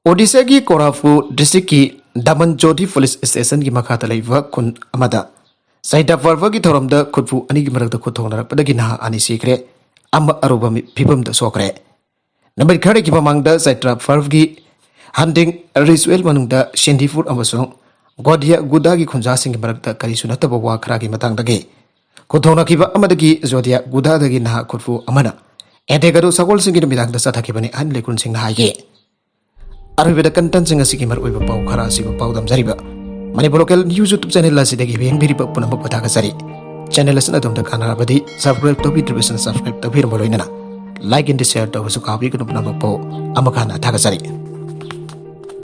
ꯑꯣꯗꯤꯁꯥꯒꯤ ꯀꯣꯔꯥꯄꯨ ꯗꯤꯁꯇ꯭ꯔꯤꯛꯀꯤ ꯗꯃꯟ ꯖꯣꯗꯤ ꯄꯨꯂꯤꯁ ꯁ꯭ꯇꯦꯁꯟꯒꯤ ꯃꯈꯥꯗ ꯂꯩꯕ ꯈꯨꯟ ꯑꯃꯗ ꯆꯩꯗ ꯄꯔꯕꯒꯤ ꯊꯧꯔꯝꯗ ꯈꯨꯠꯄꯨ ꯑꯅꯤꯒꯤ ꯃꯔꯛꯇ ꯈꯨꯠ ꯊꯣꯡꯅꯔꯛꯄꯗꯒꯤ ꯅꯍꯥ ꯑꯅꯤ ꯁꯤꯈ꯭ꯔꯦ, ꯑꯃ ꯑꯔꯨꯕ ꯃꯤ-, ꯐꯤꯕꯝꯗ ꯁꯣꯛꯈ꯭ꯔꯦ꯫ ꯅꯨꯃꯤꯠ ꯈꯔꯒꯤ ꯃꯃꯥꯡꯗ ꯆꯩꯇ꯭ꯔ ꯄꯔꯕꯒꯤ ꯍꯟꯗꯤꯡ ꯔꯤꯆꯨꯋꯦꯜ ꯃꯅꯨꯡꯗ ꯁꯤꯟꯗꯤꯄꯨꯔ ꯑꯃꯁꯨꯡ ꯒꯣꯗꯤꯌꯥ ꯒꯨꯗꯥꯒꯤ ꯈꯨꯟꯖꯥꯁꯤꯡꯒꯤ ꯃꯔꯛꯇ ꯀꯔꯤꯁꯨ ꯅꯠꯇꯕ ꯋꯥ ꯈꯔꯒꯤ ꯃꯇꯥꯡꯗꯒꯤ ꯈꯨꯠ ꯊꯣꯡꯅꯈꯤꯕ ꯑꯃꯗꯒꯤ ꯖꯣꯗꯤꯌꯥ ꯒꯨꯗꯥꯗꯒꯤ ꯅꯍꯥ ꯈꯨꯠꯄꯨ ꯑꯃꯅ ꯑꯦꯟꯇꯦꯒꯗꯣ ꯁꯒꯣꯜꯁꯤꯡꯒꯤ ꯅꯨꯃꯤꯗꯥꯡꯗ ꯆꯠꯊꯈꯤꯕꯅꯤ, ꯑꯍꯜ ꯂꯩꯀꯣꯜꯁꯤꯡꯅ ꯍꯥꯏꯈꯤ꯫ ꯑꯔꯣꯏꯕꯗ ꯀꯟꯇꯦꯟꯁꯤꯡ ꯑꯁꯤꯒꯤ ꯃꯔꯨꯑꯣꯏꯕ ꯄꯥꯎ ꯈꯔ ꯑꯁꯤꯕꯨ ꯄꯥꯎꯗꯝꯖꯔꯤꯕ Manipur local news YouTube channel ꯑꯁꯤꯗꯒꯤ ꯌꯦꯡꯕꯤꯔꯤꯕ ꯄꯨꯝꯅꯃꯛꯄꯨ ꯊꯥꯒꯠꯆꯔꯤ꯫ ꯆꯦꯅꯦꯜ ꯑꯁꯤꯅ ꯑꯗꯣꯝꯗ ꯀꯥꯟꯅꯔꯕꯗꯤ ꯁꯕꯁꯀ꯭ꯔꯥꯏꯕ ꯇꯧꯕꯤꯗ꯭ꯔꯤꯕꯁꯤꯡꯅ ꯁꯕꯁꯀ꯭ꯔꯥꯏꯕ ꯇꯧꯕꯤꯔꯝꯕ ꯂꯣꯏꯅꯅ ꯂꯥꯏꯛ ꯑꯦꯟ ꯁꯤꯌꯔ ꯇꯧꯕꯁꯨ ꯀꯥꯎꯕꯤꯒꯅꯨ꯫ ꯄꯨꯝꯅꯃꯛꯄꯨ ꯑꯃꯨꯛ ꯍꯟꯅ ꯊꯥꯒꯠꯆꯔꯤ꯫